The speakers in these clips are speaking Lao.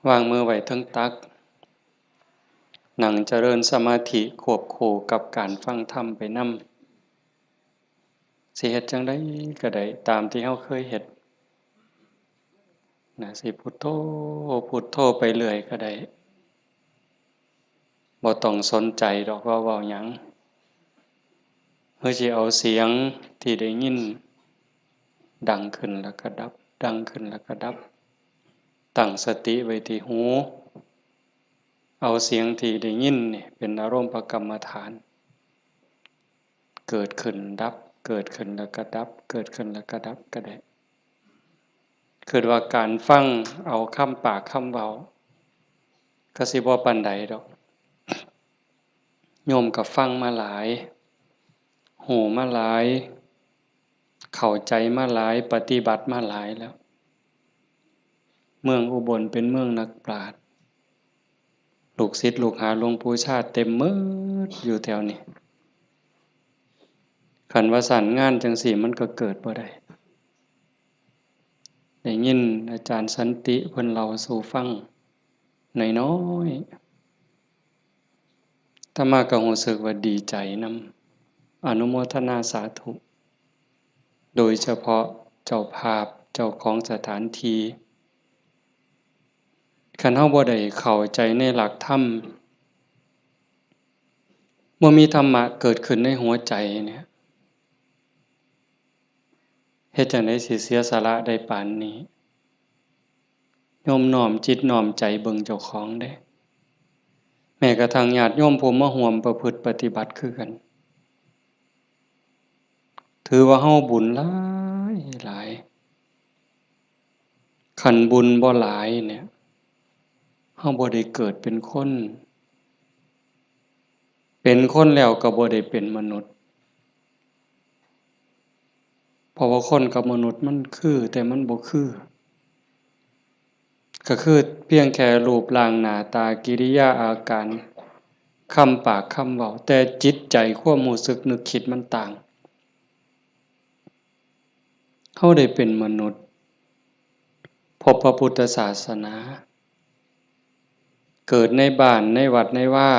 ວາງມືໄວ້ເທິງຕັກ, ນັ່ງຈະເລີນສະມາທິຄວບຄູ່ກັບການຟັງທຳໄປນຳ. ຊິເຮັດຈັ່ງໃດກໍໄດ້ ຕາມທີ່ເຮົາເຄີຍເຮັດນະ, ຊິພຸດໂທ ພຸດໂທໄປເລື້ອຍກໍໄດ້. ບໍ່ຕ້ອງສົນໃຈດອກວ່າເວົ້າຫຍັງ, ເຮົາຊິເອົາສຽງທີ່ໄດ້ຍິນ ດັງຂຶ້ນແລ້ວກໍດັບ, ດັງຂຶ້ນແລ້ວກໍດັບ. ຕັ້ງສະຕິໄວ້ທີ່ຫູ, ເອົາສຽງທີ່ໄດ້ຍິນນີ້ເປັນອາລົມປະກຳມະຖານ. ເກີດຂຶ້ນດັບ, ເກີດຂຶ້ນແລ້ວກໍດັບ, ເກີດຂຶ້ນແລ້ວກໍດັບກໍໄດ້. ຄິດວ່າການຟັງເອົາຄຳປາກຄຳເວົ້າ ກໍຊິບໍ່ປານໃດດອກ. ໂຍມກໍຟັງມາຫຼາຍ, ຮູ້ມາຫຼາຍ, ເຂົ້າໃຈມາຫຼາຍ, ປະຕິບັດມາຫຼາຍແລ້ວ. ເມືອງອຸບົນເປັນເມືອງນັກປາດ, ລູກສິດລູກຫາຫຼວງປູ່ຊາເຕັມໝົດຢູ່ແຖວນີ້. ຄັນວ່າຊັ້ນ ງານຈັ່ງຊີ້ມັນກໍເກີດບໍ່ໄດ້. ໄດ້ຍິນອາຈານສັນຕິເພິ່ນເລົ່າສູ່ຟັງໜ້ອຍໆ, ອາດຕະມາກໍຮູ້ສຶກວ່າດີໃຈນຳ, ອະນຸໂມທະນາສາທຸ, ໂດຍສະເພາະເຈົ້າພາບ, ເຈົ້າຂອງສະຖານທີ່. ຄັນເຮົາບໍ່ໄດ້ເຂົ້າໃຈໃນຫຼັກທຳ, ບໍ່ມີທຳມະເກີດຂຶ້ນໃນຫົວໃຈນີ້, ເຮັດຈັ່ງໃດຊິເສຍສະຫຼະໄດ້ປານນີ້? ໂຍມນ້ອມຈິດນ້ອມໃຈເບິ່ງເຈົ້າຂອງເດ້. ແມ້ກະທັ່ງຍາດໂຍມຜູ້ມາຮ່ວມປະພຶດປະຕິບັດຄືກັນ, ຖືວ່າເຮົາບຸນຫຼາຍຫຼາຍ. ຄັນບຸນບໍ່ຫຼາຍນີ້, ເຮົາບໍ່ໄດ້ເກີດເປັນຄົນ, ເປັນຄົນແລ້ວກໍບໍ່ໄດ້ເປັນມະນຸດ. ເພາະວ່າຄົນກັບມະນຸດມັນຄື ແຕ່ມັນບໍ່ຄື, ກໍຄືພຽງແຄ່ຮູບຮ່າງໜ້າຕາ ກິລິຍາອາການ ຄຳປາກຄຳເວົ້າ, ແຕ່ຈິດໃຈຄວາມຮູ້ສຶກນຶກຄິດມັນຕ່າງ. ເຮົາໄດ້ເປັນມະນຸດ, ພົບພະພຸດທະສາສະໜາ, ເກີດໃນບ້ານ, ໃນວັດໃນວາ,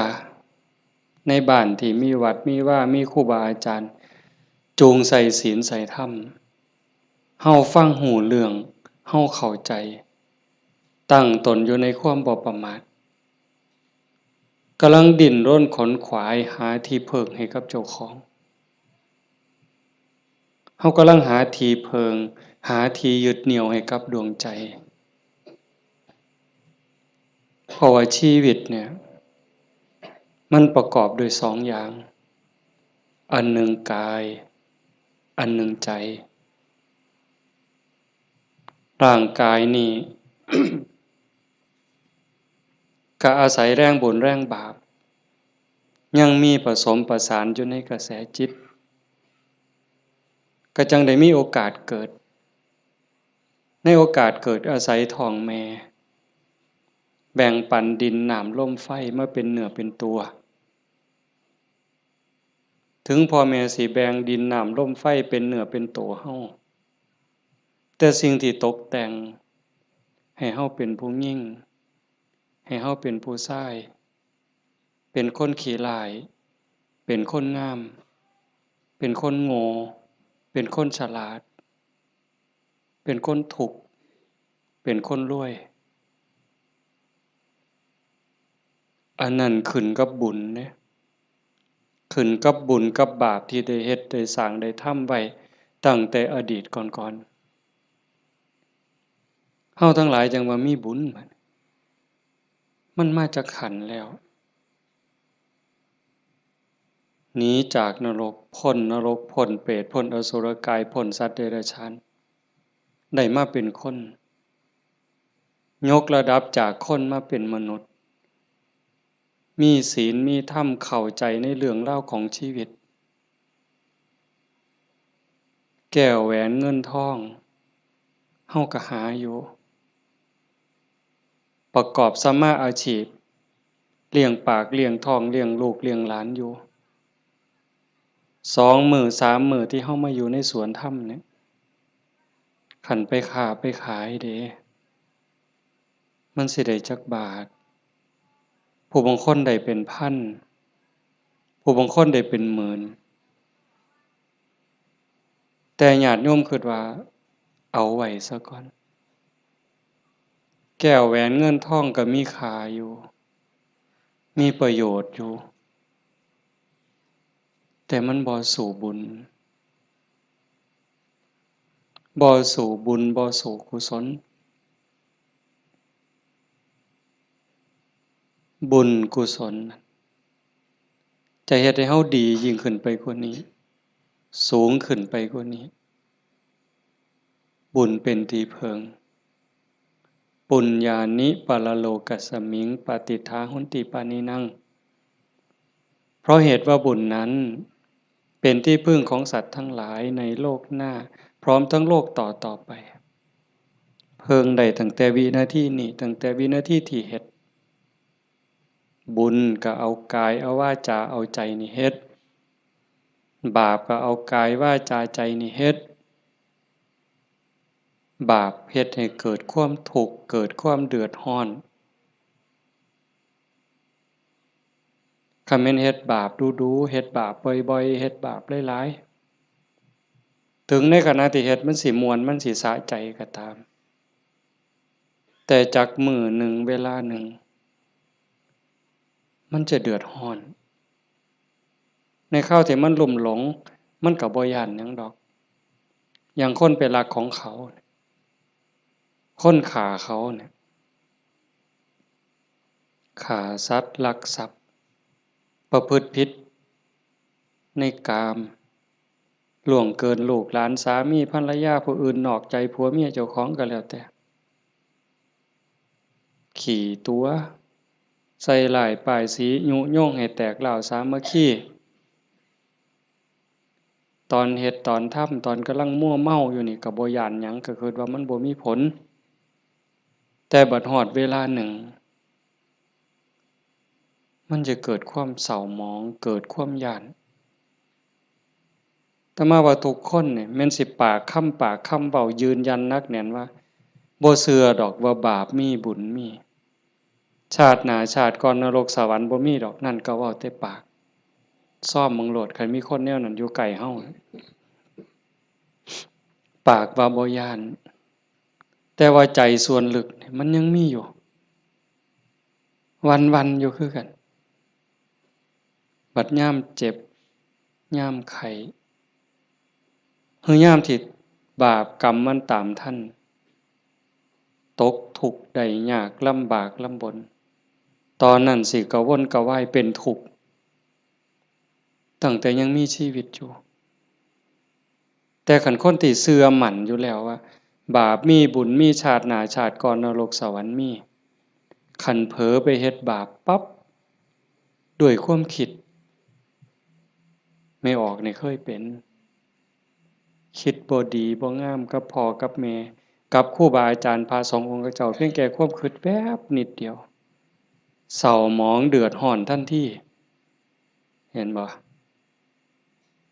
ໃນບ້ານທີ່ມີວັດມີວາ, ມີຄູບາອາຈານຈູງໃສ່ສິນໃສ່ທຳ. ເຮົາຟັງຮູ້ເລື່ອງ, ເຮົາເຂົ້າໃຈ, ຕັ້ງຕົນຢູ່ໃນຄວາມບໍ່ປະໝາດ, ກຳລັງດີ້ນລົນຂົນຂວາຍຫາທີ່ເພິ່ງໃຫ້ກັບເຈົ້າຂອງ. ເຮົາກຳລັງຫາທີ່ເພິ່ງ, ຫາທີ່ຍຶດໜ່ຽວໃຫ້ກັບດວງໃຈ. ເພາະວ່າຊີວິດເນີ້ຍ ມັນປະກອບດ້ວຍສອງຢ່າງ, ອັນໜຶ່ງກາຍ, ອັນໜຶ່ງໃຈ. ຮ່າງກາຍນີ້ ກະອາໄສແຮງບຸນແຮງບາບ ຍັງມີປະສົມປະສານຢູ່ໃນກະແສຈິດ, ກະຈັ່ງໄດ້ມີໂອກາດເກີດ. ໃນໂອກາດເກີດອາໄສທ້ອງແມ່ ແບ່ງປັນດິນນ້ຳລົມໄຟມາເປັນເນື້ອເປັນຕົວ. ເຖິງພໍ່ແມ່ຊິແບ່ງດິນນ້ຳລົມໄຟເປັນເນື້ອເປັນໂຕເຮົາ, ແຕ່ສິ່ງທີ່ຕົກແຕ່ງໃຫ້ເຮົາເປັນຜູ້ຍິງ, ໃຫ້ເຮົາເປັນຜູ້ຊາຍ, ເປັນຄົນຂີ້ຮ້າຍ, ເປັນຄົນງາມ, ເປັນຄົນໂງ່, ເປັນຄົນສະຫຼາດ, ເປັນຄົນທຸກ, ເປັນຄົນລວຍ, ອັນນັ້ນຂຶ້ນກັບບຸນເດ້, ຂຶ້ນກັບບຸນກັບບາບທີ່ໄດ້ເຮັດໄດ້ສ້າງໄດ້ທຳໄວ້ຕັ້ງແຕ່ອະດີດກ່ອນໆ. ເຮົາທັງຫຼາຍຈັ່ງວ່າມີບຸນ, ມັນມາຈັກຂັ້ນແລ້ວ? ໜີຈາກນະລົກ, ພົ້ນນະລົກ, ພົ້ນເປດ, ພົ້ນອະສຸລະກາຍ, ພົ້ນສັດເດຍລະສານ, ໄດ້ມາເປັນຄົນ, ຍົກລະດັບຈາກຄົນມາເປັນມະນຸດ, ມີສິນ, ມີທຳ, ເຂົ້າໃຈໃນເລື່ອງລາວຂອງຊີວິດ. ແກ້ວແຫວນເງິນທອງ ເຮົາກໍຫາຢູ່, ປະກອບສຳມາອາຊີບ, ລ້ຽງປາກ, ລ້ຽງທ້ອງ, ລ້ຽງລູກ, ລ້ຽງຫຼານຢູ່. ສອງມື້ສາມມື້ທີ່ເຮົາມາຢູ່ໃນສວນທຳນີ້, ຄັນໄປຄ້າໄປຂາຍເດ້, ມັນຊິໄດ້ຈັກບາດ? ຜູ້ບາງຄົນໄດ້ເປັນພັນ, ຜູ້ບາງຄົນໄດ້ເປັນໝື່ນ. ແຕ່ຍາດໂຍມຄິດວ່າເອົາໄວ້ຊະກ່ອນ. ແກ້ວແຫວນເງິນທອງກໍມີຄ່າຢູ່, ມີປະໂຫຍດຢູ່, ແຕ່ມັນບໍ່ສູ້ບຸນ, ບໍ່ສູ້ບຸນ, ບໍ່ສູ້ກຸສົນ. ບຸນກຸສົນນັ້ນ ຈະເຮັດໃຫ້ເຮົາດີຍິ່ງຂຶ້ນໄປກວ່ານີ້, ສູງຂຶ້ນໄປກວ່ານີ້. ບຸນເປັນທີ່ເພິ່ງ. ປຸນຍານິປະລະໂລກັດສະມິງ ປະຕິດຖາຫົນຕິປານິນັງ. ເພາະເຫດວ່າບຸນນັ້ນເປັນທີ່ເພິ່ງຂອງສັດທັງຫຼາຍໃນໂລກໜ້າ ພ້ອມທັງໂລກຕໍ່ໆໄປ. ເພິ່ງໄດ້ຕັ້ງແຕ່ວິນາທີນີ້, ຕັ້ງແຕ່ວິນາທີທີ່ເຮັດ. ບຸນກໍເອົາກາຍ ເອົາວາຈາ ເອົາໃຈນີ້ເຮັດ, ບາບກໍເອົາກາຍ ວາຈາ ໃຈນີ້ເຮັດ. ບາບເຮັດໃຫ້ເກີດຄວາມທຸກ, ເກີດຄວາມເດືອດຮ້ອນ. ຄັນແມ່ນເຮັດບາບດູໆ, ເຮັດບາບບ່ອຍໆ, ເຮັດບາບຫຼາຍໆ, ເຖິງໃນຂະນະທີ່ເຮັດມັນຊິມ່ວນ, ມັນຊິສະໃຈກໍຕາມ, ແຕ່ຈັກມື້ໜຶ່ງ, ເວລາໜຶ່ງ, ມັນຈະເດືອດຮ້ອນ. ໃນຄາວທີ່ມັນລຸ່ມຫຼົງ, ມັນກໍບໍ່ຢ້ານຫຍັງດອກ. ຢ່າງຄົນໄປລັກຂອງເຂົາ, ຄົນຂ້າເຂົານີ້, ຂ້າສັດ, ລັກຊັບ, ປະພຶດຜິດໃນກາມ, ລ່ວງເກີນລູກຫຼານ, ສາມີ, ພັນລະຍາຜູ້ອື່ນ, ນອກໃຈຜົວເມຍເຈົ້າຂອງກໍແລ້ວແຕ່. ຂີ້ຕົວະ, ໃສ່ຮ້າຍປ້າຍສີ, ຍຸຍົງໃຫ້ແຕກລ້າວສາມັກຄີ. ຕອນເຮັດຕອນທຳ, ຕອນກຳລັງມົວເມົາຢູ່ນີ້ ກໍບໍ່ຢ້ານຫຍັງ, ກໍຄິດວ່າມັນບໍ່ມີຜົນ. ແຕ່ບັດຮອດເວລາໜຶ່ງ, ມັນຈະເກີດຄວາມເສົ້າໝອງ, ເກີດຄວາມຢ້ານ. ອາດຕະມາວ່າທຸກຄົນນີ້ແມ່ນຊິປາກຄຳປາກຄຳເວົ້າຢືນຢັນໜັກແໜ້ນວ່າ ບໍ່ເຊື່ອດອກວ່າບາບມີບຸນມີ, ຊາດໜ້າຊາດກ່ອນນະລົກສະຫວັນບໍ່ມີດອກ, ນັ້ນກໍເວົ້າແຕ່ປາກ. ຊອມເບິ່ງໂລດ, ຄັນມີຄົນແນວນັ້ນຢູ່ໃກ້ເຮົາ, ປາກວ່າບໍ່ຢ້ານ, ແຕ່ວ່າໃຈສ່ວນເລິກນີ້ມັນຍັງມີຢູ່, ວັ່ນໆຢູ່ຄືກັນ. ບັດຍາມເຈັບ, ຍາມໄຂ້, ຫຼືຍາມທີ່ບາບກຳມັນຕາມທັນ, ຕົກທຸກໄດ້ຍາກ, ລຳບາກລຳບົນ, ຕອນນັ້ນຊິກະວົນກະວາຍເປັນທຸກ, ຕັ້ງແຕ່ຍັງມີຊີວິດຢູ່. ແຕ່ຄັນຄົນທີ່ເຊື່ອໝັ້ນຢູ່ແລ້ວວ່າ ບາບມີບຸນມີ, ຊາດໜ້າຊາດກ່ອນນະລົກສະຫວັນມີ, ຄັນເຜີໄປເຮັດບາບປັບ ດ້ວຍຄວາມຄິດ, ແມ່ອອກນີ້ເຄີຍເປັນ, ຄິດບໍ່ດີບໍ່ງາມກັບພໍ່ກັບແມ່, ກັບຄູບາອາຈານ, ພະສົງອົງຄະເຈົ້າ, ພຽງແຕ່ຄວາມຄິດແວບນິດດຽວ, ເສົ້າໝອງເດືອດຮ້ອນທັນທີ. ເຫັນບໍ່?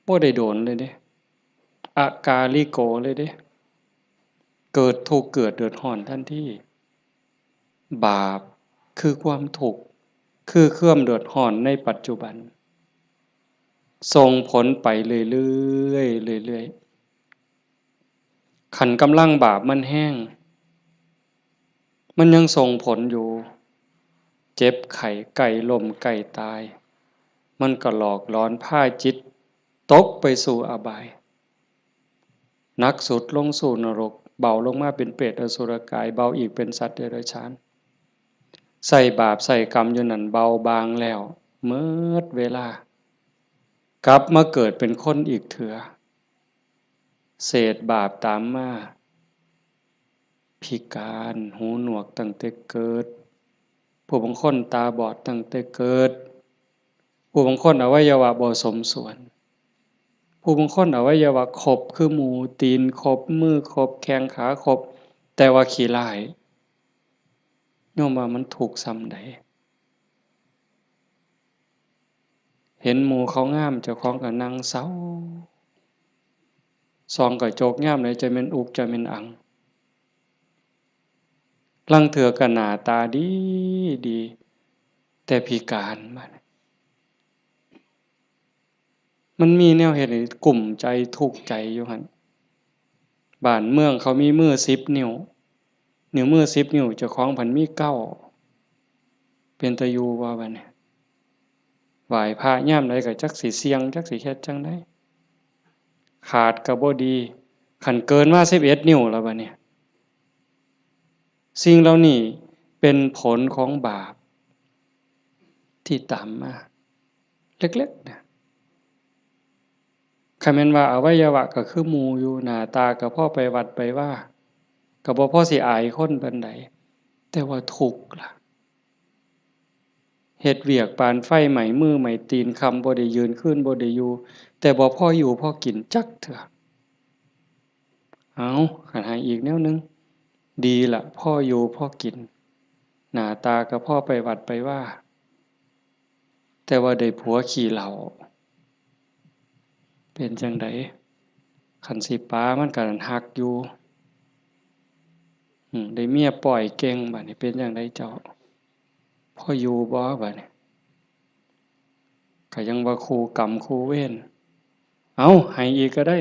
ບໍ່ໄດ້ໂດນເລີຍເດ້, ອາກາລິໂກເລີຍເດ້, ເກີດທຸກເກີດເດືອດຮ້ອນທັນທີ. ບາບຄືຄວາມທຸກ, ຄືຄວາມເດືອດຮ້ອນໃນປັດຈຸບັນ, ສົ່ງຜົນໄປເລື້ອຍໆ, ເລື້ອຍໆ. ຄັນກຳລັງບາບມັນແຮງ, ມັນຍັງສົ່ງຜົນຢູ່, ເຈັບໄຂ້, ໃກ້ລົ້ມ, ໃກ້ຕາຍ, ມັນກໍຫຼອກຫຼອນພາຈິດຕົກໄປສູ່ອະບາຍ. ໜັກສຸດລົງສູ່ນະລົກ, ເບົາລົງມາເປັນເປດອະສຸລະກາຍ, ເບົາອີກເປັນສັດເດຍລະສານ. ໃຊ້ບາບໃຊ້ກຳຢູ່ນັ້ນເບົາບາງແລ້ວ, ເໝິດເວລາ, ກັບມາເກີດເປັນຄົນອີກເທື່ອ. ເສດບາບຕາມມາ, ພິການ, ຫູໜວກຕັ້ງແຕ່ເກີດ, ຜູ້ບາງຄົນຕາບອດຕັ້ງແຕ່ເກີດ, ຜູ້ບາງຄົນອະໄວຍະວະບໍ່ສົມສ່ວນ, ຜູ້ບາງຄົນອະໄວຍະວະຄົບຄືໝູ, ຕີນຄົບ, ມືຄົບ, ແຂ້ງຂາຄົບ, ແຕ່ວ່າຂີ້ຮ້າຍ. ໂຍມວ່າມັນທຸກສ່ຳໃດ? ເຫັນໝູ່ເຂົາງາມ, ເຈົ້າຂອງກໍນັ່ງເສົ້າ, ສ່ອງກະຈົກຍາມໃດຈະແມ່ນອຸກຈະແມ່ນອັ່ງ. ລາງເທື່ອກໍໜ້າຕາດີດີ ແຕ່ພິການ ບາດນີ້ ມັນມີແນວເຮັດໃຫ້ກຸ້ມໃຈ ທຸກໃຈຢູ່ຫັ້ນ. ບ້ານເມືອງເຂົາມີມືສິບນິ້ວ, ນິ້ວມືສິບນິ້ວ ເຈົ້າຂອງພັນມີເກົ້າ ເປັນຕາຢູ່ບໍ່ບາດນີ້? ໄຫວ້ພະຍາມໃດກໍຈັກຊິສ່ຽງ ຈັກຊິເຮັດຈັ່ງໃດ, ຂາດກໍບໍ່ດີ, ຄັນເກີນມາສິບເອັດນິ້ວແລ້ວບາດນີ້. ສິ່ງເຫຼົ່ານີ້ເປັນຜົນຂອງບາບທີ່ຕາມມາເລັກໆນະ. ຄັນແມ່ນວ່າອະໄວຍະວະກໍຄືໝູ່ຢູ່, ໜ້າຕາກໍພໍໄປວັດໄປວາ, ກໍບໍ່ພໍຊິອາຍຄົນປານໃດ, ແຕ່ວ່າທຸກລະ. ເຮັດວຽກປານໄຟໄໝ້ມືໄໝ້ຕີນ, ຄ່ຳບໍ່ໄດ້ຢືນ ຄືນບໍ່ໄດ້ຢູ່, ແຕ່ບໍ່ພໍຢູ່ພໍກິນຈັກເທື່ອ. ເອົາ, ຄັນໃຫ້ອີກແນວໜຶ່ງ, ດີລະ, ພໍຢູ່ພໍກິນ, ໜ້າຕາກໍພໍໄປວັດໄປວາ, ແຕ່ວ່າໄດ້ຜົວຂີ້ເຫຼົ້າ ເປັນຈັ່ງໃດ? ຄັນຊິປາມັນກໍຮັກຢູ່. ອືມ ໄດ້ເມຍປ້ອຍເກັ່ງ, ບາດນີ້ເປັນຈັ່ງໃດເຈົ້າ? ພໍຢູ່ບໍ່ບາດນີ້? ກໍຍັງວ່າຄູ່ກຳຄູ່ເວນ. ເອົາ, ໃຫ້ອີກກໍໄດ້.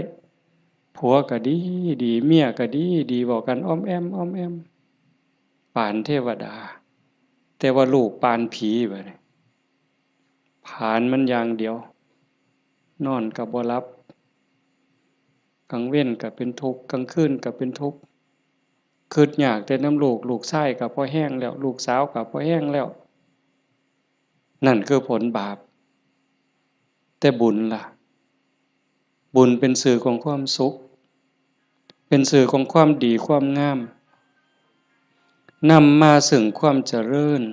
ຜົວກໍດີດີ, ເມຍກໍດີດີ, ເວົ້າກັນອ້ອມແອ້ມອ້ອມແອ້ມ ປານເທວະດາ, ແຕ່ວ່າລູກປານຜີບາດນີ້. ຜານມັນຢ່າງດຽວ, ນອນກໍບໍ່ຫຼັບ, ກາງເວັນກໍເປັນທຸກ, ກາງຄືນກໍເປັນທຸກ, ຄຶດຍາກແຕ່ນຳລູກ, ລູກຊາຍກໍພໍແຮງແລ້ວ, ລູກສາວກໍພໍແຮງແລ້ວ. ນັ້ນຄືຜົນບາບ. ແຕ່ບຸນລະ? ບຸນເປັນສື່ຂອງຄວາມສຸກ, ເປັນສື່ຂອງຄວາມດີຄວາມງາມ, ນຳມາເຊິ່ງຄວາມຈະເລີນ.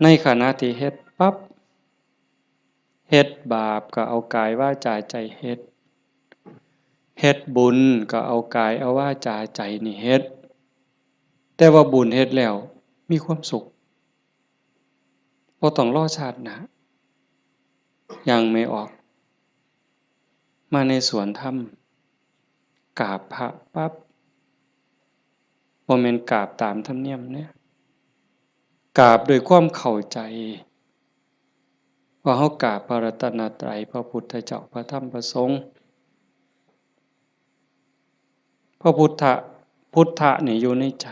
ໃນຂະນະທີ່ເຮັດປັບ, ເຮັດບາບກໍເອົາກາຍວາຈາໃຈເຮັດ, ເຮັດບຸນກໍເອົາກາຍເອົາວາຈາໃຈນີ້ເຮັດ. ແຕ່ວ່າບຸນເຮັດແລ້ວມີຄວາມສຸກ. ບໍ່ຕ້ອງລໍຊາດໜ້າ. ຢ່າງແມ່ອອກມາໃນສວນທຳ, ກາບພະປັບ, ບໍ່ແມ່ນກາບຕາມທຳນຽມເດ້, ກາບດ້ວຍຄວາມເຂົ້າໃຈວ່າເຮົາກາບພະລັດຕະນະໄຕ, ພະພຸດທະເຈົ້າ, ພະທຳ, ພະສົງ. ພະພຸດທະ, ພຸດທະນີ້ຢູ່ໃນໃຈ,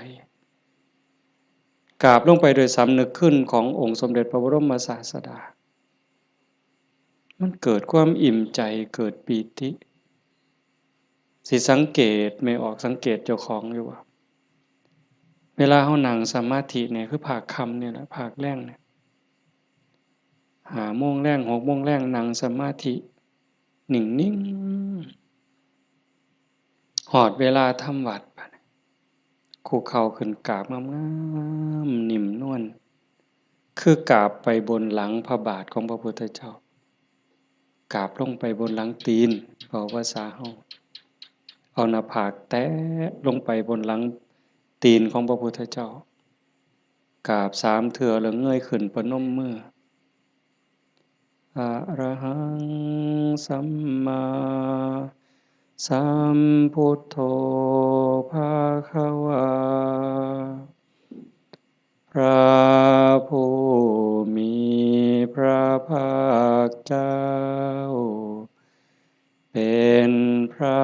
ກາບລົງໄປໂດຍສຳນຶກຄຸນຂອງອົງສົມເດັດພະບໍລົມມະສາສະດາ, ມັນເກີດຄວາມອີ່ມໃຈ, ເກີດປີຕິ. ຊິສັງເກດ, ແມ່ອອກສັງເກດເຈົ້າຂອງຢູ່ບໍ່? ເວລາເຮົານັ່ງສະມາທິນີ້, ຄືພາກຄ່ຳນີ້ແຫຼະ, ພາກແລງນີ້, ຫ້າໂມງແລງ, ຫົກໂມງແລງ, ນັ່ງສະມາທິ ນິ່ງໆ. ຮອດເວລາທຳວັດ, ບາດນີ້ຄຸກເຂົ່າຂຶ້ນກາບງາມໆ, ໜິ່ມນວນ, ຄືກາບໄປບົນຫຼັງພະບາດຂອງພະພຸດທະເຈົ້າ, ກາບລົງໄປບົນຫຼັງຕີນ, ເວົ້າພາສາເຮົາ, ເອົາໜ້າຜາກແຕະລົງໄປບົນຫຼັງຕີນຂອງພະພຸດທະເຈົ້າ, ກາບສາມເທື່ອແລ້ວເງີຍຂຶ້ນປະນົມມື. ອະລະຫັງ ສຳມາສຳພຸດໂທ ພະຄະວາ. ພະຜູ້ມີພະພາກເຈົ້າ ເປັນພະ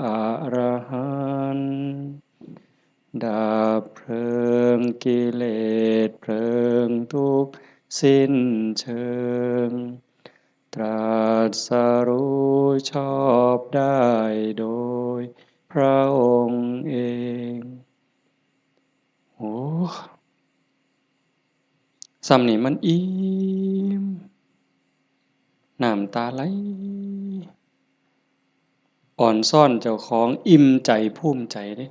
ອະລະຫັນ ດັບເພີງກິເລດເພີງທຸກສິ້ນເຊີງ ຕລັດສະຮູ້ຊອບໄດ້ໂດຍພະອົງເອງ. ໂອ້ ສ່ຳນີ້ມັນອີ່ມ ນ້ຳຕາໄຫຼ ອອນຊອນເຈົ້າຂອງ ອີ່ມໃຈພູມໃຈເດ້.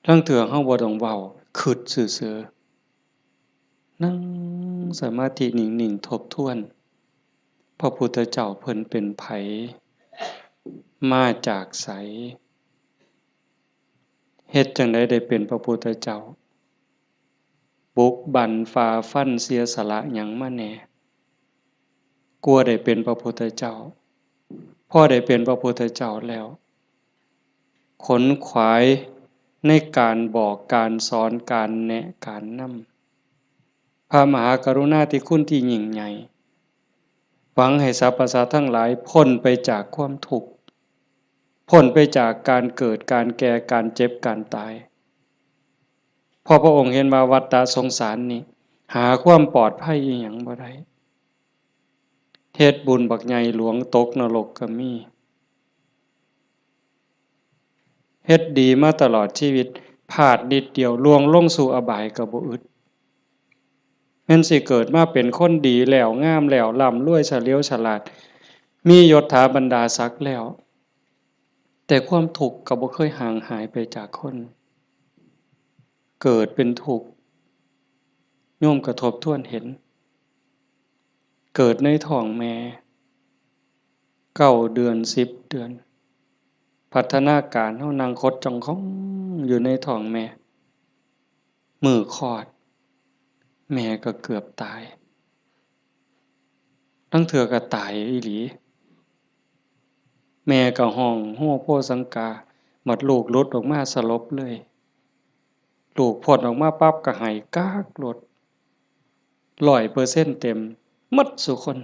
ລາງເທື່ອເຮົາບໍ່ຕ້ອງເວົ້າ ຄຶດຊື່ໆ ນັ່ງສະມາທິນິ່ງໆ ທົບທວນ ພະພຸດທະເຈົ້າເພິ່ນເປັນໃຜ ມາຈາກໃສ ເຮັດຈັ່ງໃດໄດ້ເປັນພະພຸດທະເຈົ້າ ບຸກບັ້ນ ຝ່າຟັນ ເສຍສະຫຼະຫຍັງມາແດ່ ກວ່າໄດ້ເປັນພະພຸດທະເຈົ້າ. ພໍໄດ້ເປັນພະພຸດທະເຈົ້າແລ້ວ ຂົນຂວາຍໃນການບອກ ການສອນ ການແນະ ການນຳ. ພະມະຫາກະລຸນາທິຄຸນທີ່ຍິ່ງໃຫຍ່ ຫວັງໃຫ້ສັບພະສັດທັງຫຼາຍພົ້ນໄປຈາກຄວາມທຸກ, ພົ້ນໄປຈາກການເກີດ, ການແກ່, ການເຈັບ, ການຕາຍ. ເພາະພະອົງເຫັນວ່າວັດຕະສົງສານນີ້ ຫາຄວາມປອດໄພອີ່ຫຍັງບໍ່ໄດ້. ເຮັດບຸນບັກໃຫຍ່ຫຼວງຕົກນະລົກກໍມີ. ເຮັດດີມາຕະຫຼອດຊີວິດ, ພາດນິດດຽວລ່ວງລົງສູ່ອະບາຍກໍບໍ່ອຶດ. ແມ່ນຊິເກີດມາເປັນຄົນດີແລ້ວ, ງາມແລ້ວ, ລ່ຳລວຍ, ສະຫຼຽວສະຫຼາດ, ມີຍົດຖາບັນດາສັກແລ້ວ, ແຕ່ຄວາມທຸກກໍບໍ່ເຄີຍຫ່າງຫາຍໄປຈາກຄົນ. ເກີດເປັນທຸກ, ໂຍມກໍທົບທວນເຫັນ. ເກີດໃນທ້ອງແມ່ ເກົ້າເດືອນ ສິບເດືອນ ພັດທະນາການເຮົານັ່ງຄົດຈ່ອງຂ້ອງຢູ່ໃນທ້ອງແມ່ ມື້ຄອດ ແມ່ກໍເກືອບຕາຍ ລາງເທື່ອກໍຕາຍອີ່ຫຼີ ແມ່ກໍຮ້ອງໂຮໂພສັງກາ ບັດລູກຫຼຸດອອກມາສະຫຼົບເລີຍ ລູກພົ້ນອອກມາປັບກໍໄຫ້ກາກໂລດ ຮ້ອຍເປີເຊັນເຕັມໝົດສູ່ຄົນ.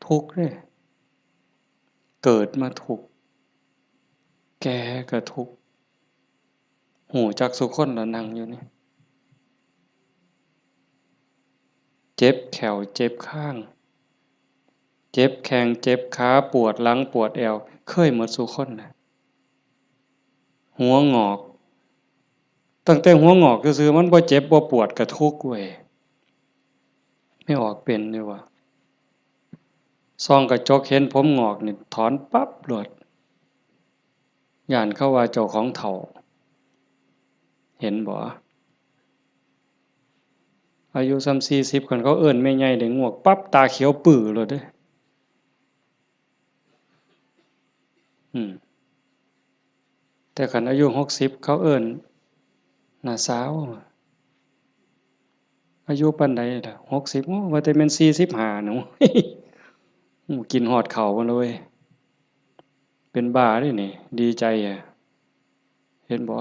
ທຸກເດ້ ເກີດມາທຸກ ແກ່ກໍທຸກ ຮູ້ຈັກສູ່ຄົນລະນັ່ງຢູ່ນີ້ ເຈັບແຂ້ວເຈັບຄາງ ເຈັບແຂ້ງເຈັບຂາ ປວດຫຼັງປວດແອວ ເຄີຍໝົດສູ່ຄົນນະ. ຫົວງອກ ຕັ້ງແຕ່ຫົວງອກຊື່ໆ ມັນບໍ່ເຈັບບໍ່ປວດກະທຸກເວີຍ. ແມ່ອອກເປັນຢູ່ຫວາ? ສ່ອງກະຈົກເຫັນຜົມງອກນີ້ຖອນປັບໂລດ ຢ້ານເຂົາວ່າເຈົ້າຂອງເຖົ້າ ເຫັນບໍ່? ອາຍຸສ່ຳສີ່ສິບ ຄັນເຂົາເອີ້ນແມ່ໃຫຍ່ໄດ້ງວກປັບ ຕາຂຽວປືໂລດເດ້. ອືມ ແຕ່ຄັນອາຍຸຫົກສິບ ເຂົາເອີ້ນນ້າສາວ. ອາຍຸປານໃດລະ? ຫົກສິບ. ໂອ້ ວ່າແຕ່ແມ່ນສີ່ສິບຫ້າ ໂອ້ ກິນຮອດເຂົ້າພຸ້ນເລີຍ ເປັນບ້າເດ້ນີ້ ດີໃຈອະ ເຫັນບໍ່?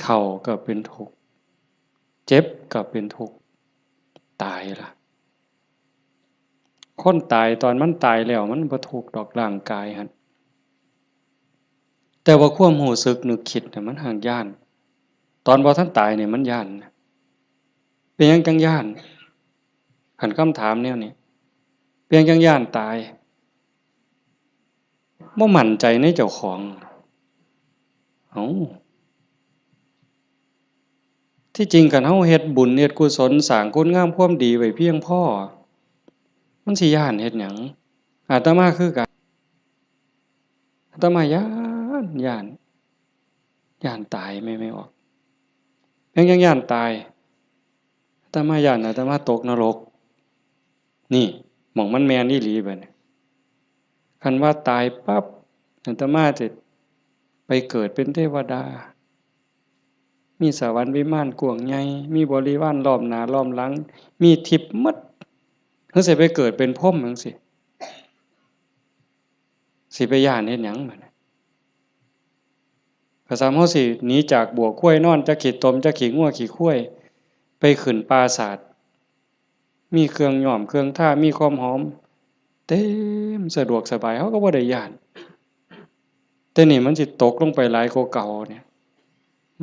ເຖົ້າກໍເປັນທຸກ ເຈັບກໍເປັນທຸກ ຕາຍລະ ຄົນຕາຍຕອນມັນຕາຍແລ້ວ ມັນບໍ່ທຸກດອກ ຮ່າງກາຍຫັ້ນ ແຕ່ວ່າຄວາມຮູ້ສຶກນຶກຄິດນະ ມັນຮັ່ງຢ້ານ ຕອນບໍ່ທັນຕາຍນີ້ມັນຢ້ານ. ເປັນຫຍັງຈັ່ງຢ້ານ? ຄັນຄຳຖາມແນວນີ້ ເປັນຫຍັງຈັ່ງຢ້ານຕາຍ? ບໍ່ໝັ້ນໃຈໃນເຈົ້າຂອງ. ເອົ້າ ທີ່ຈິງຄັນເຮົາເຮັດບຸນເຮັດກຸສົນ ສ້າງຄຸນງາມຄວາມດີໄວ້ພຽງພໍ ມັນຊິຢ້ານເຮັດຫຍັງ? ອາດຕະມາຄືກັນ ອາດຕະມາຢ້ານ ຢ້ານ ຢ້ານຕາຍ ແມ່ນບໍ່? ແມ່ນຫຍັງຢ້ານຕາຍ? ອາດຕະມາຢ້ານອາດຕະມາຕົກນະລົກ. ນີ້ ໝ່ອງມັນແມ່ນອີ່ຫຼີບັດນີ້ ຄັນວ່າຕາຍປັບ ອາດຕະມາຈະໄປເກີດເປັນເທວະດາ ມີສະຫວັນວິມານກວ້າງໃຫຍ່ ມີບໍລິວານລ້ອມໜ້າລ້ອມຫຼັງ ມີທິບໝົດ ຄືຊິໄປເກີດເປັນພົມຈັ່ງຊີ້ ຊິໄປຢ້ານເຮັດຫຍັງບັດນີ້? ກໍສ່ຳເຮົາຊິໜີຈາກບວກຄວາຍນອນ ຈັກຂີ້ຕົມ ຈັກຂີ້ງົວຂີ້ຄວາຍ ໄປຂຶ້ນປ່າສາດ ມີເຄື່ອງຍ້ອມເຄື່ອງທາ ມີຄວາມຫອມເຕັມ ສະດວກສະບາຍ ເຮົາກໍບໍ່ໄດ້ຢ້ານ. ແຕ່ນີ້ມັນຊິຕົກລົງໄປຫຼາຍກວ່າເກົ່ານີ້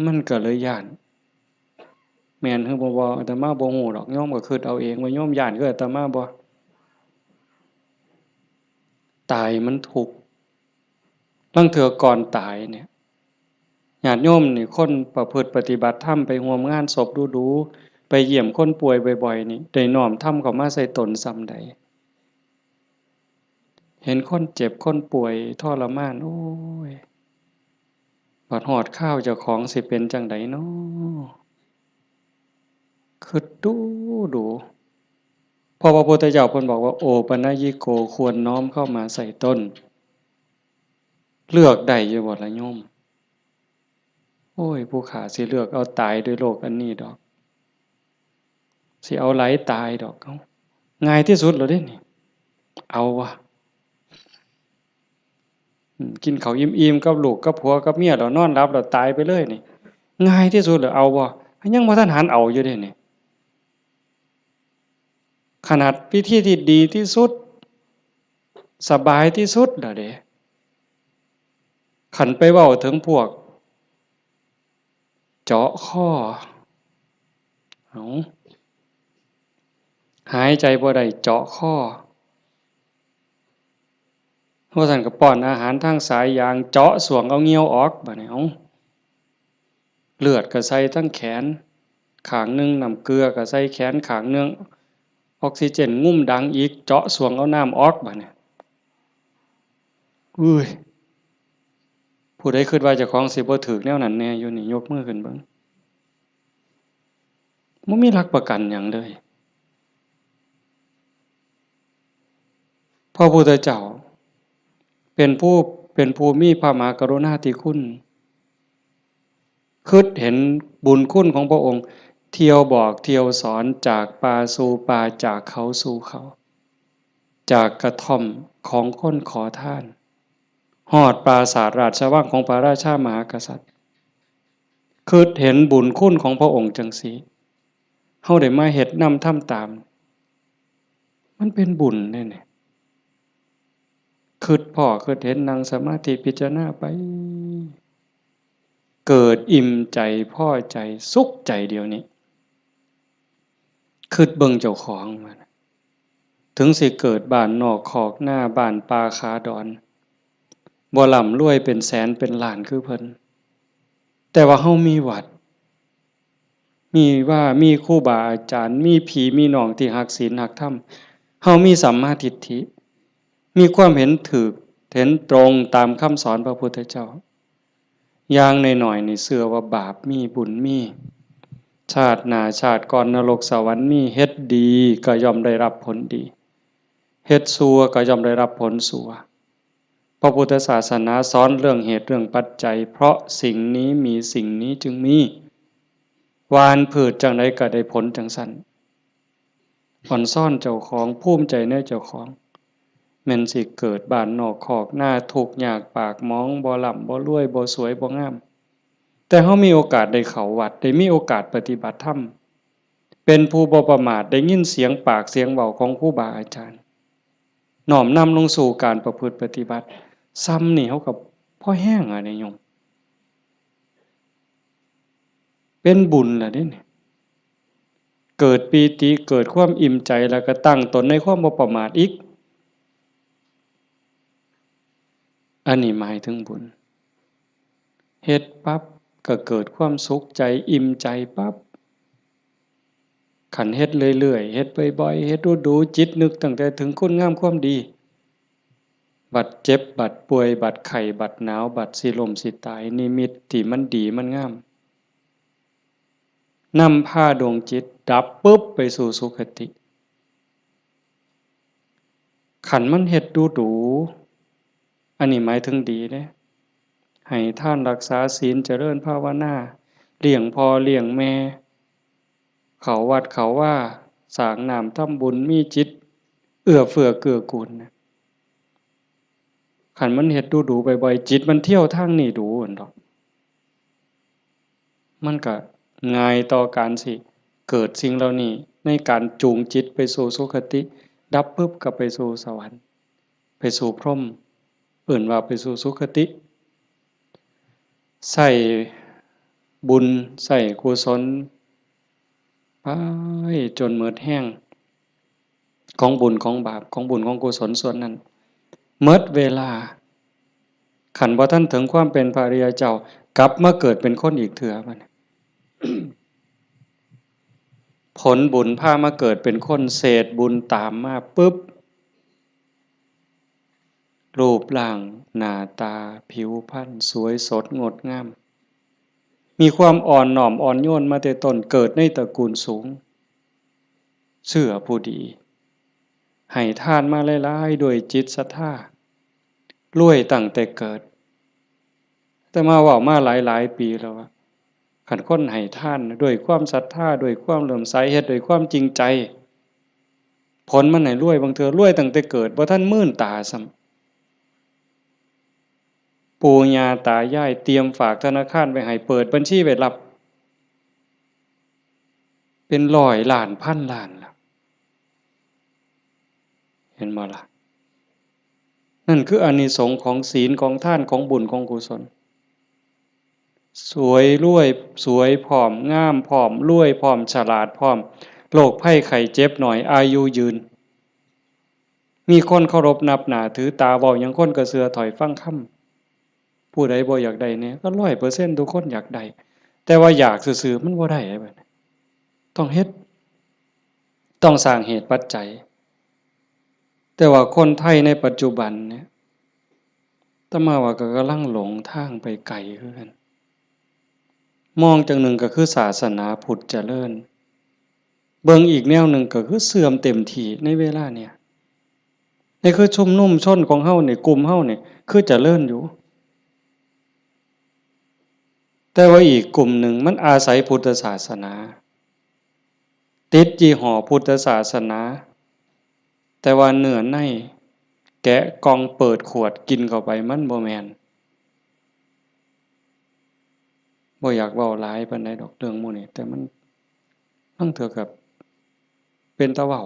ມັນກໍເລີຍຢ້ານ. ແມ່ນຫຼືບໍ່? ອາດຕະມາບໍ່ຮູ້ດອກ ໂຍມກໍຄິດເອົາເອງວ່າໂຍມຢ້ານຄືອາດຕະມາບໍ່? ຕາຍມັນທຸກ. ລາງເທື່ອກ່ອນຕາຍນີ້ ຍາດໂຍມນີ້ ຄົນປະພຶດປະຕິບັດທຳ ໄປຮ່ວມງານສົບດູໆ ໄປຢ້ຽມຄົນປ່ວຍບ່ອຍໆນີ້ ໄດ້ນ້ອມທຳເຂົ້າມາໃສ່ຕົນສ່ຳໃດ? ເຫັນຄົນເຈັບຄົນປ່ວຍທໍລະມານ ໂອ້ຍ ບັດຮອດຄາວເຈົ້າຂອງຊິເປັນຈັ່ງໃດນໍ? ຄິດດູດູ ເພາະວ່າພະພຸດທະເຈົ້າເພິ່ນບອກວ່າ ໂອປະນະຍິໂກ ຄວນນ້ອມເຂົ້າມາໃສ່ຕົນ. ເລືອກໄດ້ຢູ່ບໍ່ລະໂຍມ? ໂອ້ຍ ຜູ້ຂ້າຊິເລືອກເອົາຕາຍດ້ວຍໂລກອັນນີ້ດອກ ຊິເອົາໄຫຼຕາຍດອກ. ເອົ້າ ງ່າຍທີ່ສຸດແລ້ວເດ້ນີ້ ເອົາວະ. ອືມ ກິນເຂົ້າອີ່ມໆກັບລູກກັບຜົວກັບເມຍ ແລ້ວນອນຫຼັບ ແລ້ວຕາຍໄປເລີຍນີ້ ງ່າຍທີ່ສຸດແລ້ວ ເອົາບໍ່? ຍັງບໍ່ທັນຫັນເອົາຢູ່ເດ້ນີ້. ຂະໜາດວິທີທີ່ດີທີ່ສຸດ ສະບາຍທີ່ສຸດແລ້ວເດ້ ຄັນໄປເວົ້າເຖິງພວກເຈາະຄໍ ເອົາ ຫາຍໃຈບໍ່ໄດ້ເຈາະຄໍ ບໍ່ຊັ້ນກໍປ້ອນອາຫານທາງສາຍຢາງ ເຈາະຊ່ວງເອົາເຫຍື້ອອອກ ບາດນີ້ ເອົາ ເລືອດກໍໃສ່ທັງແຂນຂ້າງໜຶ່ງ ນ້ຳເກືອກໍໃສ່ແຂນຂ້າງໜຶ່ງ ອອກຊີເຈນງຸ້ມດັງອີກ ເຈາະຊ່ວງເອົານ້ຳອອກ ບາດນີ້ ເອີຍ ຜູ້ໃດຄິດວ່າເຈົ້າຂອງຊິບໍ່ຖືກແນວນັ້ນແດ່ຢູ່ນີ້ ຍົກມືຂຶ້ນເບິ່ງ. ບໍ່ມີຫຼັກປະກັນຫຍັງເລີຍ. ພະພຸດທະເຈົ້າເປັນຜູ້ ເປັນຜູ້ມີພະມະຫາກະລຸນາທິຄຸນ ຄິດເຫັນບຸນຄຸນຂອງພະອົງ ທ່ຽວບອກທ່ຽວສອນ ຈາກປ່າສູ່ປ່າ ຈາກເຂົາສູ່ເຂົາ ຈາກກະທ່ອມຂອງຄົນຂໍທານ ຮອດປາສາດລາຊະວັງຂອງພະລາຊາມະຫາກະສັດ ຄິດເຫັນບຸນຄຸນຂອງພະອົງຈັ່ງຊີ້ ເຮົາໄດ້ມາເຮັດນຳທຳຕາມ ມັນເປັນບຸນເດ້ນີ້. ຄິດພໍ້ຄິດເຫັນ ນັ່ງສະມາທິພິຈາລະນາໄປ ເກີດອີ່ມໃຈ ພໍໃຈ ສຸກໃຈດຽວນີ້. ຄິດເບິ່ງເຈົ້າຂອງ ເຖິງຊິເກີດບ້ານນອກຄອກນາ ບ້ານປ່າຂາດອນ ບໍ່ລ່ຳລວຍເປັນແສນເປັນລ້ານຄືເພິ່ນ ແຕ່ວ່າເຮົາມີວັດ ມີວາ ມີຄູບາອາຈານ ມີພີ່ມີນ້ອງທີ່ຮັກສິນຮັກທຳ ເຮົາມີສຳມາທິດຖິ ມີຄວາມເຫັນຖືກເຫັນຕົງຕາມຄຳສອນພະພຸດທະເຈົ້າ ຢ່າງໜ້ອຍໆນີ້ເຊື່ອວ່າບາບມີ ບຸນມີ ຊາດໜ້າຊາດກ່ອນນະລົກສະຫວັນມີ ເຮັດດີກໍຍ່ອມໄດ້ຮັບຜົນດີ ເຮັດຊົ່ວກໍຍ່ອມໄດ້ຮັບຜົນຊົ່ວ. ພະພຸດທະສາສະໜາສອນເລື່ອງເຫດເລື່ອງປັດໄຈ ເພາະສິ່ງນີ້ມີ ສິ່ງນີ້ຈຶ່ງມີ ຫວ່ານພືດຈັ່ງໃດກໍໄດ້ຜົນຈັ່ງຊັ້ນ. ອອນຊອນເຈົ້າຂອງ ພູມໃຈໃນເຈົ້າຂອງ ແມ່ນຊິເກີດບ້ານນອກຄອກນາ ທຸກຍາກປາກໝອງ ບໍ່ລ່ຳບໍ່ລວຍ ບໍ່ສວຍບໍ່ງາມ ແຕ່ເຮົາມີໂອກາດໄດ້ເຂົ້າວັດ ໄດ້ມີໂອກາດປະຕິບັດທຳ ເປັນຜູ້ບໍ່ປະໝາດ ໄດ້ຍິນສຽງປາກສຽງເວົ້າຂອງຄູບາອາຈານ ນ້ອມນຳລົງສູ່ການປະພຶດປະຕິບັດ ສ່ຳນີ້ເຮົາກໍພໍແຮງແລ້ວເດ້ໂຍມ ເປັນບຸນແລ້ວເດ້ນີ້ ເກີດປີຕິ ເກີດຄວາມອີ່ມໃຈ ແລ້ວກໍຕັ້ງຕົນໃນຄວາມບໍ່ປະໝາດອີກ ອັນນີ້ໝາຍເຖິງບຸນ ເຮັດປັບກໍເກີດຄວາມສຸກໃຈ ອີ່ມໃຈປັບ. ຄັນເຮັດເລື້ອຍໆ ເຮັດບ່ອຍໆ ເຮັດດູໆ ຈິດນຶກຕັ້ງແຕ່ເຖິງຄຸນງາມຄວາມດີ ບັດເຈັບ ບັດປ່ວຍ ບັດໄຂ້ ບັດໜາວ ບັດຊິລົ້ມຊິຕາຍ ນິມິດທີ່ມັນດີມັນງາມ ນຳພາດວງຈິດດັບປຶບໄປສູ່ສຸຄະຕິ. ຄັນມັນເຮັດດູໆ ອັນນີ້ໝາຍເຖິງດີເດ້ ໃຫ້ທານ ລັກສາສິນ ຈະເລີນພາວະນາ ລ້ຽງພໍ່ລ້ຽງແມ່ ເຂົ້າວັດເຂົ້າວາ ສ້າງນ້ຳທຳບຸນ ມີຈິດເອື້ອເຟື້ອເກື້ອກູນນະ. ຄັນມັນເຮັດດູໆ ບ່ອຍໆ ຈິດມັນທຽວທາງນີ້ດູຫັ້ນດອກ ມັນກະງ່າຍຕໍ່ການຊິເກີດສິ່ງເຫຼົ່ານີ້ ໃນການຈູງຈິດໄປສູ່ສຸຄະຕິ ດັບປຶບກໍໄປສູ່ສະຫວັນ ໄປສູ່ພົມ ເອີ້ນວ່າໄປສູ່ສຸຄະຕິ. ໃຊ້ບຸນໃຊ້ກຸສົນໄປຈົນໝົດແຮງ ຂອງບຸນຂອງບາບ ຂອງບຸນຂອງກຸສົນສ່ວນນັ້ນ ໝົດເວລາ ຄັນບໍ່ທັນເຖິງຄວາມເປັນພະອະລິຍະເຈົ້າ ກັບມາເກີດເປັນຄົນອີກເທື່ອ ບັດນີ້ ຜົນບຸນພາມາເກີດເປັນຄົນ ເສດບຸນຕາມມາປຶບ ຮູບຮ່າງໜ້າຕາຜິວພັນສວຍສົດງົດງາມ ມີຄວາມອ່ອນນ້ອມອ່ອນໂຍນມາແຕ່ຕົ້ນ ເກີດໃນຕະກູນສູງ ເຊື້ອຜູ້ດີ ໃຫ້ທານມາຫຼາຍໆ ດ້ວຍຈິດສັດທາ ລວຍຕັ້ງແຕ່ເກີດ. ອາດຕະມາເວົ້າມາຫຼາຍໆປີແລ້ວວ່າ ຄັນຄົນໃຫ້ທານດ້ວຍຄວາມສັດທາ ດ້ວຍຄວາມເຫຼື້ອມໃສ ເຮັດດ້ວຍຄວາມຈິງໃຈ ຜົນມັນໃຫ້ລວຍ ບາງເທື່ອລວຍຕັ້ງແຕ່ເກີດ ບໍ່ທັນມືນຕາຊ້ຳ. ປູ່ຍ່າຕາຍາຍຕຽມຝາກທະນາຄານໄວ້ໃຫ້ ເປີດບັນຊີໄວ້ຮັບ ເປັນຮ້ອຍລ້ານພັນລ້ານລະ ເຫັນບໍ່ລະ? ນັ້ນຄືອານິສົງຂອງສິນ ຂອງທານ ຂອງບຸນ ຂອງກຸສົນ. ສວຍລວຍ ສວຍພ້ອມ ງາມພ້ອມ ລວຍພ້ອມ ສະຫຼາດພ້ອມ ໂລກໄພໄຂ້ເຈັບໜ້ອຍ ອາຍຸຍືນ ມີຄົນເຄົາລົບນັບໜ້າຖືຕາ ເວົ້າຫຍັງຄົນກໍເຊື່ອຖ້ອຍຟັງຄຳ. ຜູ້ໃດບໍ່ຢາກໄດ້ແດ່? ກໍຮ້ອຍເປີເຊັນທຸກຄົນຢາກໄດ້ ແຕ່ວ່າຢາກຊື່ໆມັນບໍ່ໄດ້ເດ້ບັດນີ້ ຕ້ອງເຮັດ ຕ້ອງສ້າງເຫດປັດໄຈ. ແຕ່ວ່າຄົນໄທໃນປັດຈຸບັນນີ້ ອາດຕະມາວ່າກໍກຳລັງຫຼົງທາງໄປໄກຄືກັນ. ມອງຈັ່ງໜຶ່ງກໍຄືສາສະໜາພຸດຈະເລີນ, ເບິ່ງອີກແນວໜຶ່ງກໍຄືເສື່ອມເຕັມທີ່ໃນເວລານີ້. ນີ້ຄືຊຸມນຸມຊົນຂອງເຮົານີ້ ກຸ່ມເຮົານີ້ຄືຈະເລີນຢູ່, ແຕ່ວ່າອີກກຸ່ມໜຶ່ງມັນອາໄສພຸດທະສາສະໜາ, ຕິດຍີ່ຫໍ້ພຸດທະສາສະໜາ, ແຕ່ວ່າເນື້ອໃນແກະກ່ອງເປີດຂວດກິນເຂົ້າໄປມັນບໍ່ແມ່ນ. ບໍ່ຢາກເວົ້າຫຼາຍປານໃດດອກເລື່ອງໝູ່ນີ້ ແຕ່ມັນ ລາງເທື່ອກໍເປັນຕາເວົ້າ.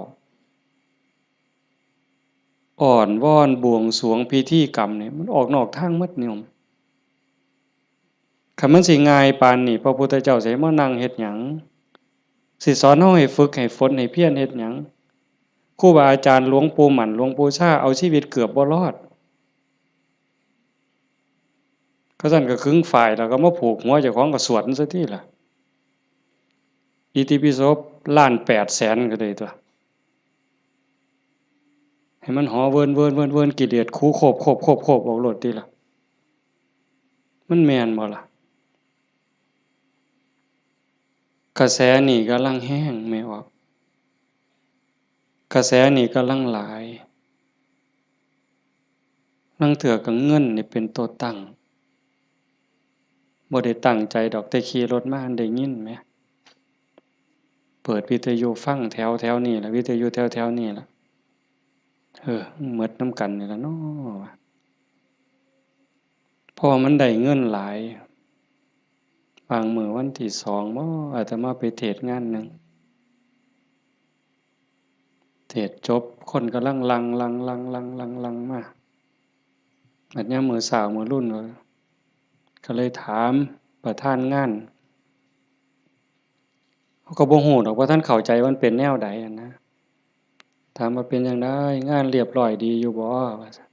ອ້ອນວອນບວງສວງພິທີກຳນີ້ ມັນອອກນອກທາງໝົດໂຍມ. ຄັນມັນຊິງ່າຍປານນີ້ ພະພຸດທະເຈົ້າຊິໃຫ້ມານັ່ງເຮັດຫຍັງ? ຊິສອນເຮົາໃຫ້ຝຶກໃຫ້ຝົນໃຫ້ພຽນເຮັດຫຍັງ? ຄູບາອາຈານ ຫຼວງປູ່ໝັ້ນ ຫຼວງປູ່ຊາ ເອົາຊີວິດເກືອບບໍ່ລອດ. ຄັນຊັ້ນກໍຂຶງຝ້າຍ ແລ້ວກໍມາຜູກຫົວເຈົ້າຂອງກໍສວດມັນຊະຕິລະ. ອິຕິປິໂສລ້ານແປດແສນກໍໄດ້ຕົວະ. ໃຫ້ມັນຫໍເວີນໆໆໆ ກິເລດຂູໂຄບໆໆອອກໂລດຕິລະ. ມັນແມ່ນບໍ່ລະ? ກະແສນີ້ກຳລັງແຮງແມ່ອອກ, ກະແສນີ້ກຳລັງຫຼາຍ. ລາງເທື່ອກໍເງິນນີ້ເປັນຕົວຕັ້ງ, ບໍ່ໄດ້ຕັ້ງໃຈດອກ, ແຕ່ຂີ່ລົດມາໄດ້ຍິນແໝ, ເປີດວິທະຍຸຟັງແຖວໆນີ້ລະ, ວິທະຍຸແຖວໆນີ້ລະ. ເອີ ໝົດນຳກັນນີ້ລະເນາະ ເພາະວ່າມັນໄດ້ເງິນຫຼາຍ. ບາງມື້ວັນທີສອງບໍ ອາດຕະມາໄປເທດງານໜຶ່ງ, ເທດຈົບ ຄົນກຳລັງຫຼັ່ງໆໆໆມາ. ບັດຍາມມື້ເຊົ້າມື້ລຸນ ກໍເລີຍຖາມປະທານງານ, ເຮົາກໍບໍ່ຮູ້ດອກ ບໍ່ທັນເຂົ້າໃຈວ່າມັນເປັນແນວໃດຫັ້ນນະ. ຖາມວ່າເປັນຈັ່ງໃດ ງານລຽບລ້ອຍດີຢູ່ບໍ່ ວ່າຊັ້ນ.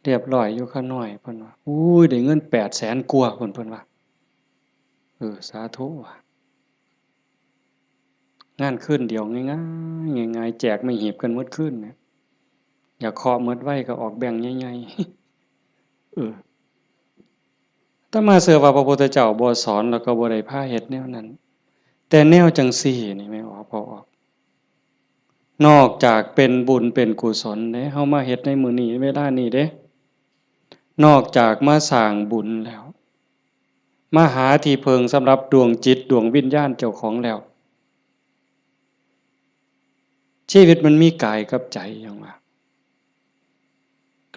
ລຽບລ້ອຍຢູ່ຂ້ານ້ອຍ ເພິ່ນວ່າ. ໂອ້ຍ ໄດ້ເງິນແປດແສນກວ່າພຸ້ນ ເພິ່ນວ່າ. ເອີ ສາທຸວ່າ. ງານຄືນດຽວງ່າຍໆ ງ່າຍໆ ແຈກໄມ້ຮີບກັນໝົດຄືນນະ. ຢາກເຄາະໝົດໄວກໍອອກແບ່ງໃຫຍ່ໆ. ເອີ ອາດຕະມາເຊື່ອວ່າພະພຸດທະເຈົ້າບໍ່ສອນ ແລ້ວກໍບໍ່ໄດ້ພາເຮັດແນວນັ້ນ. ແຕ່ແນວຈັ່ງຊີ້ນີ້ແມ່ນອອກ ພໍອອກ ນອກຈາກເປັນບຸນເປັນກຸສົນເດ້ ເຮົາມາເຮັດໃນມື້ນີ້ເວລານີ້ເດ້, ນອກຈາກມາສ້າງບຸນແລ້ວ ມາຫາທີ່ເພິ່ງສຳລັບດວງຈິດດວງວິນຍານເຈົ້າຂອງແລ້ວ, ຊີວິດມັນມີກາຍກັບໃຈ ຫຍັງວ່າ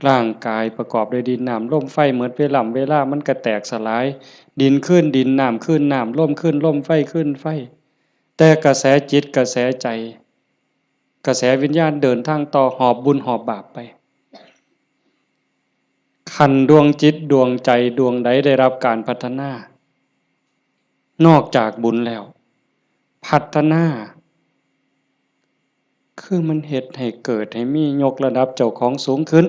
ຮ່າງກາຍປະກອບດ້ວຍດິນ ນ້ຳ ລົມ ໄຟ ໝົດເວລາ ເວລາມັນກະແຕກສະຫຼາຍ, ດິນຄືນດິນ ນ້ຳຄືນນ້ຳ ລົມຄືນລົມ ໄຟຄືນໄຟ, ແຕ່ກະແສຈິດ ກະແສໃຈ ກະແສວິນຍານເດີນທາງຕໍ່ ຫອບບຸນຫອບບາບໄປ. ຄັນດວງຈິດດວງໃຈດວງໃດໄດ້ຮັບການພັດທະນາ ນອກຈາກບຸນແລ້ວ ພັດທະນາ ຄືມັນເຮັດໃຫ້ເກີດໃຫ້ມີ ຍົກລະດັບເຈົ້າຂອງສູງຂຶ້ນ,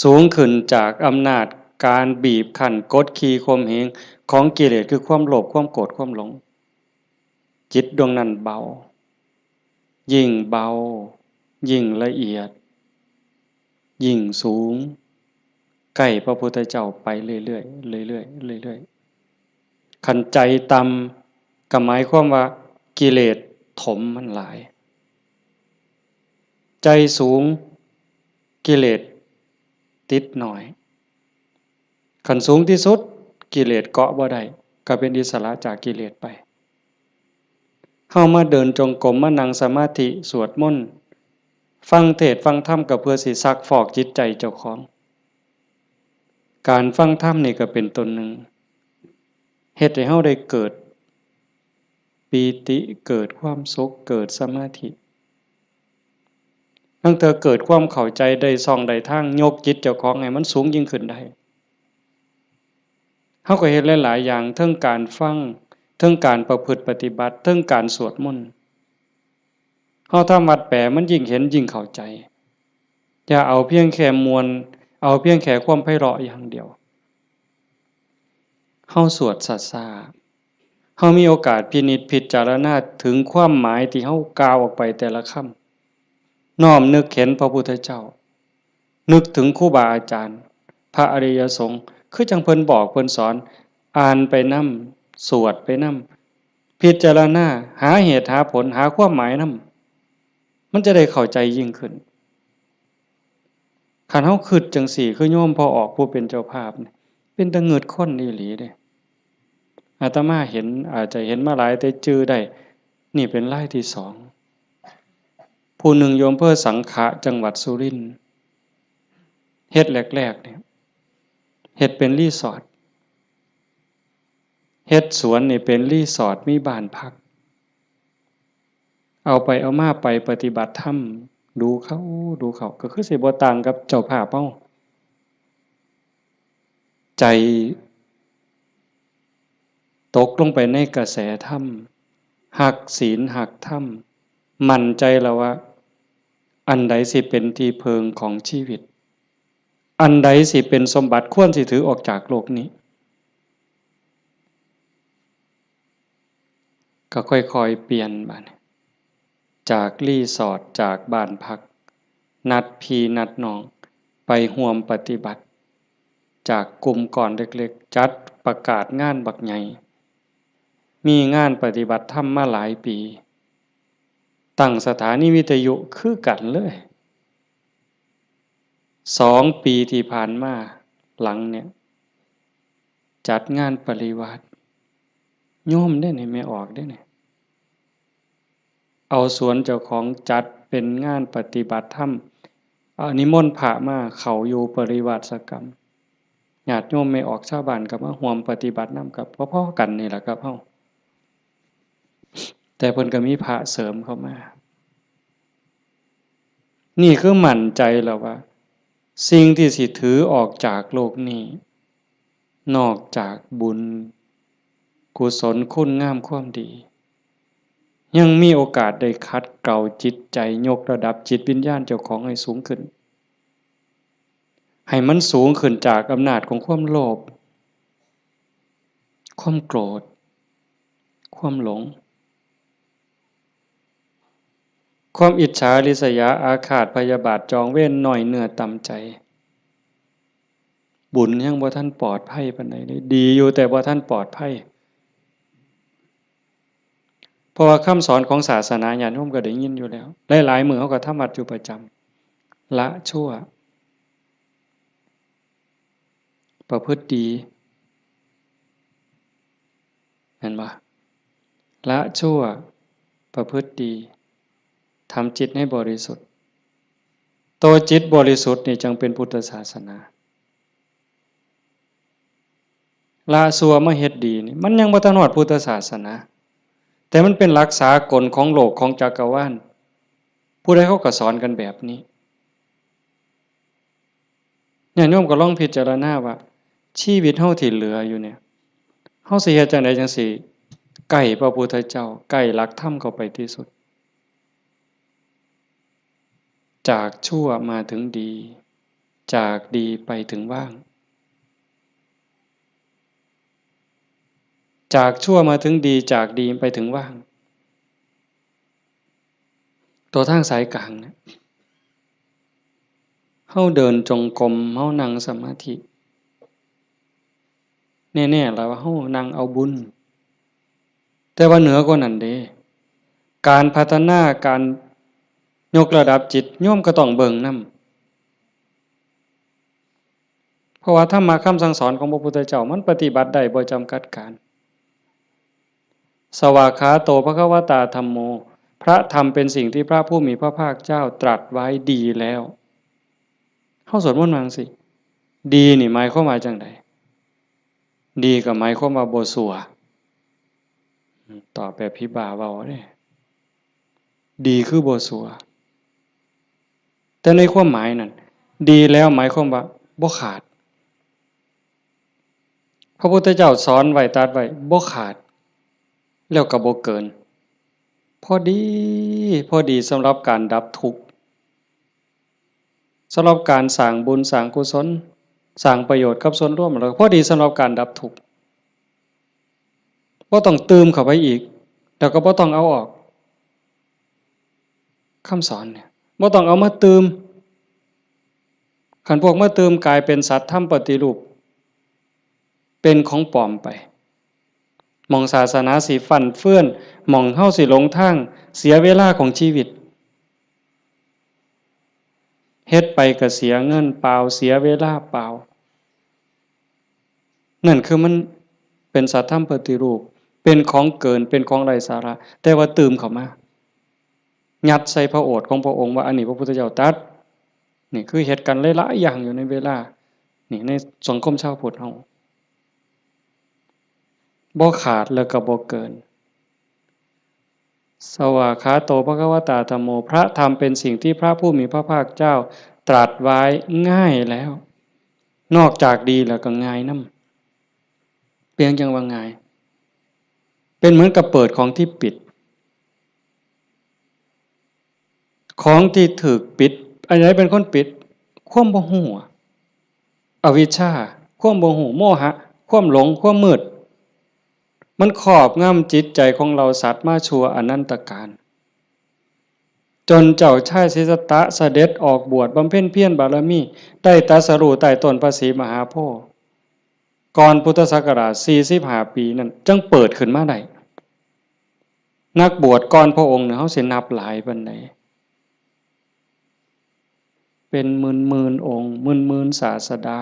ສູງຂຶ້ນຈາກອຳນາດການບີບຄັ້ນກົດຂີ່ຂົ່ມເຫງຂອງກິເລດ ຄືຄວາມໂລບ ຄວາມໂກດ ຄວາມຫຼົງ. ຈິດດວງນັ້ນເບົາ, ຍິ່ງເບົາ ຍິ່ງລະອຽດ ຍິ່ງສູງ ໃກ້ພະພຸດທະເຈົ້າໄປເລື້ອຍໆ ເລື້ອຍໆ ເລື້ອຍໆ. ຄັນໃຈຕ່ຳ ກໍໝາຍຄວາມວ່າກິເລດຖົມມັນຫຼາຍ, ໃຈສູງ ກິເລດຕິດໜ້ອຍ. ຄັນສູງທີ່ສຸດ ກິເລດເກາະບໍ່ໄດ້ ກໍເປັນອິດສະຫຼະຈາກກິເລດໄປ. ເຮົາມາເດີນຈົງກົມ ມານັ່ງສະມາທິ ສວດມົນ ຟັງເທດຟັງທຳ ກໍເພື່ອຊິຊັກຟອກຈິດໃຈເຈົ້າຂອງ. ການຟັງທຳນີ້ກໍເປັນຕົນໜຶ່ງ ເຮັດໃຫ້ເຮົາໄດ້ເກີດປີຕິ ເກີດຄວາມສຸກ ເກີດສະມາທິ. ລາງເທື່ອເກີດຄວາມເຂົ້າໃຈ ໄດ້ຊ່ອງໄດ້ທາງ ຍົກຈິດເຈົ້າຂອງໃຫ້ມັນສູງຍິ່ງຂຶ້ນໄດ້. ເຮົາກໍເຮັດຫຼາຍໆຢ່າງ ເທິງການຟັງ ເທິງການປະພຶດປະຕິບັດ ເທິງການສວດມົນ. ເຮົາທຳວັດແປ ມັນຍິ່ງເຫັນຍິ່ງເຂົ້າໃຈ. ຢ່າເອົາພຽງແຄ່ມ່ວນ ເອົາພຽງແຄ່ຄວາມໄພເລາະຢ່າງດຽວ. ເຮົາສວດຊ້າໆ ເຮົາມີໂອກາດພິນິດພິຈາລະນາເຖິງຄວາມໝາຍທີ່ເຮົາກ່າວອອກໄປແຕ່ລະຄຳ. ນ້ອມນຶກເຫັນພະພຸດທະເຈົ້າ ນຶກເຖິງຄູບາອາຈານ ພະອະລິຍະສົງ ຄືຈັ່ງເພິ່ນບອກເພິ່ນສອນ ອ່ານໄປນຳ ສວດໄປນຳ ພິຈາລະນາ ຫາເຫດຫາຜົນ ຫາຄວາມໝາຍນຳ ມັນຈະໄດ້ເຂົ້າໃຈຍິ່ງຂຶ້ນ. ຄັນເຮົາຄິດຈັ່ງຊີ້ ຄືໂຍມພໍ່ອອກຜູ້ເປັນເຈົ້າພາບນີ້ ເປັນຕາງຶດຄົນອີ່ຫຼີເດ້. ອາດຕະມາເຫັນ ອາດຈະເຫັນມາຫຼາຍ ແຕ່ຈື່ໄດ້ ນີ້ເປັນລາຍທີສອງ. ຜູ້ໜຶ່ງຢູ່ອຳເພີສັງຂະ ຈັງຫວັດສຸລິນ ເຮັດແລກໆນີ້ ເຮັດເປັນຣີສອດ ເຮັດສວນນີ້ເປັນຣີສອດ ມີບ້ານພັກ. ເອົາໄປເອົາມາໄປປະຕິບັດທຳດູເຂົ້າ ດູເຂົ້າ ກໍຄືຊິບໍ່ຕ່າງກັບເຈົ້າພາບເຮົາ. ໃຈຕົກລົງໄປໃນກະແສທຳ ຮັກສິນຮັກທຳ ໝັ້ນໃຈແລ້ວວ່າ ອັນໃດຊິເປັນທີ່ເພິ່ງຂອງຊີວິດ ອັນໃດຊິເປັນສົມບັດ ຄວນຊິຖືອອກຈາກໂລກນີ້. ກໍຄ່ອຍໆປ່ຽນບາດນີ້ ຈາກຣີສອດ ຈາກບ້ານພັກ ນັດພີ່ນັດນ້ອງໄປຮ່ວມປະຕິບັດ ຈາກກຸ່ມກ້ອນເລັກໆ ຈັດປະກາດງານບັກໃຫຍ່ ມີງານປະຕິບັດທຳມາຫຼາຍປີ ຕັ້ງສະຖານີວິທະຍຸຄືກັນເລີຍ. ສອງປີທີ່ຜ່ານມາຫຼັງເນີ້ຍ ຈັດງານປະລິວາດ ໂຍມເດ້ນີ້ ແມ່ອອກເດ້ນີ້ ເອົາສວນເຈົ້າຂອງຈັດເປັນງານປະຕິບັດທຳ ເອົານິມົນພະມາເຂົ້າຢູ່ປະລິວາດສະກຳ ຍາດໂຍມແມ່ອອກຊາວບ້ານກໍມາຮ່ວມປະຕິບັດນຳ ກໍພໍໆກັນນີ້ລະກັບເຮົາ ແຕ່ເພິ່ນກໍມີພະເສີມເຂົ້າມາ. ນີ້ຄືໝັ້ນໃຈແລ້ວວ່າ ສິ່ງທີ່ຊິຖືອອກຈາກໂລກນີ້ ນອກຈາກບຸນ, ກຸສົນ, ຄຸນງາມຄວາມດີ, ຍັງມີໂອກາດໄດ້ຂັດເກົາຈິດໃຈ, ຍົກລະດັບຈິດວິນຍານເຈົ້າຂອງໃຫ້ສູງຂຶ້ນ, ໃຫ້ມັນສູງຂຶ້ນຈາກອຳນາດຂອງຄວາມໂລບ, ຄວາມໂກດ, ຄວາມຫຼົງ. ຄວາມອິດສາ, ລິສຍາ, ອາຄາດ, ພະຍາບາດ, ຈອງເວນ, ນ້ອຍເນື້ອຕ່ຳໃຈ, ບຸນຍັງບໍ່ທັນປອດໄພປານໃດເດ້, ດີຢູ່ແຕ່ບໍ່ທັນປອດໄພ. ເພາະວ່າຄຳສອນຂອງສາສະໜາ ຍາດໂຍມກໍໄດ້ຍິນຢູ່ແລ້ວ, ຫຼາຍໆມື້ເຮົາກໍທຳວັດຢູ່ປະຈຳ, ລະຊົ່ວ, ປະພຶດດີ. ແມ່ນບໍ່? ລະຊົ່ວ ປະພຶດດີ ທຳຈິດໃຫ້ບໍລິສຸດ. ໂຕຈິດບໍລິສຸດນີ້ຈຶ່ງເປັນພຸດທະສາສະໜາ. ລະຊົ່ວມາເຮັດດີນີ້ ມັນຍັງບໍ່ທັນຮອດພຸດທະສາສະໜາ, ແຕ່ມັນເປັນຫຼັກສາກົນຂອງໂລກ ຂອງຈັກກະວານ. ຜູ້ໃດເຂົາກໍສອນກັນແບບນີ້. ຍາດໂຍມກໍລອງພິຈາລະນາວ່າ ຊີວິດເຮົາທີ່ເຫຼືອຢູ່ເນີ້ຍ ເຮົາຊິເຮັດຈັ່ງໃດຈັ່ງຊິໃກ້ພະພຸດທະເຈົ້າ, ໃກ້ຫຼັກທຳເຂົ້າໄປທີ່ສຸດ? ຈາກຊົ່ວມາເຖິງດີ, ຈາກດີໄປເຖິງວ່າງ, ຈາກຊົ່ວມາເຖິງດີ, ຈາກດີໄປເຖິງວ່າງ. ຕົວທາງສາຍກາງເນຍ ເຮົາເດີນຈົງກົມ, ເຮົານັ່ງສະມາທິ ແນ່ໆລະວ່າເຮົານັ່ງເອົາບຸນ, ແຕ່ວ່າເໜືອກວ່ານັ້ນເດ້ ການພັດທະນາ, ການຍົກລະດັບຈິດ, ໂຍມກໍຕ້ອງເບິ່ງນຳ. ເພາະວ່າທຳມະຄຳສັ່ງສອນຂອງພະພຸດທະເຈົ້າ ມັນປະຕິບັດໄດ້ບໍ່ຈຳກັດການ. ສະຫວາກຂາໂຕ ພະຄະວະຕາ ທຳໂມ, ພະທຳເປັນສິ່ງທີ່ພະຜູ້ມີພະພາກເຈົ້າຕລັດໄວ້ດີແລ້ວ. ເຮົາສວດມົນວ່າຈັ່ງຊີ້, ດີນີ້ໝາຍຄວາມວ່າຈັ່ງໃດ? ດີກໍໝາຍຄວາມວ່າບໍ່ຊົ່ວ. ຕອບແບບຜີບ້າເວົ້າເດ້. ດີຄືບໍ່ຊົ່ວ. ແຕ່ໃນຄວາມໝາຍນັ້ນ ດີແລ້ວໝາຍຄວາມວ່າບໍ່ຂາດ. ພະພຸດທະເຈົ້າສອນໄວ້ ຕັດໄວ້ ບໍ່ຂາດ ແລ້ວກໍບໍ່ເກີນ. ພໍດີ ພໍດີສຳລັບການດັບທຸກ. ສຳລັບການສ້າງບຸນສ້າງກຸສົນ ສ້າງປະໂຫຍດກັບສ່ວນລວມ ແລ້ວກໍພໍດີສຳລັບການດັບທຸກ. ບໍ່ຕ້ອງຕື່ມເຂົ້າໄປອີກ ແລ້ວກໍບໍ່ຕ້ອງເອົາອອກ. ຄຳສອນນີ້ ບໍ່ຕ້ອງເອົາມາຕື່ມ. ຄັນພວກມາຕື່ມ ກາຍເປັນສັດທຳປະຕິຮູບ ເປັນຂອງປອມໄປ. ໝ່ອງສາສະໜາຊິຟັ່ນເຟືອນ, ໝ່ອງເຮົາຊິຫຼົງທາງ, ເສຍເວລາຂອງຊີວິດ. ເຮັດໄປກໍເສຍເງິນເປົ່າ, ເສຍເວລາເປົ່າ. ນັ້ນຄືມັນເປັນສັດທຳປະຕິຮູບ, ເປັນຂອງເກີນ, ເປັນຂອງໄຮ້ສາລະ, ແຕ່ວ່າຕື່ມເຂົ້າມາ. ຍັດໃສ່ພະໂອດຂອງພະອົງວ່າ ອັນນີ້ພະພຸດທະເຈົ້າຕັດ. ນີ້ຄືເຮັດກັນຫຼາຍໆຢ່າງຢູ່ໃນເວລານີ້ ໃນສັງຄົມຊາວພຸດເຮົາ. ບໍ່ຂາດແລ້ວກໍບໍ່ເກີນ. ສະວາຄາໂຕ ພະຄະວະຕາ ທຳໂມ. ພະທຳເປັນສິ່ງທີ່ພະຜູ້ມີພະພາກເຈົ້າຕລັດໄວ້ງ່າຍແລ້ວ. ນອກຈາກດີແລ້ວກໍງ່າຍນຳ. ເປັນຫຍັງຈັ່ງວ່າງ່າຍ? ເປັນເໝືອນກັບເປີດຂອງທີ່ປິດ. ຂອງທີ່ຖືກປິດ, ອັນໃດເປັນຄົນປິດ? ຄວາມບໍ່ຮູ້, ອະວິຊຊາ, ຄວາມບໍ່ຮູ້, ໂມຫະ, ຄວາມຫຼົງ, ຄວາມມືດ. ມັນຄອບງຳຈິດໃຈຂອງເຫຼົ່າສັດມາຊົ່ວອະນັນຕະການ, ຈົນເຈົ້າຊາຍສິດທັດຖະສະເດັດອອກບວດບຳເພັນພຽນບາລະມີ, ໄດ້ຕັດສະຮູ້ໃຕ້ຕົ້ນພະສີມະຫາໂພ, ກ່ອນພຸດທະສັກກະລາດສີ່ສິບຫ້າປີນັ້ນ ຈຶ່ງເປີດຂຶ້ນມາໄດ້. ນັກບວດກ່ອນພະອົງນີ້ ເຮົາຊິນັບຫຼາຍປານໃດ? ເປັນໝື່ນໆອົງ, ໝື່ນໆສາສະດາ,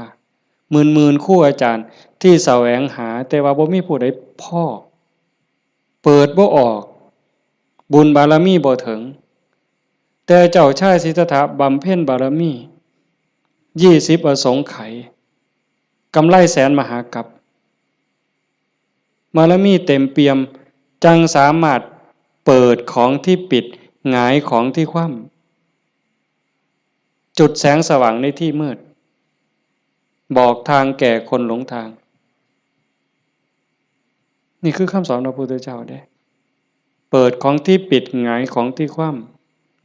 ໝື່ນໆຄູອາຈານທີ່ສະແຫວງຫາ, ແຕ່ວ່າບໍ່ມີຜູ້ໃດພໍ້. ເປີດບໍ່ອອກ, ບຸນບາລະມີບໍ່ເຖິງ. ແຕ່ເຈົ້າຊາຍສິດທັດຖະບຳເພັນບາລະມີ ຊາວອະສົງໄຂ, ກຳໄລແສນມະຫາກັບ. ບາລະມີເຕັມປ່ຽມ, ຈັ່ງສາມາດເປີດຂອງທີ່ປິດ, ຫງາຍຂອງທີ່ຄວ່ຳ, ຈຸດແສງສະຫວ່າງໃນທີ່ມືດ, ບອກທາງແກ່ຄົນຫຼົງທາງ. ນີ້ຄືຄຳສອນຂອງພະພຸດທະເຈົ້າເດ້. ເປີດຂອງທີ່ປິດ, ຫງາຍຂອງທີ່ຄວ່ຳ,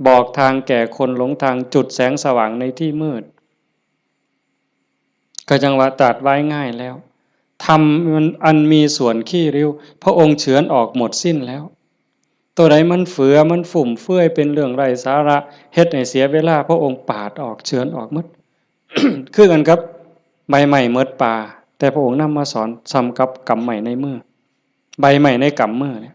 ບອກທາງແກ່ຄົນຫຼົງທາງ, ຈຸດແສງສະຫວ່າງໃນທີ່ມືດ. ກໍຈັ່ງວ່າຕັດໄວ້ງ່າຍແລ້ວ. ທຳອັນມີສ່ວນຂີ້ຣິ້ວ, ພະອົງເຊືອນອອກໝົດສິ້ນແລ້ວ. ໂຕໃດມັນເຝືອ, ມັນຟຸມເຟືອຍ, ເປັນເລື່ອງໄຮ້ສາລະ, ເຮັດໃຫ້ເສຍເວລາ, ພະອົງປາດອອກ, ເຊືອນອອກໝົດ. ຄືກັນກັບໃບໄມ້ໝົດປ່າ, ແຕ່ພະອົງນຳມາສອນສ່ຳກັບກຳໄມ້ໃນມື, ໃບໄມ້ໃນກຳມືນີ້.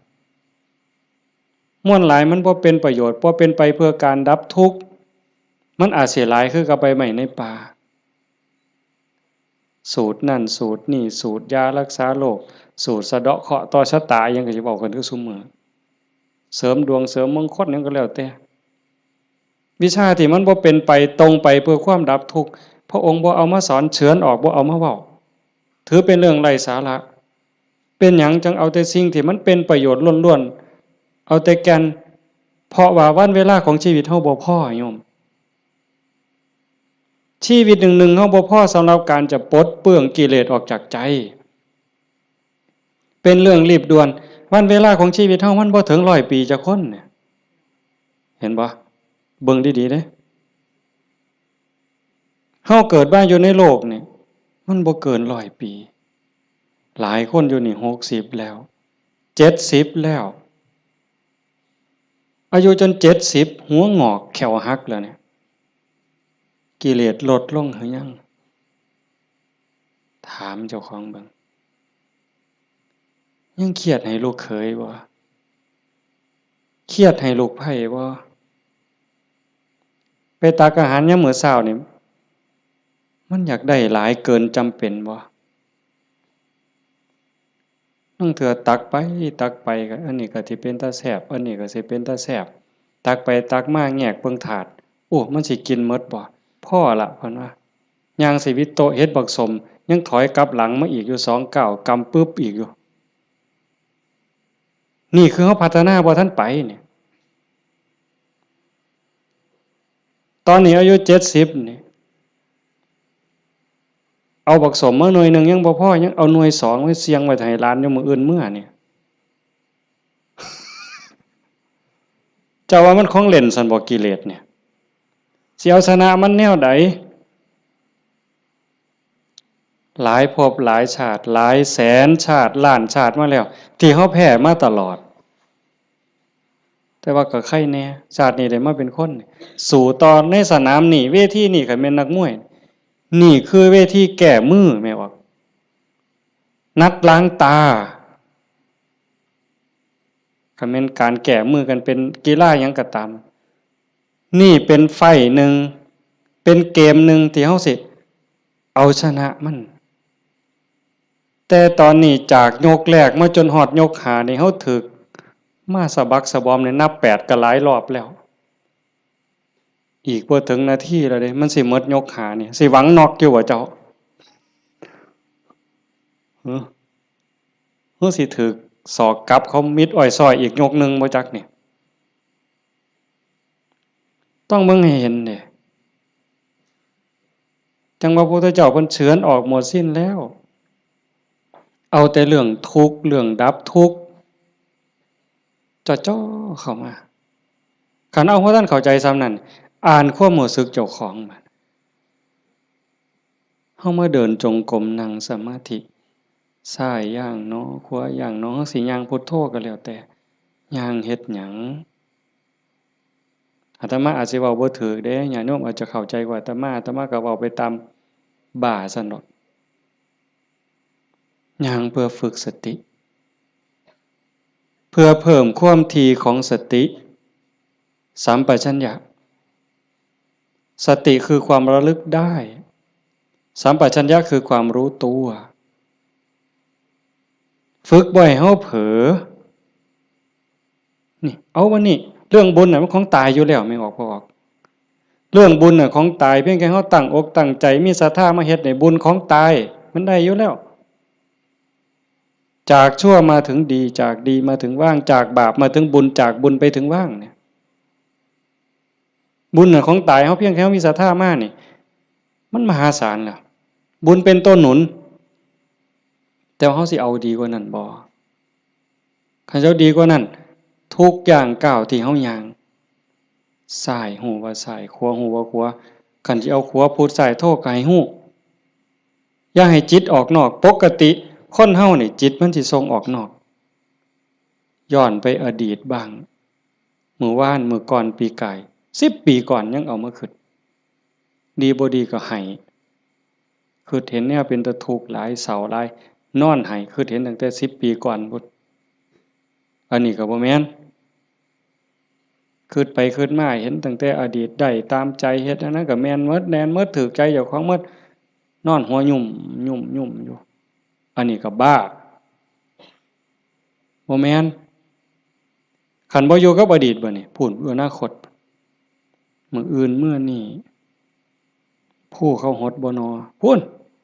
ມວນຫຼາຍມັນບໍ່ເປັນປະໂຫຍດ, ບໍ່ເປັນໄປເພື່ອການດັບທຸກ, ມັນອາດຊິຫຼາຍຄືກັບໃບໄມ້ໃນປ່າ. ສູດນັ້ນສູດນີ້, ສູດຢາລັກສາໂລກ, ສູດສະເດາະເຄາະຕໍ່ຊະຕາ, ອີ່ຫຍັງກໍຊິເວົ້າກັນຄືຊຸມມື້, ເສີມດວງເສີມມົງຄົນຫຍັງກໍແລ້ວແຕ່. ວິຊາທີ່ມັນບໍ່ເປັນໄປ, ຕົງໄປເພື່ອຄວາມດັບທຸກ, ພະອົງບໍ່ເອົາມາສອນ, ເຊືອນອອກ, ບໍ່ເອົາມາເວົ້າ, ຖືເປັນເລື່ອງໄຮ້ສາລະ. ເປັນຫຍັງຈັ່ງເອົາແຕ່ສິ່ງທີ່ມັນເປັນປະໂຫຍດລ້ວນໆ, ເອົາແຕ່ແກ່ນ? ເພາະວ່າວັນເວລາຂອງຊີວິດເຮົາບໍ່ພໍ, ໂຍມ. ຊີວິດໜຶ່ງໆ ເຮົາບໍ່ພໍສຳລັບການຈະປົດເປື້ອງກິເລດອອກຈາກໃຈ. ເປັນເລື່ອງລີບດ່ວນ. ວັນເວລາຂອງຊີວິດເຮົາມັນບໍ່ເຖິງຮ້ອຍປີຈັກຄົນ. ເຫັນບໍ່? ເບິ່ງດີໆເດ້. ເຮົາເກີດມາຢູ່ໃນໂລກນີ້ ມັນບໍ່ເກີນຮ້ອຍປີ. ຫຼາຍຄົນຢູ່ນີ້ຫົກສິບແລ້ວ, ເຈັດສິບແລ້ວ. ອາຍຸຈົນເຈັດສິບ, ຫົວງອກ, ແຂ້ວຫັກແລ້ວນີ້, ກິເລດລົດລົງຫຼືຍັງ? ຖາມເຈົ້າຂອງເບິ່ງ. ຍັງຄຽດໃຫ້ລູກເຂີຍບໍ່? ຄຽດໃຫ້ລູກໃພ້ບໍ່? ໄປຕັກອາຫານຍາມມື້ເຊົ້ານີ້ ມັນຢາກໄດ້ຫຼາຍເກີນຈຳເປັນບໍ່? ລາງເທື່ອຕັກໄປຕັກໄປ ກໍອັນນີ້ກໍຊິເປັນຕາແຊບ, ອັນນີ້ກໍຊິເປັນຕາແຊບ, ຕັກໄປຕັກມາແງກເບິ່ງຖາດ, ໂອ້ ມັນຊິກິນໝົດບໍ່? ພໍລະ ເພິ່ນວ່າ. ຍ່າງຊິວິດໂຕະເຫັນບັກສົມ ຍັງຖອຍກັບຫຼັງມາອີກຢູ່ສອງກ້າວ ກຳປຶບອີກຢູ່. ນີ້ຄືເຮົາພັດທະນາບໍ່ທັນໄປນີ້. ຕອນນີ້ອາຍຸເຈັດສິບນີ້ ເອົາບັກສົມມາໜ່ວຍໜຶ່ງຍັງບໍ່ພໍ ຍັງເອົາໜ່ວຍສອງໄວ້ສ່ຽງໄວ້ໃຫ້ຫຼານຢູ່ມື້ອື່ນເມືອນີ້. ເຈົ້າວ່າມັນຂອງຫຼິ້ນຊັ້ນບໍ່ ກິເລດນີ້? ຊິເອົາຊະນະມັນແນວໃດ? ຫຼາຍພົບຫຼາຍຊາດ ຫຼາຍແສນຊາດ ລ້ານຊາດມາແລ້ວ ທີ່ເຮົາແພ້ມາຕະຫຼອດ. ແຕ່ວ່າກໍໄຄແດ່ ຊາດນີ້ໄດ້ມາເປັນຄົນ ສູ້ຕໍ່ໃນສະໜາມນີ້ ເວທີນີ້. ຄັນແມ່ນນັກມວຍ ນີ້ຄືເວທີແກ້ມືແມ່ນບໍ່? ນັດລ້າງຕາ. ຄັນແມ່ນການແກ້ມືກັນເປັນກິລາຫຍັງກໍຕາມ ນີ້ເປັນໄຟໜຶ່ງ ເປັນເກມໜຶ່ງທີ່ເຮົາຊິເອົາຊະນະມັນ. ແຕ່ຕອນນີ້ຈາກຍົກແລກມາຈົນຮອດຍົກຫ້ານີ້ ເຮົາຖືກມາສະບັກສະບອມໃນນັບແປດກໍຫຼາຍລອບແລ້ວ. ອີກບໍ່ເຖິງນາທີແລ້ວເດ້ ມັນຊິໝົດຍົກຫ້ານີ້ ຊິຫວັງນັອກຢູ່ບໍ່ເຈົ້າ? ຫື? ຫຼືຊິຖືກສອກກັບເຂົາມິດອ້ອຍຊ້ອຍອີກຍົກໜຶ່ງບໍ່ຈັກນີ້? ຕ້ອງເບິ່ງໃຫ້ເຫັນເດ້. ຈັ່ງວ່າພະພຸດທະເຈົ້າເພິ່ນເສືອນອອກໝົດສິ້ນແລ້ວ ເອົາແຕ່ເລື່ອງທຸກ ເລື່ອງດັບທຸກ ເຈາະໆເຂົ້າມາ. ຄັນເຮົາບໍ່ທັນເຂົ້າໃຈສ່ຳນັ້ນ ອ່ານຄວາມຮູ້ສຶກເຈົ້າຂອງບາດ ເຮົາມາເດີນຈົງກົມ ນັ່ງສະມາທິ ຊ້າຍຢ່າງໜໍ ຂວາຢ່າງໜໍ ເຮົາຊິຍ່າງພຸດໂທກໍແລ້ວແຕ່ ຍ່າງເຮັດຫຍັງ? ອາດຕະມາອາດຊິເວົ້າບໍ່ຖືກເດ້ ຍາດໂຍມອາດຈະເຂົ້າໃຈກວ່າອາດຕະມາ ອາດຕະມາກໍເວົ້າໄປຕາມບ້າຊັ້ນດອກ. ຍ່າງເພື່ອຝຶກສະຕິ ເພື່ອເພີ່ມຄວາມຖີ່ຂອງສະຕິ ສຳປະຊັນຍະ. ສະຕິຄືຄວາມລະລຶກໄດ້ ສຳປະຊັນຍະຄືຄວາມຮູ້ຕົວ. ຝຶກບໍ່ໃຫ້ເຮົາເຜີ. ນີ້ ເອົາ ວັນນີ້ ເລື່ອງບຸນນະ ມັນຂອງຕາຍຢູ່ແລ້ວ ແມ່ນອອກບໍ່ອອກ? ເລື່ອງບຸນນະຂອງຕາຍ ພຽງແຕ່ເຮົາຕັ້ງອົກຕັ້ງໃຈ ມີສັດທາມາເຮັດນີ້ ບຸນຂອງຕາຍ ມັນໄດ້ຢູ່ແລ້ວ. ຈາກຊົ່ວມາເຖິງດີ ຈາກດີມາເຖິງວ່າງ ຈາກບາບມາເຖິງບຸນ ຈາກບຸນໄປເຖິງວ່າງນີ້. ບຸນນະຂອງຕາຍ ເຮົາພຽງແຕ່ເຮົາມີສັດທາມານີ້ ມັນມະຫາສານແລ້ວ. ບຸນເປັນຕົວໜູນ ແຕ່ວ່າເຮົາຊິເອົາດີກວ່ານັ້ນບໍ່? ຄັນເຈົ້າດີກວ່ານັ້ນ ທຸກຢ່າງກ້າວທີ່ເຮົາຍ່າງ ຊ້າຍຮູ້ວ່າຊ້າຍ ຂວາຮູ້ວ່າຂວາ. ຄັນຊິເອົາຂວາພຸດ ຊ້າຍໂທ ກໍໃຫ້ຮູ້. ຢ່າໃຫ້ຈິດອອກນອກ. ປົກກະຕິຄົນເຮົານີ້ ຈິດມັນຊິສົ່ງອອກນອກ. ຍ້ອນໄປອະດີດບ້າງ ມື້ວານ ມື້ກ່ອນ ປີກາຍ ສິບປີກ່ອນ ຍັງເອົາມາຄິດ. ດີບໍ່ດີກໍໄຫ້ ຄິດເຫັນແນວເປັນຕາທຸກຫຼາຍ ເສົ້າຫຼາຍ ນອນໄຫ້ ຄິດເຫັນຕັ້ງແຕ່ສິບປີກ່ອນພຸ້ນ. ອັນນີ້ກໍບໍ່ແມ່ນ ຄິດໄປຄິດມາເຫັນຕັ້ງແຕ່ອະດີດ ໄດ້ຕາມໃຈ ເຮັດອັນນັ້ນກໍແມ່ນໝົດ ແມ່ນໝົດ ຖືກໃຈເຈົ້າຂອງໝົດ ນອນຫົວຫຍຸ່ມ ຫຍຸ່ມ ຫຍຸ່ມຢູ່. ອັນນີ້ກໍບ້າ ບໍ່ແມ່ນ. ຄັນບໍ່ຢູ່ກັບອະດີດບາດນີ້ ພຸ້ນ ອະນາຄົດ ມື້ອື່ນເມືອນີ້ ພູເຂົາຫົດບໍ່ນໍ ພຸ້ນ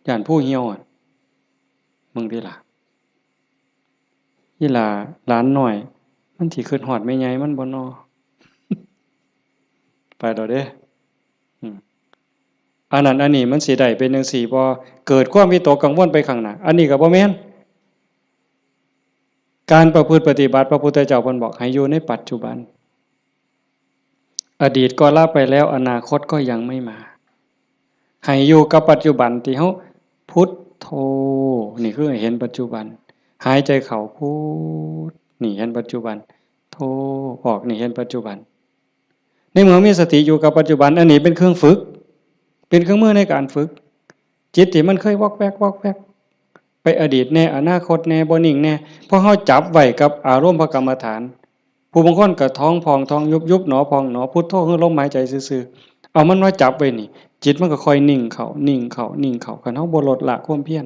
ຢ້ານພູຫ່ຽວ ເບິ່ງຕິລະ. ອີ່ຫຼ້າຫຼານນ້ອຍ ມັນຊິຄິດຮອດແມ່ໃຫຍ່ມັນບໍ່ນໍ? ໄປແລ້ວເດ້. ອືມ ອັນນັ້ນອັນນີ້ມັນຊິໄດ້ເປັນຈັ່ງຊີ້ບໍ່? ເກີດຄວາມວິຕົກກັງວົນໄປຂ້າງໜ້າ. ອັນນີ້ກໍບໍ່ແມ່ນ. ການປະພຶດປະຕິບັດ ພະພຸດທະເຈົ້າເພິ່ນບອກໃຫ້ຢູ່ໃນປັດຈຸບັນ. ອະດີດກໍລະໄປແລ້ວ ອະນາຄົດກໍຍັງໄມ່ມາ. ໃຫ້ຢູ່ກັບປັດຈຸບັນທີ່ເຮົາ ພຸດໂທ ນີ້ຄືໃຫ້ເຫັນປັດຈຸບັນ. ຫາຍໃຈເຂົ້າ ພຸດ ນີ້ເຫັນປັດຈຸບັນ. ໂທ ອອກ ນີ້ເຫັນປັດຈຸບັນ. ໃນເມື່ອມີສະຕິຢູ່ກັບປັດຈຸບັນ ອັນນີ້ເປັນເຄື່ອງຝຶກ ເປັນເຄື່ອງມືໃນການຝຶກ. ຈິດທີ່ມັນເຄີຍວອກແວກ ວອກແວກ ໄປອະດີດແດ່ ອະນາຄົດແດ່ ບໍ່ນິ່ງແດ່ ເພາະເຮົາຈັບໄວ້ກັບອາລົມພະກຳມະຖານ. ຜູ້ບາງຄົນກໍທ້ອງພອງ ທ້ອງຍຸບໆ ໜໍພອງໜໍ ພຸດໂທ ຄືລົມຫາຍໃຈຊື່ໆ. ເອົາມັນມາຈັບໄວ້ນີ້ ຈິດມັນກໍຄ່ອຍນິ່ງເຂົ້າ ນິ່ງເຂົ້າ ນິ່ງເຂົ້າ ຄັນເຮົາບໍ່ລົດລະຄວາມພຽນ.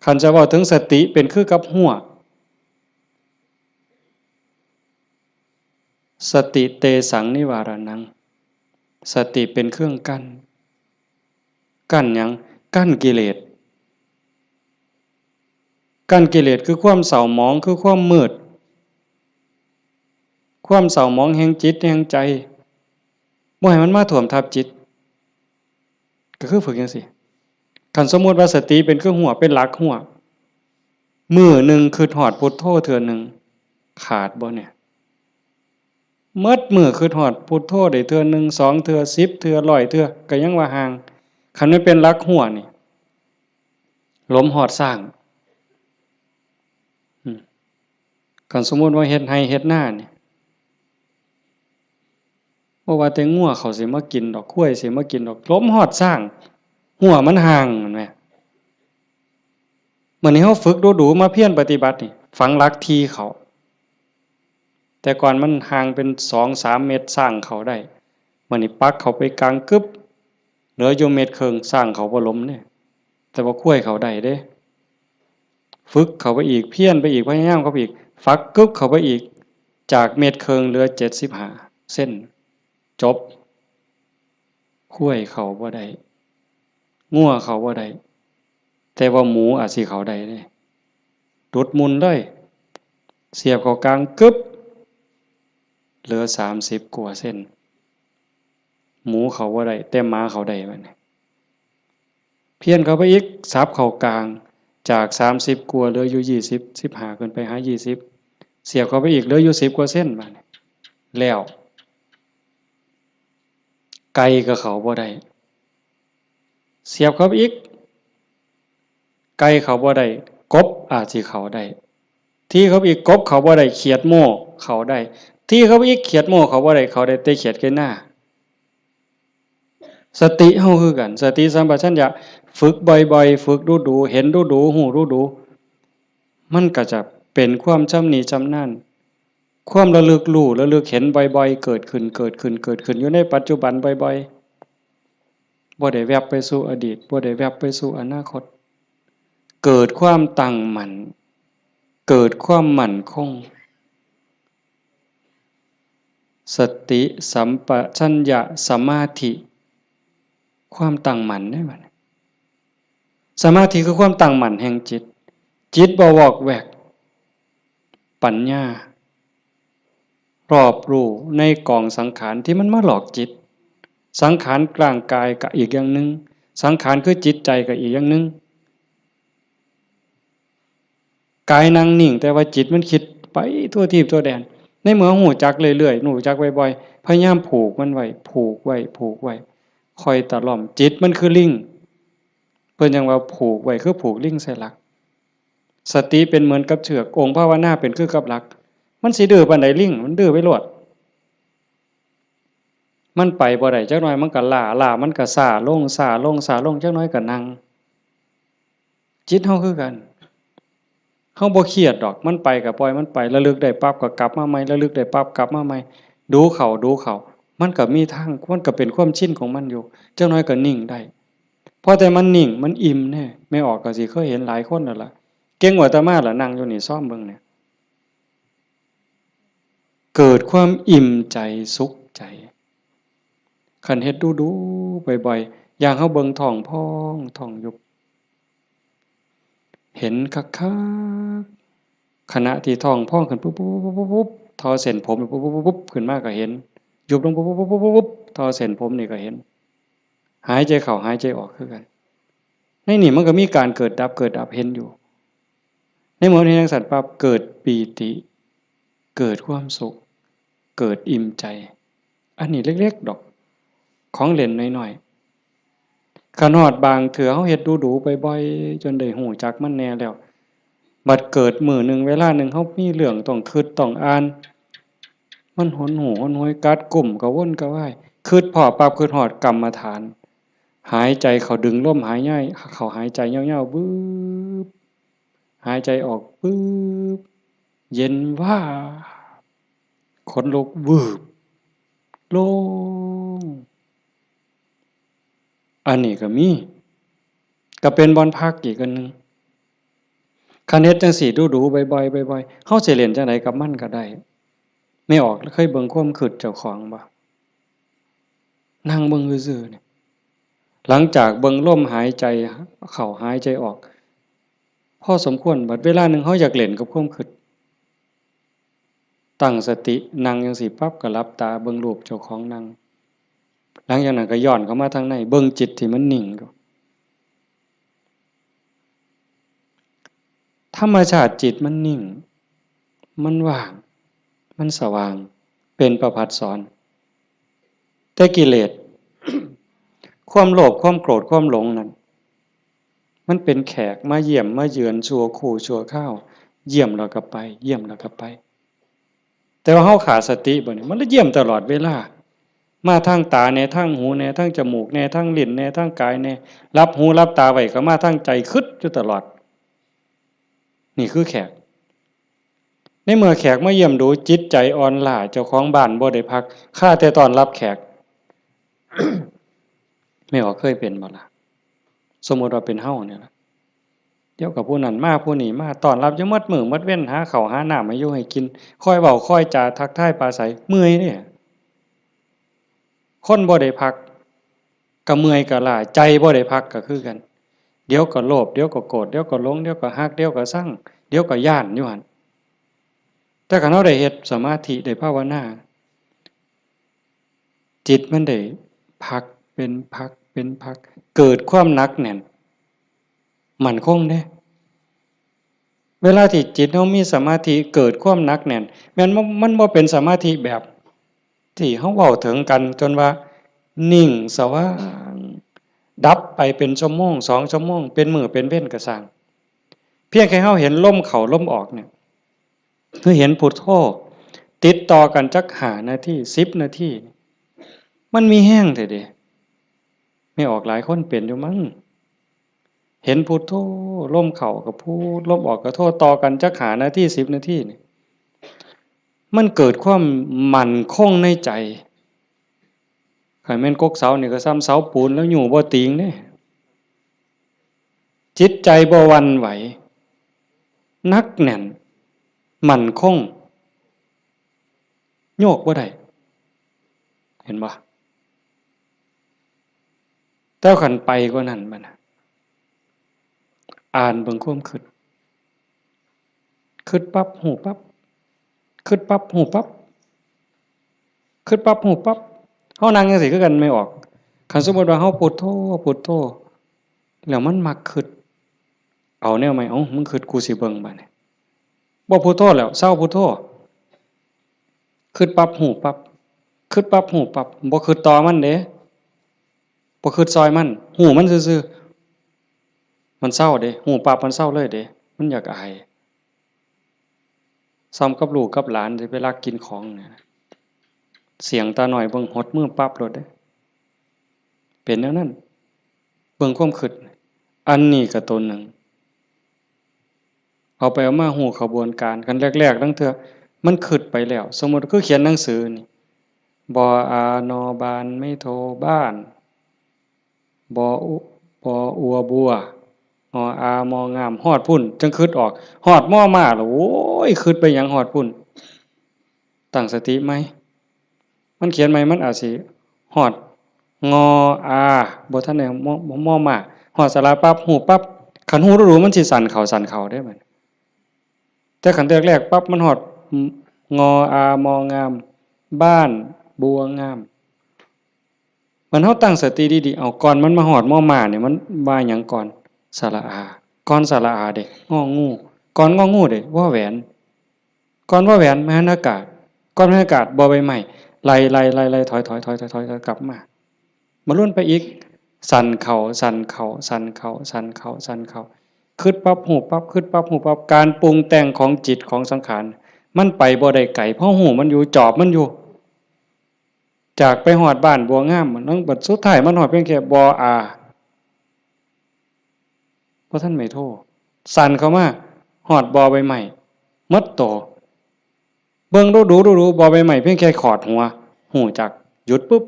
ຄັນຈະເວົ້າເຖິງສະຕິ ເປັນຄືກັບຮົ້ວ. ສະຕິເຕສັງນິວາລະນັງ ສະຕິເປັນເຄື່ອງກັ້ນ. ກັ້ນຫຍັງ? ກັ້ນກິເລດ. ກັ້ນກິເລດຄືຄວາມເສົ້າໝອງ, ຄືຄວາມມືດ, ຄວາມເສົ້າໝອງແຫ່ງຈິດແຫ່ງໃຈ, ບໍ່ໃຫ້ມັນມາຖ້ວມທັບຈິດ. ກໍຄືຝຶກຈັ່ງຊີ້. ຄັນສົມມຸດວ່າສະຕິເປັນຄືຮົ້ວ, ເປັນຫຼັກຮົ້ວ, ມື້ໜຶ່ງຄຶດຮອດພຸດໂທເທື່ອໜຶ່ງ, ຂາດບໍ່ນີ້? ໝົດມື້ຄຶດຮອດພຸດໂທໄດ້ເທື່ອໜຶ່ງ, ສອງເທື່ອ, ສິບເທື່ອ, ຮ້ອຍເທື່ອ, ກໍຍັງວ່າຫ່າງ. ຄັນມັນເປັນຫຼັກຮົ້ວນີ້, ລົມຮອດຊ້າງ. ອືມ. ຄັນສົມມຸດວ່າເຮັດໄຮ່ເຮັດນານີ້, ບໍ່ວ່າແຕ່ງົວເຂົາຊິມາກິນດອກ, ຄວາຍຊິມາກິນດອກ, ລົມຮອດຊ້າງ, ຮົ້ວມັນຫ່າງ, ແມ່ນບໍ່? ມື້ນີ້ເຮົາຝຶກດູໆ ມາພຽນປະຕິບັດນີ້, ຝັງຫຼັກທີ່ເຂົ້າ. ແຕ່ກ່ອນມັນຫ່າງເປັນສອງສາມເມັດ, ຊ້າງເຂົ້າໄດ້. ບາດນີ້ປັກເຂົ້າໄປກາງກຶບ, ເຫຼືອຢູ່ເມັດເຄິ່ງ, ຊ້າງເຂົ້າບໍ່ລົມເດ້, ແຕ່ວ່າຄວາຍເຂົ້າໄດ້ເດ້. ຝຶກເຂົ້າໄປອີກ, ພຽນໄປອີກ, ພະຍາຍາມເຂົ້າໄປອີກ, ຝັກກຶບເຂົ້າໄປອີກ, ຈາກເມັດເຄິ່ງເຫຼືອເຈັດສິບຫ້າເຊັນ, ຈົບ. ຄວາຍເຂົ້າບໍ່ໄດ້, ງົວເຂົ້າບໍ່ໄດ້, ແຕ່ວ່າໝູອາດຊິເຂົ້າໄດ້ເດ້. ດຸດໝຸ່ນເລີຍ, ສຽບເຂົ້າກາງກຶບ, ເຫຼືອສາມສິບກວ່າເຊັນ. ໝູເຂົ້າບໍ່ໄດ້, ແຕ່ໝາເຂົ້າໄດ້ບັດນີ້. ພຽນເຂົ້າໄປອີກ, ສັບເຂົ້າກາງ, ຈາກສາມສິບກວ່າ ເຫຼືອຢູ່ຊາວ ສິບຫ້າ ຂຶ້ນໄປຫາຊາວ, ສຽບເຂົ້າໄປອີກ, ເຫຼືອຢູ່ສິບກວ່າເຊັນບາດນີ້. ແລ້ວ ໄກ່ກໍເຂົ້າບໍ່ໄດ້, ສຽບເຂົ້າໄປອີກ, ໄກ່ເຂົ້າບໍ່ໄດ້, ກົບອາດຊິເຂົ້າໄດ້. ທີ່ເຂົ້າໄປອີກ, ກົບເຂົ້າບໍ່ໄດ້, ຂຽດໂມ້ເຂົ້າໄດ້. ທີ່ເຂົ້າໄປອີກ, ຂຽດໂມ້ເຂົ້າບໍ່ໄດ້, ເຂົ້າໄດ້ແຕ່ຂຽດໄກ່ນາ. ສະຕິເຮົາຄືກັນ, ສະຕິສຳປະຊັນຍະ, ຝຶກບ່ອຍໆ, ຝຶກດູໆ, ເຫັນດູໆ, ຮູ້ດູໆ, ມັນກໍຈະເປັນຄວາມຊຳນິຊຳນານ. ຄວາມລະລຶກຮູ້, ລະລຶກເຫັນບ່ອຍໆ, ເກີດຂຶ້ນ, ເກີດຂຶ້ນ, ເກີດຂຶ້ນຢູ່ໃນປັດຈຸບັນບ່ອຍໆ. ບໍ່ໄດ້ແວັບໄປສູ່ອະດີດ, ບໍ່ໄດ້ແວັບໄປສູ່ອະນາຄົດ. ເກີດຄວາມຕັ້ງໝັ້ນ, ເກີດຄວາມໝັ້ນຄົງ. ສະຕິ ສຳປະຊັນຍະ ສະມາທິ, ຄວາມຕັ້ງໝັ້ນເດ້ບັດນີ້. ສະມາທິຄືຄວາມຕັ້ງໝັ້ນແຫ່ງຈິດ, ຈິດບໍ່ວອກແວກ, ປັນຍາ ຮອບຮູ້ໃນກອງສັງຂານທີ່ມັນມາຫຼອກຈິດ. ສັງຂານຮ່າງກາຍກະອີກຢ່າງໜຶ່ງ, ສັງຂານຄືຈິດໃຈກະອີກຢ່າງໜຶ່ງ. ກາຍນັ່ງນິ່ງ, ແຕ່ວ່າຈິດມັນຄິດໄປທົ່ວທີບທົ່ວແດນ. ໃນເມື່ອຮູ້ຈັກເລື້ອຍໆ, ຮູ້ຈັກບ່ອຍໆ, ພະຍາຍາມຜູກມັນໄວ້, ຜູກໄວ້, ຜູກໄວ້, ຄ່ອຍຕະຫຼອມ. ຈິດມັນຄືລິງ, ເພິ່ນຈັ່ງວ່າຜູກໄວ້ຄືຜູກລິງໃສ່ຫຼັກ. ສະຕິເປັນເໝືອນກັບເຊືອກ, ອົງພາວະນາເປັນຄືກັບຫຼັກ. ມັນຊິດື້ປານໃດລິງ? ມັນດື້ໄປໂລດ. ມັນໄປບໍ່ໄດ້, ຈັກໜ້ອຍມັນກໍລ້າ, ລ້າມັນກໍຊ້າລົງ, ຊ້າລົງ, ຊ້າລົງ, ຈັກໜ້ອຍກໍນັ່ງ. ຈິດເຮົາຄືກັນ, ເຮົາບໍ່ຄຽດດອກ, ມັນໄປກໍປ່ອຍມັນໄປ, ລະລຶກໄດ້ປັບກໍກັບມາໃໝ່, ລະລຶກໄດ້ປັບກັບມາໃໝ່, ດູເຂົ້າ, ດູເຂົ້າ, ມັນກໍມີທາງ, ມັນກໍເປັນຄວາມຊິນຂອງມັນຢູ່, ຈັກໜ້ອຍກໍນິ່ງໄດ້. ພໍແຕ່ມັນນິ່ງ, ມັນອີ່ມແດ່. ແມ່ອອກກໍຊິເຄີຍເຫັນຫຼາຍຄົນແລ້ວລະ, ເກັ່ງກວ່າອາດຕະມາລະ, ນັ່ງຢູ່ນີ້ຊອມເບິ່ງແດ່. ເກີດຄວາມອີ່ມໃຈສຸກໃຈ. ຄັນເຮັດດູໆ ບ່ອຍໆ ຢ່າງເຮົາເບິ່ງທ້ອງພອງທ້ອງຍຸບ, ເຫັນຄັກໆ ຂະນະທີ່ທ້ອງພອງຂຶ້ນປຸບໆ ທໍ່ເສັ້ນຜົມປຸບໆ ຂຶ້ນມາກໍເຫັນ, ຍຸບລົງປຸບໆ ທໍ່ເສັ້ນຜົມນີ້ກໍເຫັນ, ຫາຍໃຈເຂົ້າຫາຍໃຈອອກຄືກັນ. ໃນນີ້ມັນກໍມີການເກີດດັບ ເກີດດັບເຫັນຢູ່. ໃນເມື່ອເຫັນຈັ່ງຊັ້ນປັບ ເກີດປີຕິ, ເກີດຄວາມສຸກ, ເກີດອີ່ມໃຈ. ອັນນີ້ເລັກໆດອກ, ຂອງເລ່ນນ້ອຍໆ. ຂະໜາດບາງເທື່ອເຮົາເຮັດດູໆ ບ່ອຍໆ ຈົນໄດ້ຮູ້ຈັກມັນແດ່ແລ້ວ, ບັດເກີດມື້ໜຶ່ງເວລາໜຶ່ງ ເຮົາມີເລື່ອງຕ້ອງຄິດຕ້ອງອ່ານ, ມັນຫົນຫູຫົນຫວຍ ກັດກຸ້ມກະວົນກະວາຍ, ຄິດພໍ້ປັບ ຄິດຮອດກຳມະຖານ, ຫາຍໃຈເຂົ້າ ດຶງລົມຫາຍໃຈເຂົ້າ ຫາຍໃຈຍາວໆ ບຶບ, ຫາຍໃຈອອກ ບຶບ, ເຢັນວາບ, ຂົນລຸກ ວືບ, ໂລ່ງ. ອັນນີ້ກໍມີ, ກໍເປັນບ່ອນພັກອີກອັນໜຶ່ງ. ຄັນເຮັດຈັ່ງຊີ້ດູໆ ບ່ອຍໆ ບ່ອຍໆ, ເຮົາຊິເລ່ນຈັ່ງໃດກັບມັນກໍໄດ້. ແມ່ອອກເຄີຍເບິ່ງຄວາມຄິດເຈົ້າຂອງບໍ່? ນັ່ງເບິ່ງຊື່ໆ ນີ້, ຫຼັງຈາກເບິ່ງລົມຫາຍໃຈເຂົ້າຫາຍໃຈອອກພໍສົມຄວນ, ບັດເວລາໜຶ່ງເຮົາຢາກຫຼິ້ນກັບຄວາມຄິດ, ຕັ້ງສະຕິນັ່ງຈັ່ງຊີ້ປັບ ກໍຫຼັບຕາເບິ່ງຮູບເຈົ້າຂອງນັ່ງ. ຫຼັງຈາກນັ້ນກໍຍ້ອນເຂົ້າມາທາງໃນ, ເບິ່ງຈິດທີ່ມັນນິ່ງຢູ່. ທຳມະຊາດຈິດມັນນິ່ງ, ມັນວ່າງ, ມັນສະຫວ່າງ, ເປັນປະພັດສອນ. ແຕ່ກິເລດ, ຄວາມໂລບ, ຄວາມໂກດ, ຄວາມຫຼົງນັ້ນ, ມັນເປັນແຂກມາຢ້ຽມມາເຢືອນຊົ່ວຄູ່ຊົ່ວຄາວ, ຢ້ຽມແລ້ວກໍໄປ, ຢ້ຽມແລ້ວກໍໄປ. ແຕ່ວ່າເຮົາຂາດສະຕິບໍ່ນີ້, ມັນລະຢ້ຽມຕະຫຼອດເວລາ, ມາທາງຕາແດ່, ທາງຫູແດ່, ທາງຈະມູກແດ່, ທາງລີ້ນແດ່, ທາງກາຍແດ່, ຫຼັບຫູຫຼັບຕາໄວ້ກໍມາທາງໃຈ, ຄຶດຢູ່ຕະຫຼອດ. ນີ້ຄືແຂກ. ໃນເມື່ອແຂກມາຢ້ຽມດູ, ຈິດໃຈອ່ອນລ້າ, ເຈົ້າຂອງບ້ານບໍ່ໄດ້ພັກ, ຄາແຕ່ຕ້ອນຮັບແຂກ. ແມ່ອອກເຄີຍເປັນບໍ່ລະ? ສົມມຸດວ່າເປັນເຮົານີ້ລະ, ດຽວກໍຜູ້ນັ້ນມາ, ຜູ້ນີ້ມາ, ຕ້ອນຮັບຢູ່ໝົດມື້ໝົດເວັນ, ຫາເຂົ້າຫານ້ຳໃຫ້ຢູ່ໃຫ້ກິນ, ຄອຍເວົ້າຄອຍຈາ, ທັກທາຍປາໄສ, ເມື່ອຍເດ້. ຄົນບໍ່ໄດ້ພັກ ກໍເມື່ອຍກໍລ້າ, ໃຈບໍ່ໄດ້ພັກກໍຄືກັນ. ດຽວກໍໂລບ, ດຽວກໍໂກດ, ດຽວກໍຫຼົງ, ດຽວກໍຮັກ, ດຽວກໍຊັງ, ດຽວກໍຢ້ານຢູ່ຫັ້ນ. ແຕ່ຄັນເຮົາໄດ້ເຮັດສະມາທິ, ໄດ້ພາວະນາ, ຈິດມັນໄດ້ພັກເປັນພັກເປັນພັກ, ເກີດຄວາມໜັກແໜ້ນ ໝັ້ນຄົງເດ້. ເວລາທີ່ຈິດເຮົາມີສະມາທິ ເກີດຄວາມໜັກແໜ້ນ, ແມ່ນບໍ່, ມັນບໍ່ເປັນສະມາທິແບບທີ່ເຮົາເວົ້າເຖິງກັນ ຈົນວ່ານິ່ງສະຫວ່າງ ດັບໄປເປັນຊົ່ວໂມງ ສອງຊົ່ວໂມງ ເປັນມື້ເປັນເວັນກໍຊ່າງ, ພຽງແຕ່ເຮົາເຫັນລົມເຂົ້າລົມອອກນີ້ ຄືເຫັນພຸດໂທຕິດຕໍ່ກັນຈັກຫ້ານາທີ ສິບນາທີ ມັນມີແຮງແທ້ເດ. ແມ່ອອກຫຼາຍຄົນເປັນຢູ່ມັ້ງ. ເຫັນພຸດໂທ, ລົມເຂົ້າກໍພຸດ, ລົມອອກກໍໂທ, ຕໍ່ກັນຈັກຫ້ານາທີ ສິບນາທີນີ້, ມັນເກີດຄວາມໝັ້ນຄົງໃນໃຈ. ຄັນແມ່ນກົກເສົານີ້ກໍສ່ຳເສົາປູນແລ້ວ ຍູ້ບໍ່ຕີງເດ້. ຈິດໃຈບໍ່ຫວັ່ນໄຫວ, ໜັກແໜ້ນ, ໝັ້ນຄົງ, ໂຍກບໍ່ໄດ້. ເຫັນບໍ່? ແຕ່ຄັນໄປກວ່ານັ້ນບັດນະ, ອ່ານເບິ່ງຄວາມຄິດ. ຄິດປັບ ຮູ້ປັບ, ຄິດປັບ ຮູ້ປັບ, ຄິດປັບ ຮູ້ປັບ. ເຮົານັ່ງຈັ່ງຊີ້ຄືກັນ ແມ່ອອກ. ຄັນສົມມຸດວ່າເຮົາພຸດໂທ ພຸດໂທ ແລ້ວມັນມັກຄິດ ເອົາແນວໃໝ່, ເອົ້າ ມຶງຄິດ ກູຊິເບິ່ງບາດນີ້. ບໍ່ພຸດໂທແລ້ວ, ເຊົາພຸດໂທ. ຄິດປັບ ຮູ້ປັບ, ຄິດປັບ ຮູ້ປັບ, ບໍ່ຄິດຕໍ່ມັນເດ້. ບໍ່ຄິດຊ່ອຍມັນ, ຮູ້ມັນຊື່ໆ. ມັນເຊົາເດ້, ຮູ້ປັບມັນເຊົາເລີຍເດ້. ມັນຢາກອາຍ. ສ່ຳກັບລູກກັບຫຼານທີ່ໄປລັກກິນຂອງນີ້, ສ່ຽງຕາໜ້ອຍເບິ່ງ ຫົດມືປັບໂລດເດ້. ເປັນແນວນັ້ນ. ເບິ່ງຄວາມຄິດ. ອັນນີ້ກໍຕົວໜຶ່ງ. ເອົາໄປເອົາມາຮູ້ຂະບວນການ. ຄັນແລກໆ ລາງເທື່ອມັນຄິດໄປແລ້ວ. ສົມມຸດຄືຂຽນໜັງສືນີ້, ບ ອາ ນ ບານ ໄມ້ໂທ ບ້ານ, ບ ອຸ ບ ອົວ ບົວ, ງ ອາ ມໍ ງາມ, ຮອດພຸ້ນຈຶ່ງຄິດອອກ. ຮອດ ມໍ ມ້າ ແລ້ວ ໂອ້ຍ ຄິດໄປຫຍັງຮອດພຸ້ນ? ຕັ້ງສະຕິໃໝ່. ມັນຂຽນໃໝ່ ມັນອາດຊິຮອດ ງ ອາ ບໍ່ທັນໄດ້ ມ ມ ມ້າ, ຮອດສະຫຼະປັບ ຮູ້ປັບ. ຄັນຮູ້ດູໆ ມັນຊິສັ້ນເຂົ້າ ສັ່ນເຂົ້າເດ້ບັດ. ແຕ່ຄັນແລກໆ ປັບ ມັນຮອດ ງ ອາ ມໍ ງາມ, ບ້ານບົວງາມ. ມັນເຮົາຕັ້ງສະຕິດີໆ ເອົາ ກ່ອນມັນມາຮອດ ມໍ ມ້າ ນີ້ ມັນວ່າຫຍັງກ່ອນ? ສະຫຼະອາ. ກ່ອນສະຫຼະອາເດ້ ງ ງ. ກ່ອນ ງ ງ ເດ້ ວ ແຫວນ. ກ່ອນ ວ ແຫວນ ມະຫັນອາກາດ, ກ່ອນມະຫັນອາກາດ ບໍ່ໃບໄມ້, ໄລ່ໆໆໆ ຖອຍໆໆໆ ກັບມາ. ມາລຸນໄປອີກ, ສັ່ນເຂົ້າ ສັ່ນເຂົ້າ ສັ່ນເຂົ້າ ສັ່ນເຂົ້າ ສັ່ນເຂົ້າ. ຄິດປັບ ຮູ້ປັບ ຄິດປັບ ຮູ້ປັບ. ການປຸງແຕ່ງຂອງຈິດຂອງສັງຂານ ມັນໄປບໍ່ໄດ້ໄກ, ເພາະຮູ້ມັນຢູ່ ຈອບມັນຢູ່. ຈາກໄປຮອດບ້ານບົວງາມ ນັ້ນ ບັດສຸດທ້າຍມັນຮອດພຽງແຄ່ ບໍ່ ອາ. ບໍ່ທັນໄມ້ໂທ ສັ່ນເຂົ້າມາ ຮອດບໍ່ໃບໄມ້ ໝົດໂຕ. ເບິ່ງດູໆ ດູໆ ບໍ່ໃບໄມ້ພຽງແຄ່ຂອດຫົວ ຮູ້ຈັກ ຢຸດປຶບ.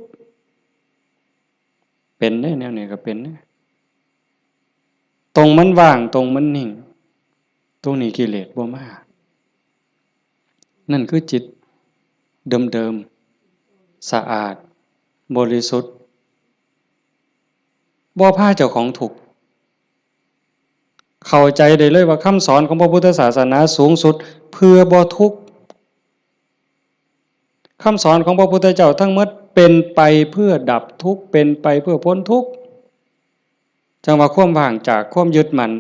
ເປັນເດ້ ແນວນີ້ກໍເປັນເດ້. ຕົງມັນວ່າງ ຕົງມັນນິ່ງ ຕົງນີ້ກິເລດບໍ່ມາ. ນັ້ນຄືຈິດເດີມໆ ສະອາດ ບໍລິສຸດ. ບໍ່ພາເຈົ້າຂອງທຸກ. ເຂົ້າໃຈໄດ້ເລີຍວ່າຄຳສອນຂອງພະພຸດທະສາສະໜາສູງສຸດເພື່ອບໍ່ທຸກ. ຄຳສອນຂອງພະພຸດທະເຈົ້າທັງໝົດເປັນໄປເພື່ອດັບທຸກ, ເປັນໄປເພື່ອພົ້ນທຸກ. ຈັ່ງວ່າຄວາມວ່າງຈາກຄວາມຍຶດໝັ້ນ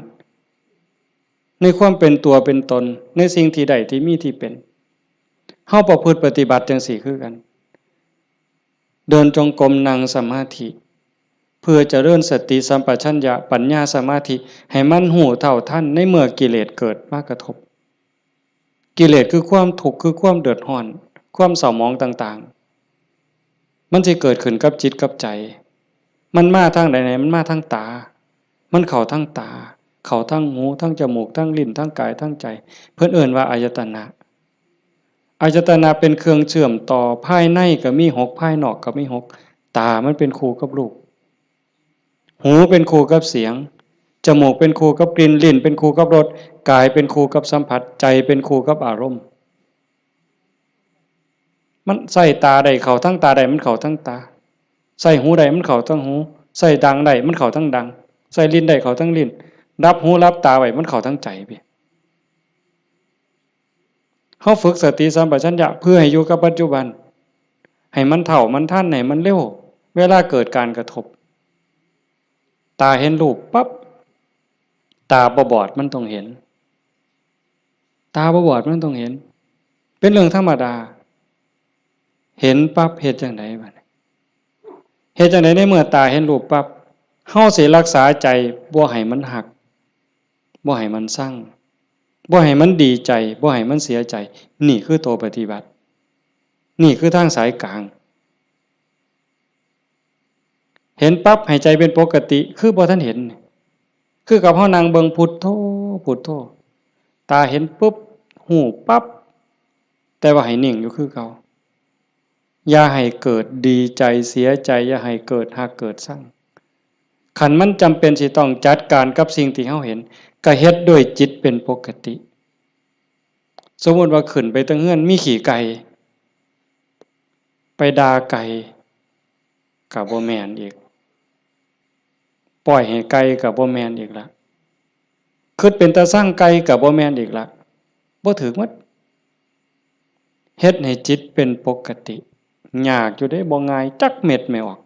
ໃນຄວາມເປັນຕົວເປັນຕົນ, ໃນສິ່ງທີ່ໄດ້ທີ່ມີທີ່ເປັນ. ເຮົາປະພຶດປະຕິບັດຈັ່ງຊີ້ຄືກັນ. ເດີນຈົງກົມ, ນັ່ງສະມາທິ ເພື່ອຈະເລີນສະຕິສຳປະຊັນຍະ, ປັນຍາ, ສະມາທິ ໃຫ້ມັນຮູ້ເທົ່າທັນໃນເມື່ອກິເລດເກີດມາກະທົບ. ກິເລດຄືຄວາມທຸກ, ຄືຄວາມເດືອດຮ້ອນ, ຄວາມເສົ້າໝອງຕ່າງໆ ມັນຊິເກີດຂຶ້ນກັບຈິດກັບໃຈ. ມັນມາທາງໃດແດ່? ມັນມາທາງຕາ. ມັນເຂົ້າທາງຕາ, ເຂົ້າທາງຫູ, ທາງຈະມູກ, ທາງລີ້ນ, ທາງກາຍ, ທາງໃຈ. ເພິ່ນເອີ້ນວ່າອາຍະຕະນະ. ອາຍະຕະນະເປັນເຄື່ອງເຊື່ອມຕໍ່, ພາຍໃນກໍມີຫົກ, ພາຍນອກກໍມີຫົກ. ຕາມັນເປັນຄູ່ກັບຮູບ, ຫູເປັນຄູ່ກັບສຽງ, ຈະມູກເປັນຄູ່ກັບກິ່ນ, ລີ້ນເປັນຄູ່ກັບລົດ, ກາຍເປັນຄູ່ກັບສຳຜັດ, ໃຈເປັນຄູ່ກັບອາລົມ. ມັນໃຊ້ຕາໄດ້ເຂົ້າທາງຕາໄດ້, ມັນເຂົ້າທາງຕາ. ໃຊ້ຫູໄດ້, ມັນເຂົ້າທາງຫູ. ໃຊ້ດັງໄດ້, ມັນເຂົ້າທາງດັງ. ໃຊ້ລີ້ນໄດ້, ເຂົ້າທາງລີ້ນ. ດັບຫູ, ຫຼັບຕາໄວ້, ມັນເຂົ້າທາງໃຈ. ເຮົາຝຶກສະຕິສຳປະຊັນຍະເພື່ອໃຫ້ຢູ່ກັບປັດຈຸບັນ, ໃຫ້ມັນເທົ່າມັນທັນ, ໃຫ້ມັນເລັວ ເວລາເກີດການກະທົບ. ຕາເຫັນຮູບປັບ, ຕາບໍ່ບອດມັນຕ້ອງເຫັນ. ຕາບໍ່ບອດມັນຕ້ອງເຫັນ. ເປັນເລື່ອງທຳມະດາ. ເຫັນປັບເຮັດຈັ່ງໃດບາດນີ້? ເຮັດຈັ່ງໃດໃນເມື່ອຕາເຫັນຮູບປັບ? ເຮົາຊິລັກສາໃຈບໍ່ໃຫ້ມັນຮັກ, ບໍ່ໃຫ້ມັນຊັງ, ບໍ່ໃຫ້ມັນດີໃຈ, ບໍ່ໃຫ້ມັນເສຍໃຈ. ນີ້ຄືໂຕປະຕິບັດ. ນີ້ຄືທາງສາຍກາງ. ເຫັນປັບໃຫ້ໃຈເປັນປົກກະຕິ ຄືບໍ່ທັນເຫັນ. ຄືກັບເຮົານັ່ງເບິ່ງພຸດໂທ ພຸດໂທ. ຕາເຫັນປຶບ ຮູ້ປັບ, ແຕ່ວ່າໃຫ້ນິ່ງຢູ່ຄືເກົ່າ. ຢ່າໃຫ້ເກີດດີໃຈເສຍໃຈ, ຢ່າໃຫ້ເກີດຮັກເກີດຊັງ. ຄັນມັນຈຳເປັນຊິຕ້ອງຈັດການກັບສິ່ງທີ່ເຮົາເຫັນ, ກະເຮັດດ້ວຍຈິດເປັນປົກກະຕິ. ສົມມຸດວ່າຂຶ້ນໄປເທິງເຮືອນ ມີຂີ້ໄກ່, ໄປດ່າໄກ່ ກະບໍ່ແມ່ນອີກ. ປ່ອຍໃຫ້ໄກ່ກະບໍ່ແມ່ນອີກລະ. ຄິດເປັນຕາຊັງໄກ່ກະບໍ່ແມ່ນອີກລະ. ບໍ່ຖືກໝົດ. ເຮັດໃຫ້ຈິດເປັນປົກກະຕິ. ຍາກຢູ່ເດ້, ບໍ່ງ່າຍຈັກເມັດແມ່ອອກ.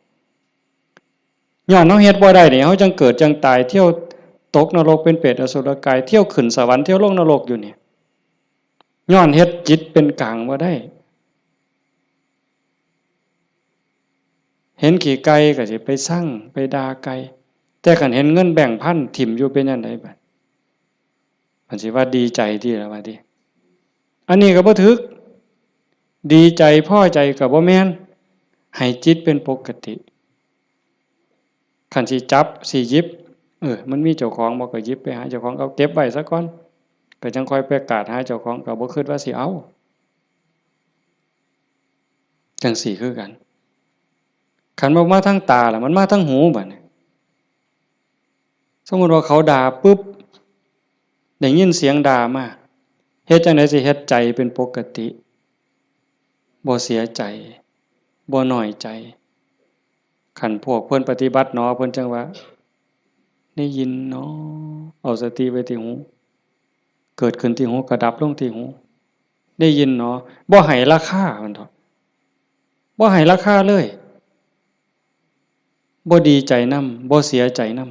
ຍ້ອນເຮົາເຮັດບໍ່ໄດ້ນີ້, ເຮົາຈັ່ງເກີດຈັ່ງຕາຍ, ທ່ຽວຕົກນະລົກເປັນເປດອະສຸລະກາຍ, ທ່ຽວຂຶ້ນສະຫວັນ, ທ່ຽວລົງນະລົກຢູ່ນີ້. ຍ້ອນເຮັດຈິດເປັນກາງບໍ່ໄດ້. ເຫັນຂີ້ໄກ່ກໍຊິໄປຊັງໄປດ່າໄກ່, ແຕ່ຄັນເຫັນເງິນແບງພັນຖິ້ມຢູ່ເປັນຈັ່ງໃດບາດ? ເພິ່ນຊິວ່າດີໃຈຕິລະວ່າຕິ. ອັນນີ້ກໍບໍ່ຖືກ, ດີໃຈພໍໃຈກໍບໍ່ແມ່ນ, ໃຫ້ຈິດເປັນປົກກະຕິ. ຄັນຊິຈັບຊິຫຍິບ, ເອີ ມັນມີເຈົ້າຂອງບໍ່ ກໍຫຍິບໄປຫາເຈົ້າຂອງ, ເອົາເກັບໄວ້ຊະກ່ອນ, ກໍຈັ່ງຄ່ອຍໄປກາດຫາເຈົ້າຂອງ, ກໍບໍ່ຄິດວ່າຊິເອົາ. ຈັ່ງຊີ້ຄືກັນ. ຄັນບໍ່ມາທາງຕາລະ ມັນມາທາງຫູບາດນີ້. ສົມມຸດວ່າເຂົາດ່າປຶບ, ໄດ້ຍິນສຽງດ່າມາ, ເຮັດຈັ່ງໃດຊິເຮັດໃຈເປັນປົກກະຕິ, ບໍ່ເສຍໃຈ, ບໍ່ນ້ອຍໃຈ? ຄັນພວກເພິ່ນປະຕິບັດໜໍ ເພິ່ນຈັ່ງວ່າ ໄດ້ຍິນໜໍ, ເອົາສະຕິໄວ້ທີ່ຫູ, ເກີດຂຶ້ນທີ່ຫູ ກະດັບລົງທີ່ຫູ, ໄດ້ຍິນໜໍ, ບໍ່ໃຫ້ລາຄາ ເພິ່ນເຖາະ, ບໍ່ໃຫ້ລາຄາເລີຍ, ບໍ່ດີໃຈນຳ, ບໍ່ເສຍໃຈນຳ.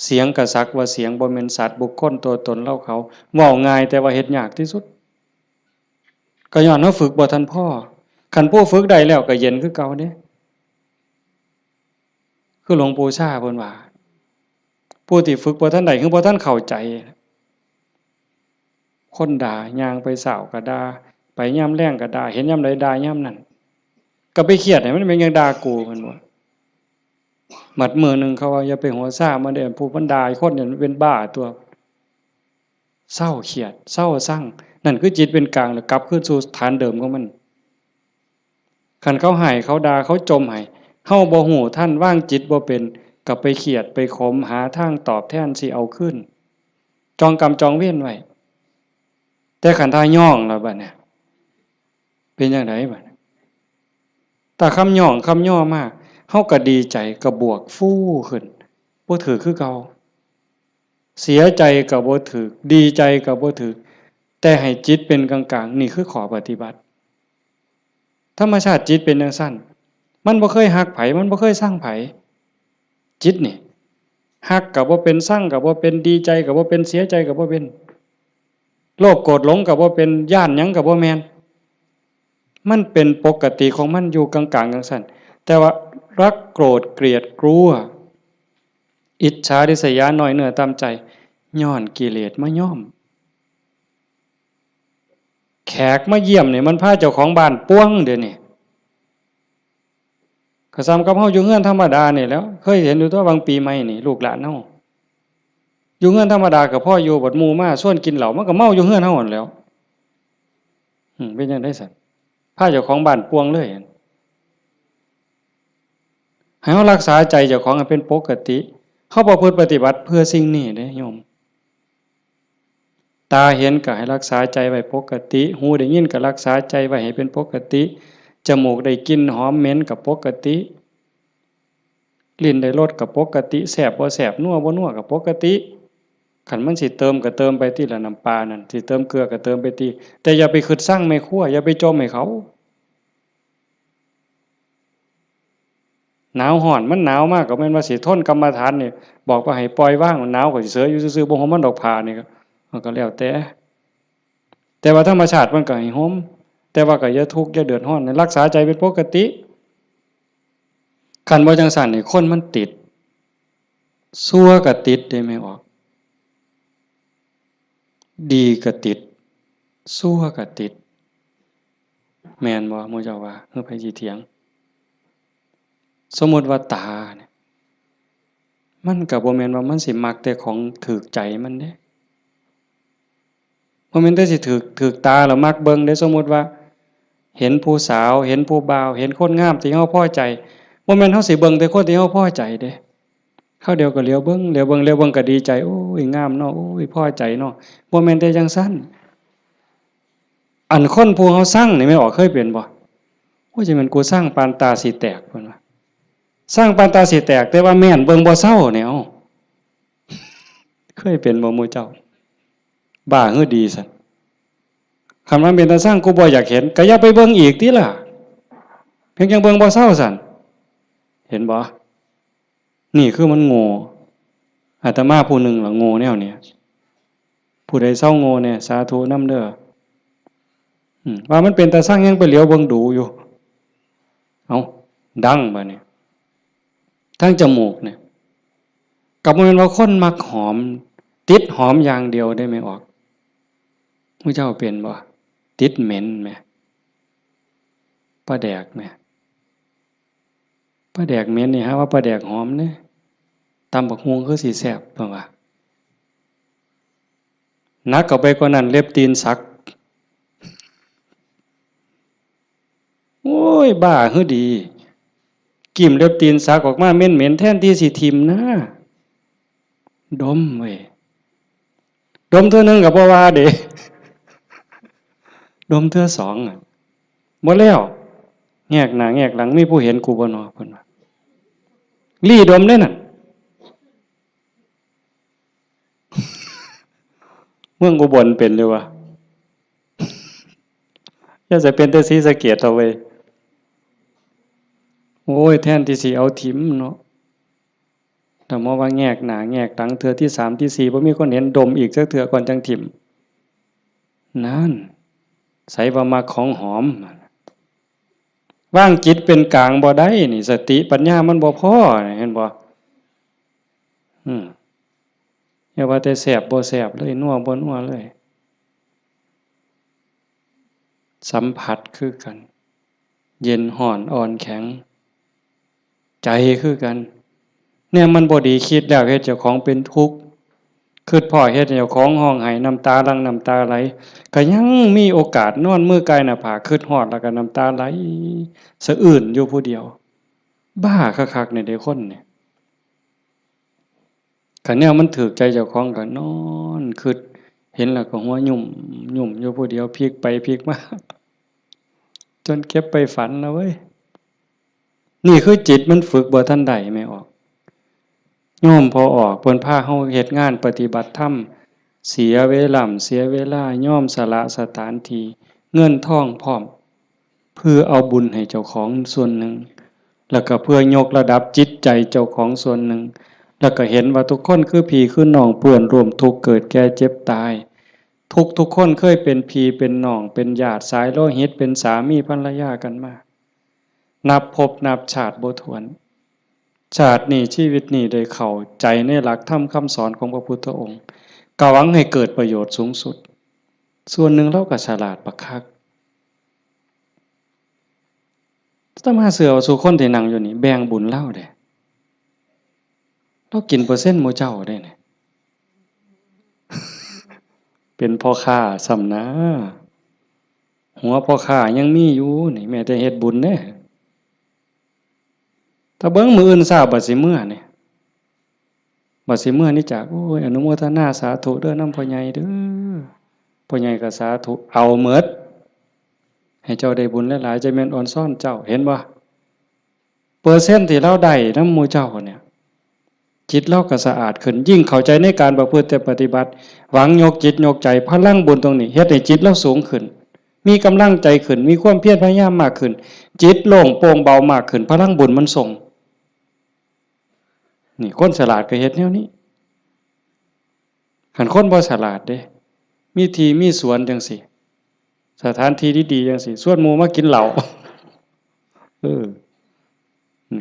ສຽງກະສັກວ່າສຽງ, ບໍ່ແມ່ນສັດບຸກຄົນຕົວຕົນເຮົາເຂົາ. ເວົ້າງ່າຍແຕ່ວ່າເຮັດຍາກທີ່ສຸດ. ກໍຍ້ອນເຮົາຝຶກບໍ່ທັນພໍ. ຄັນຜູ້ຝຶກໄດ້ແລ້ວກໍເຢັນຄືເກົ່າເດ້. ຄືຫຼວງปู่ຊາເພິ່ນວ່າ, ຜູ້ທີ່ຝຶກບໍ່ທັນໄດ້ ຄືບໍ່ທັນເຂົ້າໃຈ. ຄົນດ່າ, ຍ່າງໄປເຊົ້າກໍດ່າ, ໄປຍາມແລງກໍດ່າ, ເຫັນຍາມໃດດ່າຍາມນັ້ນ. ກໍໄປຄຽດໃຫ້ມັນເປັນຫຍັງດ່າກູ ເພິ່ນວ່າ. ບັດມື້ໜຶ່ງເຂົາວ່າ ຢ່າໄປຫົວຊາມັນເດ້, ຜູ້ມັນດ່າຄົນນີ້ມັນເປັນບ້າຕົວະ. ເຊົາຄຽດ, ເຊົາຊັງ, ນັ້ນຄືຈິດເປັນກາງ ແລ້ວກັບຄືນສູ່ຖານເດີມຂອງມັນ. ຄັນເຂົາຮ້າຍ, ເຂົາດ່າ, ເຂົາຈົ່ມໃຫ້, ເຮົາບໍ່ຮູ້ທັນ, ວາງຈິດບໍ່ເປັນ, ກໍໄປຄຽດ, ໄປຂົມ, ຫາທາງຕອບແທນຊິເອົາຄືນ, ຈອງກຳຈອງເວນໄວ້. ແຕ່ຄັນຖ້າຍ້ອງລະບາດນີ້ ເປັນຈັ່ງໃດບາດນີ້? ຖ້າຄຳຍ້ອງຄຳຍໍມາ, ເຮົາກໍດີໃຈ ກໍບວກຟູຂຶ້ນ ບໍ່ຖືກຄືເກົ່າ. ເສຍໃຈກໍບໍ່ຖືກ ດີໃຈກໍບໍ່ຖືກ ແຕ່ໃຫ້ຈິດເປັນກາງໆ ນີ້ຄືຂໍ້ປະຕິບັດ. ທຳມະຊາດຈິດເປັນຈັ່ງຊັ້ນ ມັນບໍ່ເຄີຍຮັກໃຜ ມັນບໍ່ເຄີຍຊັງໃຜ. ຈິດນີ້ ຮັກກໍບໍ່ເປັນ ຊັງກໍບໍ່ເປັນ ດີໃຈກໍບໍ່ເປັນ ເສຍໃຈກໍບໍ່ເປັນ ໂລບໂກດຫຼົງກໍບໍ່ເປັນ ຢ້ານຫຍັງກໍບໍ່ແມ່ນ. ມັນເປັນປົກກະຕິຂອງມັນຢູ່ກາງໆ ຈັ່ງຊັ້ນ ແຕ່ວ່າລັກໂກດກຽດກົວ ອິດສາລິດສະຢາ ນ້ອຍເນື້ອຕ່ຳໃຈ ຍ້ອນກິເລດມາຍ້ອມ. ແຂກມາຢ້ຽມນີ້ມັນພາເຈົ້າຂອງບ້ານປ່ວງເດນີ້. ກໍສ່ຳກັບເຮົາຢູ່ເຮືອນທຳມະດານີ້ແຫຼ້ວ ເຄີຍເຫັນຢູ່ຕົວະ ຫວ່າງປີໃໝ່ນີ້ ລູກຫຼານເຮົາຢູ່ເຮືອນທຳມະດາກໍພໍຢູ່ ບັດໝູ່ມາຊວນກິນເຫຼົ້າ ມັນກໍເມົາຢູ່ເຮືອນເຮົາຫັ້ນແຫຼ້ວ. ອືມ ເປັນຈັ່ງໃດຊັ້ນ? ພາເຈົ້າຂອງບ້ານປ່ວງເລີຍ. ໃຫ້ເຮົາຮັກສາໃຈເຈົ້າຂອງໃຫ້ເປັນປົກກະຕິ. ເຮົາປະພຶດປະຕິບັດເພື່ອສິ່ງນີ້ເດ້ໂຍມ. ຕາເຫັນກໍໃຫ້ຮັກສາໃຈໄວ້ປົກກະຕິ, ຫູໄດ້ຍິນກໍຮັກສາໃຈໄວ້ໃຫ້ເປັນປົກກະຕິ, ຈະມູກໄດ້ກິ່ນຫອມເໝັນກໍປົກກະຕິ, ລີ້ນໄດ້ລົດກໍປົກກະຕິ, ແຊບບໍ່ແຊບ ນົວບໍ່ນົວກໍປົກກະຕິ. ຄັນມັນຊິເຕີມກໍເຕີມໄປຕິລະ ນ້ຳປານັ້ນ, ຊິເຕີມເກືອກໍເຕີມໄປຕິ, ແຕ່ຢ່າໄປຄຶດຊັງແມ່ຄົວ, ຢ່າໄປຈົ່ມໃຫ້ເຂົາ. ໜາວຮ້ອນ ມັນໜາວມາກໍແມ່ນວ່າຊິທົນກຳມະຖານນີ້ ບອກວ່າໃຫ້ປ່ອຍວາງ ໜາວກໍຊິເສີຍຢູ່ຊື່ໆ ບໍ່ຫົ່ມມັນດອກຜ້ານີ້ ກໍ ກໍແລ້ວແຕ່. ແຕ່ວ່າທຳມະຊາດມັນກໍໃຫ້ຫົ່ມ ແຕ່ວ່າກໍຢ່າທຸກຢ່າເດືອດຮ້ອນ ໃຫ້ຮັກສາໃຈເປັນປົກກະຕິ. ຄັນບໍ່ຈັ່ງຊັ້ນນີ້ ຄົນມັນຕິດ ຊົ່ວກໍຕິດເດ້ແມ່ອອກ. ດີກໍຕິດ ຊົ່ວກໍຕິດ ແມ່ນບໍ່? ໝູ່ເຈົ້າວ່າ ເອີ ໃຜຊິຖຽງ? ສົມມຸດວ່າຕານີ້ ມັນກໍບໍ່ແມ່ນວ່າມັນຊິມັກແຕ່ຂອງຖືກໃຈມັນເດ້. ບໍ່ແມ່ນແຕ່ຊິຖືກ ຖືກຕາແລ້ວມັກເບິ່ງເດ້. ສົມມຸດວ່າເຫັນຜູ້ສາວ ເຫັນຜູ້ບ່າວ ເຫັນຄົນງາມທີ່ເຮົາພໍໃຈ ບໍ່ແມ່ນເຮົາຊິເບິ່ງແຕ່ຄົນທີ່ເຮົາພໍໃຈເດ້. ຄາວດຽວກໍຫຼຽວເບິ່ງ ຫຼຽວເບິ່ງ ຫຼຽວເບິ່ງກໍດີໃຈ ໂອ້ຍ ງາມເນາະ ໂອ້ຍ ພໍໃຈເນາະ. ບໍ່ແມ່ນແຕ່ຈັ່ງຊັ້ນ. ອັນຄົນຜູ້ເຮົາຊັງນີ້ແມ່ນອອກ ເຄີຍເປັນບໍ່? ໂອ້ຍ ຈະແມ່ນກູຊັງປານຕາຊິແຕກ ເພິ່ນວ່າ. ຊັງປານຕາຊິແຕກ ແຕ່ວ່າແມ່ນເບິ່ງບໍ່ເຊົານີ້ ເອົ້າ ເຄີຍເປັນບໍ່ໝູ່ເຈົ້າ? ບ້າ ຫຼື ດີຊັ້ນ? ຄັນວ່າເປັນຕາຊັງ ກູບໍ່ຢາກເຫັນ ກໍຢ່າໄປເບິ່ງອີກຕິລະ ເພິ່ນຈັ່ງເບິ່ງບໍ່ເຊົາຊັ້ນ. ເຫັນບໍ່? ນີ້ຄືມັນໂງ່. ອາດຕະມາຜູ້ໜຶ່ງລະໂງ່ແນວນີ້. ຜູ້ໃດເຊົາໂງ່ແດ່ ສາທຸນຳເດີ. ອືມ ວ່າມັນເປັນຕາຊັງ ຍັງໄປຫຼຽວເບິ່ງດູຢູ່. ເອົ້າ ດັງບາດນີ້. ທາງຈະມູກນີ້ ກໍບໍ່ແມ່ນວ່າຄົນມັກຫອມ ຕິດຫອມຢ່າງດຽວເດ້ແມ່ອອກ. ໝູ່ເຈົ້າເປັນບໍ່? ຕິດເໝັນແໝ ປາແດກແໝ. ປາແດກເໝັນນີ້ຫາວ່າປາແດກຫອມເດ້. ຕຳບັກຫຸ່ງຄືຊິແຊບ ເພິ່ນວ່າ. ໜັກເຂົ້າໄປກວ່ານັ້ນ ເລັບຕີນສັກ. ໂອ້ຍ ບ້າ ຫຼື ດີ? ກິ້ມເລັບຕີນສັກອອກມາເໝັນໆ ແທນທີ່ຊິຖິ້ມນະ ດົມເວີຍ. ດົມເທື່ອໜຶ່ງກໍບໍ່ວ່າເດ້ ດົມເທື່ອສອງ ອະ ບໍ່ແລ້ວ. ແງກໜ້າແງກຫຼັງ ມີຜູ້ເຫັນກູບໍ່ນໍ ເພິ່ນວ່າ. ລີ້ດົມເດ້ນັ້ນ. ເມືອງອຸບົນເປັນຢູ່ວະ? ຢ່າໃສ່ເປັນແຕ່ສີສະເກດເຖາະເວີຍ. ໂອ້ຍ ແທນທີ່ຊິເອົາຖິ້ມເນາະ ແຕ່ມາວ່າແງກໜ້າແງກຫຼັງ ເທື່ອທີສາມທີສີ່ ບໍ່ມີຄົນເຫັນ ດົມອີກຈັກເທື່ອກ່ອນຈັ່ງຖິ້ມ. ນັ້ນ ໃສວ່າມັກຂອງຫອມ. ວາງຈິດເປັນກາງບໍ່ໄດ້ນີ້ ສະຕິປັນຍາມັນບໍ່ພໍ ເຫັນບໍ່? ອືມ ຢ່າວ່າແຕ່ແຊບບໍ່ແຊບເລີຍ ນົວບໍ່ນົວເລີຍ. ສຳຜັດຄືກັນ ເຢັນຮ້ອນ ອ່ອນແຂງ ໃຈຄືກັນ. ແນວມັນບໍ່ດີ ຄິດແລ້ວເຮັດເຈົ້າຂອງເປັນທຸກ ຄຶດພໍ້ເຮັດໃຫ້ເຈົ້າຂອງຮ້ອງໄຫ້ ນ້ຳຕາຫຼັ່ງນ້ຳຕາໄຫຼ ກໍຍັງມີໂອກາດນອນມືກາຍໜ້າຜາກ ຄຶດຮອດແລ້ວກໍນ້ຳຕາໄຫຼສະອື່ນຢູ່ຜູ້ດຽວ. ບ້າຄັກໆ ນີ້ເດ້ຄົນນີ້. ຄັນແນວມັນຖືກໃຈເຈົ້າຂອງກໍນອນຄຶດ ເຫັນແລ້ວກໍຫົວຫຍຸ່ມຫຍຸ່ມຢູ່ຜູ້ດຽວ ພິກໄປພິກມາ ຈົນເກັບໄປຝັນລະເວີຍ. ນີ້ຄືຈິດມັນຝຶກບໍ່ທັນໄດ້ແມ່ອອກ. ໂຍມພໍ່ອອກເພິ່ນພາເຮົາເຮັດງານປະຕິບັດທຳ ເສຍເວລາ ເສຍເວລາ ຍອມສະຫຼະສະຖານທີ່ ເງິນທອງພ້ອມ ເພື່ອເອົາບຸນໃຫ້ເຈົ້າຂອງສ່ວນໜຶ່ງ ແລ້ວກໍເພື່ອຍົກລະດັບຈິດໃຈເຈົ້າຂອງສ່ວນໜຶ່ງ ແລ້ວກໍເຫັນວ່າທຸກຄົນຄືພີ່ຄືນ້ອງ ເພື່ອນຮ່ວມທຸກ ເກີດແກ່ເຈັບຕາຍ. ທຸກໆຄົນເຄີຍເປັນພີ່ເປັນນ້ອງ ເປັນຍາດສາຍໂລຫິດ ເປັນສາມີພັນລະຍາກັນມາ ນັບພົບນັບຊາດບໍ່ຖ້ວນ. ຊາດນີ້ ຊີວິດນີ້ ໄດ້ເຂົ້າໃຈໃນຫຼັກທຳຄຳສອນຂອງພະພຸດທະອົງ ກະຫວັງໃຫ້ເກີດປະໂຫຍດສູງສຸດ. ສ່ວນໜຶ່ງລາວກໍສະຫຼາດບັກຄັກ. ອາດຕະມາເຊື່ອວ່າສູ່ຄົນທີ່ນັ່ງຢູ່ນີ້ແບ່ງບຸນລາວເດ້. ລາວກິນເປີເຊັນໝູ່ເຈົ້າເດ້ນີ້. ເປັນພໍ່ຄ້າຊ້ຳນາ. ຫົວພໍ່ຄ້າຍັງມີຢູ່ນີ້ ແມ້ແຕ່ເຮັດບຸນເດ້. ຖ້າເບິ່ງມື້ອື່ນເຊົ້າບັດຊິເມືອນີ້ ບັດຊິເມືອນີ້ຈາກ ໂອ້ຍ ອະນຸໂມທະນາສາທຸເດີນຳພໍ່ໃຫຍ່ເດີ. ພໍ່ໃຫຍ່ກໍສາທຸ ເອົາໝົດ ໃຫ້ເຈົ້າໄດ້ບຸນຫຼາຍໆ ຈະແມ່ນອອນຊອນເຈົ້າ ເຫັນບໍ່? ເປີເຊັນທີ່ລາວໄດ້ນຳໝູ່ເຈົ້ານີ້ ຈິດລາວກໍສະອາດຂຶ້ນ ຍິ່ງເຂົ້າໃຈໃນການປະພຶດແຕ່ປະຕິບັດ ຫວັງຍົກຈິດຍົກໃຈ ພະລັງບຸນຕົງນີ້ເຮັດໃຫ້ຈິດລາວສູງຂຶ້ນ ມີກຳລັງໃຈຂຶ້ນ ມີຄວາມພຽນພະຍາຍາມມາກຂຶ້ນ ຈິດໂລ່ງໂປ່ງເບົາມາກຂຶ້ນ ພະລັງບຸນມັນສົ່ງ. ນີ້ຄົນສະຫຼາດກໍເຮັດແນວນີ້. ຄັນຄົນບໍ່ສະຫຼາດເດ້ ມີທີ່ມີສວນຈັ່ງຊີ້ ສະຖານທີ່ດີໆຈັ່ງຊີ້ ຊວນໝູ່ມາກິນເຫຼົ້າ ເອີ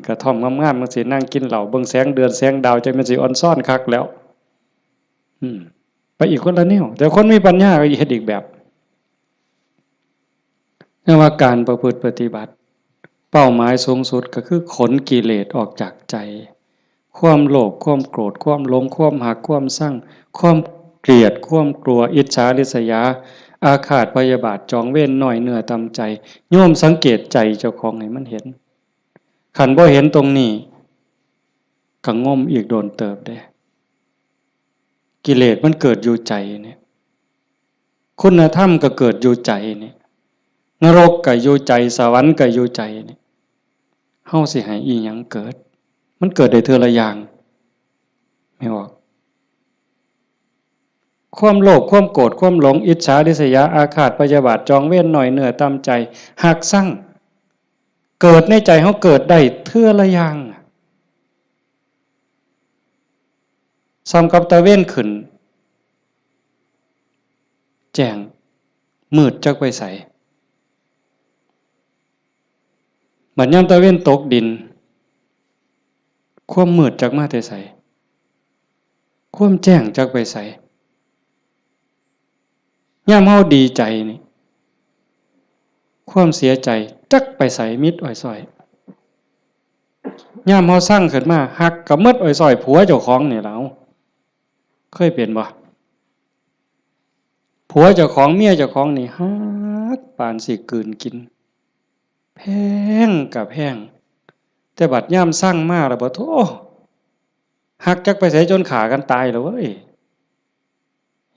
ກະທ່ອມງາມໆ ມັນຊິນັ່ງກິນເຫຼົ້າ ເບິ່ງແສງເດືອນແສງດາວ ຈັ່ງແມ່ນຊິອອນຊອນຄັກແລ້ວ. ອືມ ໄປອີກຄົນລະແນວ ແຕ່ຄົນມີປັນຍາກໍເຮັດອີກແບບ. ແຕ່ວ່າການປະພຶດປະຕິບັດ ເປົ້າໝາຍສູງສຸດກໍຄືຂົນກິເລດອອກຈາກໃຈ. ຄວາມໂລບ ຄວາມໂກດ ຄວາມຫຼົງ ຄວາມຮັກ ຄວາມຊັງ ຄວາມກຽດ ຄວາມກົວ ອິດສາລິດສະຍາ ອາຄາດພະຍາບາດ ຈອງເວນ ນ້ອຍເນື້ອຕ່ຳໃຈ. ໂຍມສັງເກດໃຈເຈົ້າຂອງໃຫ້ມັນເຫັນ. ຄັນບໍ່ເຫັນຕົງນີ້ ກໍງົມອີກດົນເຕີບເດ້. ກິເລດມັນເກີດຢູ່ໃຈນີ້. ຄຸນນະທຳກໍເກີດຢູ່ໃຈນີ້. ນະລົກກໍຢູ່ໃຈ ສະຫວັນກໍຢູ່ໃຈນີ້. ເຮົາຊິໃຫ້ອີ່ຫຍັງເກີດ? ມັນເກີດໄດ້ເທື່ອລະຢ່າງ ແມ່ນບໍ່? ຄວາມໂລບ ຄວາມໂກດ ຄວາມຫຼົງ ອິດສາລິດສະຍາ ອາຄາດ ພະຍາບາດ ຈອງເວນ ນ້ອຍເນື້ອຕ່ຳໃຈ ຮັກຊັງ ເກີດໃນໃຈເຮົາເກີດໄດ້ເທື່ອລະຢ່າງ. ສ່ຳກັບຕາເວັນຂຶ້ນ ແຈ້ງ ມືດຈັກໄປໃສ. ບັດຍາມຕາເວັນຕົກດິນ ຄວາມມືດຈັກມາແຕ່ໃສ? ຄວາມແຈ້ງຈັກໄປໃສ? ຍາມເຮົາດີໃຈນີ້ ຄວາມເສຍໃຈຈັກໄປໃສ ມິດອ້ອຍຊ້ອຍ. ຍາມເຮົາຊັງຂຶ້ນມາ ຮັກກໍໝົດອ້ອຍຊ້ອຍ ຜົວເຈົ້າຂອງນີ້ລະ ເອົາ ເຄີຍເປັນບໍ່? ຜົວເຈົ້າຂອງ ເມຍເຈົ້າຂອງນີ້ ຮັກປານຊິກືນກິນ ແພງກໍແພງ ແຕ່ບັດຍາມຊັງມາແລ້ວ ປະໂທ້ ຮັກຈັກໄປໃສ ຈົນຂ້າກັນຕາຍແລ້ວເວີຍ.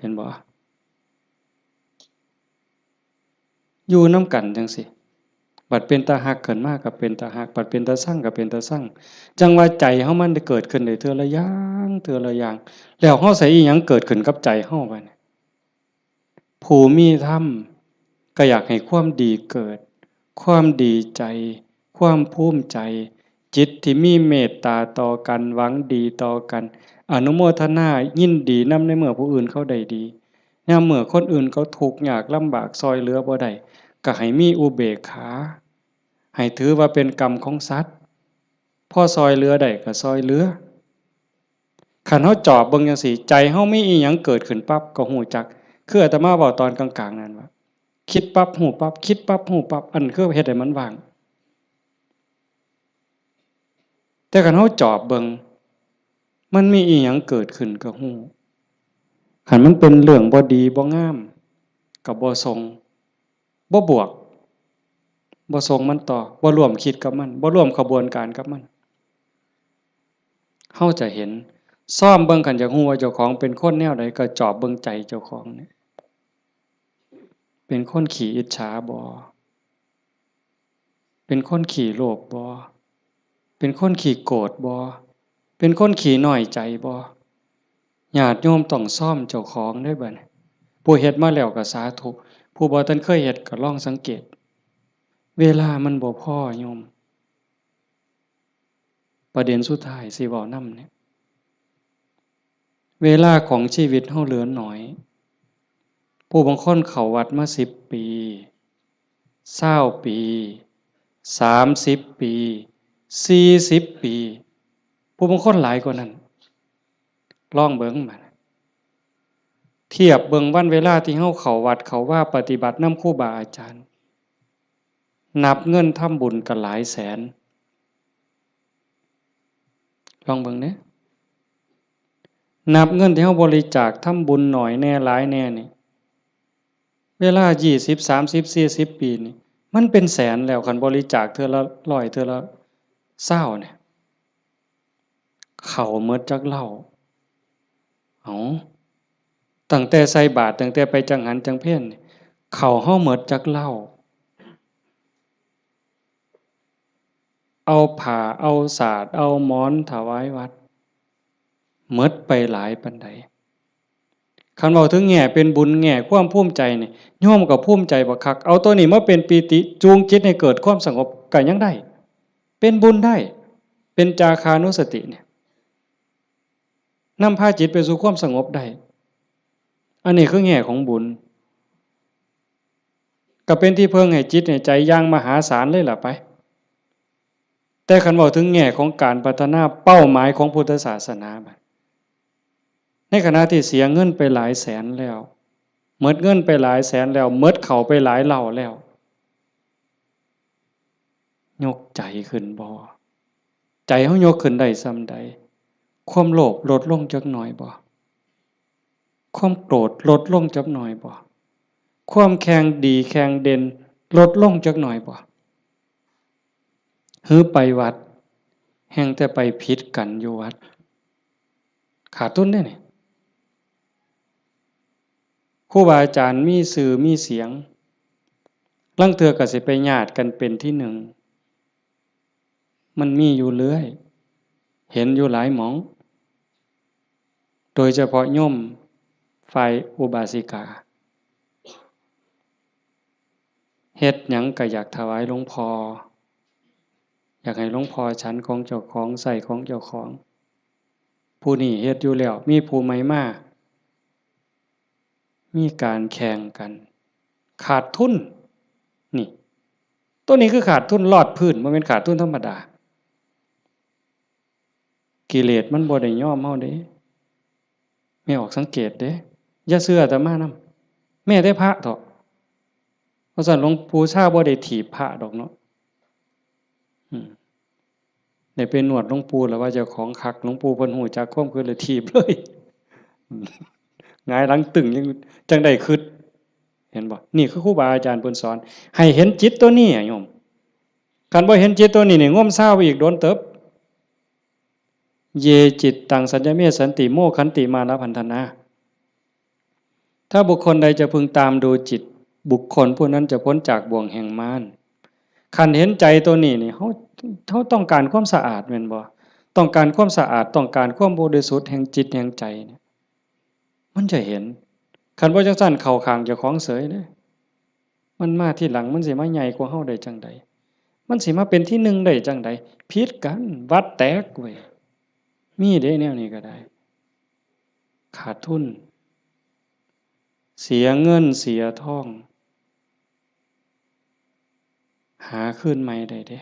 ເຫັນບໍ່? ຢູ່ນຳກັນຈັ່ງຊີ້ ບັດເປັນຕາຮັກຂຶ້ນມາກໍເປັນຕາຮັກ ບັດເປັນຕາຊັງກໍເປັນຕາຊັງ. ຈັ່ງວ່າໃຈເຮົາມັນໄດ້ເກີດຂຶ້ນໄດ້ເທື່ອລະຢ່າງ ເທື່ອລະຢ່າງ ແລ້ວເຮົາໃສ່ອີ່ຫຍັງເກີດຂຶ້ນກັບໃຈເຮົາບາດນີ້? ຜູ້ມີທຳກໍຢາກໃຫ້ຄວາມດີເກີດ ຄວາມດີໃຈ ຄວາມພູມໃຈ ຈິດທີ່ມີເມດຕາຕໍ່ກັນ ຫວັງດີຕໍ່ກັນ ອະນຸໂມທະນາຍິນດີນຳໃນເມື່ອຜູ້ອື່ນເຂົາໄດ້ດີ. ຍາມເມື່ອຄົນອື່ນເຂົາທຸກຍາກລຳບາກ ຊ່ອຍເຫຼືອບໍ່ໄດ້ ກໍໃຫ້ມີອຸເບກຂາ ໃຫ້ຖືວ່າເປັນກຳຂອງສັດ ພໍຊ່ອຍເຫຼືອໄດ້ກໍຊ່ອຍເຫຼືອ. ຄັນເຮົາຈອບເບິ່ງຈັ່ງຊີ້ ໃຈເຮົາມີອີ່ຫຍັງເກີດຂຶ້ນປັບກໍຮູ້ຈັກ ຄືອາດຕະມາເວົ້າຕອນກາງໆນັ້ນວ່າ ຄິດປັບຮູ້ປັບ ຄິດປັບຮູ້ປັບ ອັນຄືເຮັດໃຫ້ມັນວ່າງ. ແຕ່ຄັນເຮົາຈອບເບິ່ງ ມັນມີອີ່ຫຍັງເກີດຂຶ້ນກໍຮູ້. ຄັນມັນເປັນເລື່ອງບໍ່ດີບໍ່ງາມ ກໍບໍ່ສົ່ງ ບໍ່ບວກ ບໍ່ສົ່ງມັນຕໍ່ ບໍ່ຮ່ວມຄິດກັບມັນ ບໍ່ຮ່ວມຂະບວນການກັບມັນ. ເຮົາຈະເຫັນ ຊອມເບິ່ງ ຄັນຢາກຮູ້ວ່າເຈົ້າຂອງເປັນຄົນແນວໃດ ກໍຈອບເບິ່ງໃຈເຈົ້າຂອງນີ້ ເປັນຄົນຂີ້ອິດສາບໍ່? ເປັນຄົນຂີ້ໂລບບໍ່? ປັນຄົນຂີ້ໂກດບໍ່? ເປັນຄົນຂີ້ນ້ອຍໃຈບໍ່? ຍາດໂຍມຕ້ອງຊອມເຈົ້າຂອງເດີ້ບັດນີ້. ຜູ້ເຮັດມາແລ້ວກໍສາທຸ, ຜູ້ບໍ່ທັນເຄີຍເຮັດກໍລອງສັງເກດ. ເວລາມັນບໍ່ພໍໂຍມ. ປະເດັນສຸດທ້າຍຊິເວົ້ານຳນີ້ ເວລາຂອງຊີວິດເຮົາເຫຼືອໜ້ອຍ. ຜູ້ບາງຄົນເຂົ້າວັດມາສິບປີ, ຊາວປີ, ສາມສິບປີ, ສີ່ສິບປີ, ຜູ້ບາງຄົນຫຼາຍກວ່ານັ້ນ. ລອງເບິ່ງບັດ ທຽບເບິ່ງວັນເວລາທີ່ເຮົາເຂົ້າວັດເຂົ້າວາປະຕິບັດນຳຄູບາອາຈານ, ນັບເງິນທຳບຸນກໍຫຼາຍແສນ. ລອງເບິ່ງເດ້ ນັບເງິນທີ່ເຮົາບໍລິຈາກທຳບຸນໜ້ອຍແດ່ຫຼາຍແດ່ນີ້ ເວລາຊາວ ສາມສິບ ສີ່ສິບປີນີ້ ມັນເປັນແສນແລ້ວ. ຄັນບໍລິຈາກເທື່ອລະຮ້ອຍ ເທື່ອລະຊາວນີ້ ເຂົ້າໝົດຈັກເຫຼົ້າ? ເອົາ ຕັ້ງແຕ່ໃສ່ບາດ ຕັ້ງແຕ່ໄປຈັງຫັນຈັງເພນ ເຂົ້າເຮົາໝົດຈັກເຫຼົ້າ? ເອົາຜ້າ ເອົາສາດ ເອົາໝອນຖວາຍວັດ ໝົດໄປຫຼາຍປານໃດ? ຄັນເວົ້າເຖິງແງ່ເປັນບຸນ ແງ່ຄວາມພູມໃຈນີ້ ໂຍມກໍພູມໃຈບັກຄັກ. ເອົາໂຕນີ້ມາເປັນປີຕິ ຈູງຈິດໃຫ້ເກີດຄວາມສະຫງົບກໍຍັງໄດ້ ເປັນບຸນໄດ້, ເປັນຈາຄານຸສະຕິນີ້ ນຳພາຈິດໄປສູ່ຄວາມສະຫງົບໄດ້. ອັນນີ້ຄືແງ່ຂອງບຸນ ກໍເປັນທີ່ເພິ່ງໃຫ້ຈິດໃຫ້ໃຈຢ່າງມະຫາສານເລີຍລະໄປ. ແຕ່ຄັນເວົ້າເຖິງແງ່ຂອງການພັດທະນາເປົ້າໝາຍຂອງພຸດທະສາສະໜາ ໃນຂະນະທີ່ເສຍເງິນໄປຫຼາຍແສນແລ້ວ, ໝົດເງິນໄປຫຼາຍແສນແລ້ວ, ໝົດເຂົ້າໄປຫຼາຍເຫຼົ້າແລ້ວ, ຍົກໃຈຂຶ້ນບໍ່? ໃຈເຮົາຍົກຂຶ້ນໄດ້ສ່ຳໃດ? ຄວາມໂລບລົດລົງຈັກໜ້ອຍບໍ່? ຄວາມໂກດລົດລົງຈັກໜ້ອຍບໍ່? ຄວາມແຂ່ງດີແຂ່ງເດັ່ນລົດລົງຈັກໜ້ອຍບໍ່? ຫຼືໄປວັດ ແຮ່ງແຕ່ໄປຜິດກັນຢູ່ວັດ ຂາດທຶນເດ້ນີ້. ຄູບາອາຈານມີຊື່ມີສຽງ ລາງເທື່ອກໍຊິໄປຍາດກັນເປັນທີໜຶ່ງ ມັນມີຢູ່ເລື້ອຍ ເຫັນຢູ່ຫຼາຍໝ່ອງ ໂດຍສະເພາະໂຍມຝ່າຍອຸບາສິກາ ເຮັດຫຍັງກໍຢາກຖວາຍຫຼວງພໍ່ ຢາກໃຫ້ຫຼວງພໍ່ສັນຂອງເຈົ້າຂອງ ໃຊ້ຂອງເຈົ້າຂອງ. ຜູ້ນີ້ເຮັດຢູ່ແລ້ວ ມີຜູ້ໃໝ່ມາ ມີການແຂ່ງກັນ ຂາດທຶນ. ນີ້ ໂຕນີ້ຄືຂາດທຶນລອດພື້ນ ບໍ່ແມ່ນຂາດທຶນທຳມະດາ. ກິເລດມັນບໍ່ໄດ້ຍອມເຮົາເດ້ ແມ່ອອກສັງເກດເດ້. ຢ່າເຊື່ອອາດຕະມານຳ ແມ້ແຕ່ພະເຖາະ. ເພາະຊັ້ນ ຫຼວງປູ່ຊາບໍ່ໄດ້ຖີບພະດອກເນາະ. ອືມ ໄດ້ໄປນວດຫຼວງປູ່ ແລ້ວວ່າເຈົ້າຂອງຄັກ ຫຼວງປູ່ເພິ່ນຮູ້ຈັກຄວາມຄິດ ແລ້ວຖີບເລີຍ ຫງາຍຫຼັງຕຶ້ງ ຍັງ ຈັ່ງໄດ້ຄິດ. ເຫັນບໍ່? ນີ້ຄືຄູບາອາຈານເພິ່ນສອນ ໃຫ້ເຫັນຈິດໂຕນີ້ໂຍມ. ຄັນບໍ່ເຫັນຈິດໂຕນີ້ນີ້ ງົມຊາວໄປອີກດົນເຕີບ. ເຢຈິດຕັງ ສັນຍະເມ ສັນຕິ ໂມຄັນຕິ ມາລະພັນທະນາ. ຖ້าบุคคลใดจะพึงตามดูจิต บุคคลผู้นั้นจะพ้นจากบ่วงแห่งมาร. คันเห็นใจตัวนี้นี่ เฮา เฮาต้องการความสะอาดแม่นบ่? ต้องการความสะอาด ต้องการความบริสุทธิ์แห่งจิตแห่งใจเนี่ย มันจะเห็น. คันบ่จั่งซั้น เข้าข้างเจ้าของเสยเด้. มันมาทีหลัง มันสิมาใหญ่กว่าเฮาได้จั่งใด? มันสิมาเป็นที่หนึ่งได้จั่งใด? ผิดกัน วัดแตกเว้ย มีเด้แนวนี้ก็ได้ ขาดทุน เสียเงินเสียทอง หาคืนใหม่ได้เด้.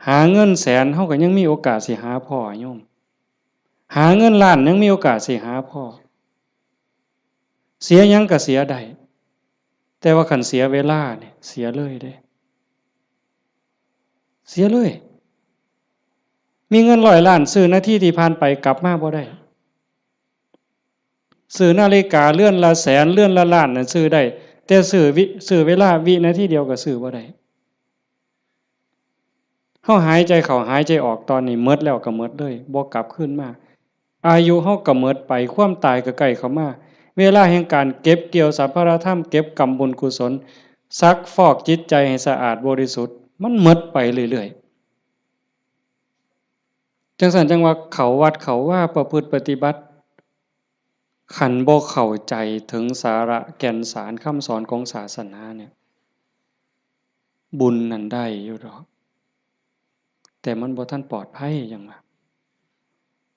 หาเงินแสน เฮาก็ยังมีโอกาสสิหาพ้อ โยม. หาเงินล้าน ยังมีโอกาสสิหาพ้อ. เสียหยังก็เสียได้ แต่ว่าคันเสียเวลานี่ เสียเลยเด้ เสียเลย. มีเงินร้อยล้าน ซื้อนาทีที่ผ่านไปกลับมาบ่ได้. ซื้อนาฬิกาเรือนละแสน เรือนละล้านน่ะซื้อได้ แต่ซื้อวิ ซื้อเวลาวินาทีเดียวก็ซื้อบ่ได้. เฮาหายใจเข้าหายใจออกตอนนี้หมดแล้วก็หมดเลย บ่กลับคืนมา อายุเฮาก็หมดไป ความตายก็ใกล้เข้ามา เวลาแห่งการเก็บเกี่ยวสรรพารธรรม เก็บกำบุญกุศล ซักฟอกจิตใจให้สะอาดบริสุทธิ์ มันหมดไปเรื่อยๆ. ຈັ່ງຊັ້ນຈັ່ງວ່າເຂົ້າວັດເຂົ້າວາປະພຶດປະຕິບັດ ຄັນບໍ່ເຂົ້າໃຈເຖິງສາລະແກ່ນສານຄຳສອນຂອງສາສະໜານີ້ ບຸນນັ້ນໄດ້ຢູ່ດອກ ແຕ່ມັນບໍ່ທັນປອດໄພ ຈັ່ງວ່າ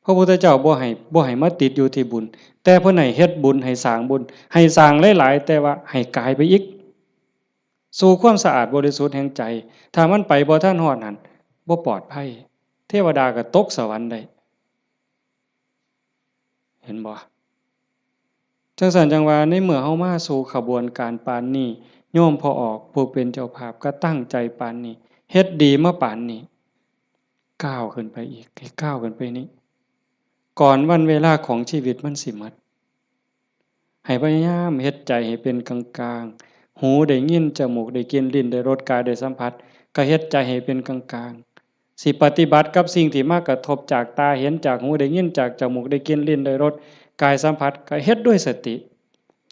ພະພຸດທະເຈົ້າບໍ່ໃຫ້ ບໍ່ໃຫ້ມາຕິດຢູ່ທີ່ບຸນ ແຕ່ເພິ່ນໃຫ້ເຮັດບຸນ ໃຫ້ສ້າງບຸນ ໃຫ້ສ້າງຫຼາຍໆ ແຕ່ວ່າໃຫ້ກາຍໄປອີກ ສູ່ຄວາມສະອາດບໍລິສຸດແຫ່ງໃຈ ຖ້າມັນໄປບໍ່ທັນຮອດຫັ້ນ ບໍ່ປອດໄພ ເທວະດາກໍຕົກສະຫວັນໄດ້ ເຫັນບໍ່? ຈັ່ງຊັ້ນຈັ່ງວ່າ ໃນເມື່ອເຮົາມາສູ່ຂະບວນການປານນີ້ ໂຍມພໍ່ອອກຜູ້ເປັນເຈົ້າພາບກໍຕັ້ງໃຈປານນີ້ ເຮັດດີມາປານນີ້ ກ້າວຂຶ້ນໄປອີກ ໃຫ້ກ້າວຂຶ້ນໄປນີ້ ກ່ອນວັນເວລາຂອງຊີວິດມັນຊິໝົດ ໃຫ້ພະຍາຍາມເຮັດໃຈໃຫ້ເປັນກາງໆ ຫູໄດ້ຍິນ ຈະມູກໄດ້ກິ່ນ ລີ້ນໄດ້ລົດ ກາຍໄດ້ສຳຜັດ ກໍເຮັດໃຈໃຫ້ເປັນກາງໆ ຊິປະຕິບັດກັບສິ່ງທີ່ມາກະທົບຈາກຕາເຫັນ ຈາກຫູໄດ້ຍິນ ຈາກຈະມູກໄດ້ກິ່ນ ລີ້ນໄດ້ລົດ ກາຍສຳຜັດ ກໍເຮັດດ້ວຍສະຕິ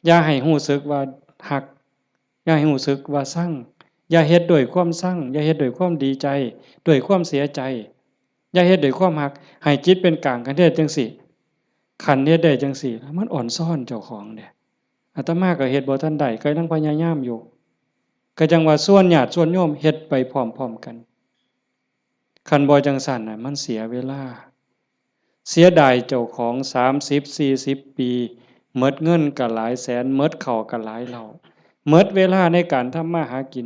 ຢ່າໃຫ້ຮູ້ສຶກວ່າຮັກ ຢ່າໃຫ້ຮູ້ສຶກວ່າຊັງ ຢ່າເຮັດດ້ວຍຄວາມຊັງ ຢ່າເຮັດດ້ວຍຄວາມດີໃຈ ດ້ວຍຄວາມເສຍໃຈ ຢ່າເຮັດດ້ວຍຄວາມຮັກ ໃຫ້ຈິດເປັນກາງ ຄັນເຮັດຈັ່ງຊີ້ ຄັນເຮັດໄດ້ຈັ່ງຊີ້ ມັນອ່ອນຊ້ອນເຈົ້າຂອງເດ້ ອາດຕະມາກໍເຮັດບໍ່ທັນໄດ້ ກໍຍັງພະຍາຍາມຢູ່ ກໍຈັ່ງວ່າຊວນຍາດຊວນໂຍມເຮັດໄປພ້ອມໆກັນ ຄັນບໍ່ຈັ່ງຊັ້ນນະ ມັນເສຍເວລາ ເສຍດາຍເຈົ້າຂອງສາມສິບ ສີ່ສິບປີ ໝົດເງິນກໍຫຼາຍແສນ ໝົດເຂົ້າກໍຫຼາຍເຫຼົ່າ ໝົດເວລາໃນການທຳມາຫາກິນ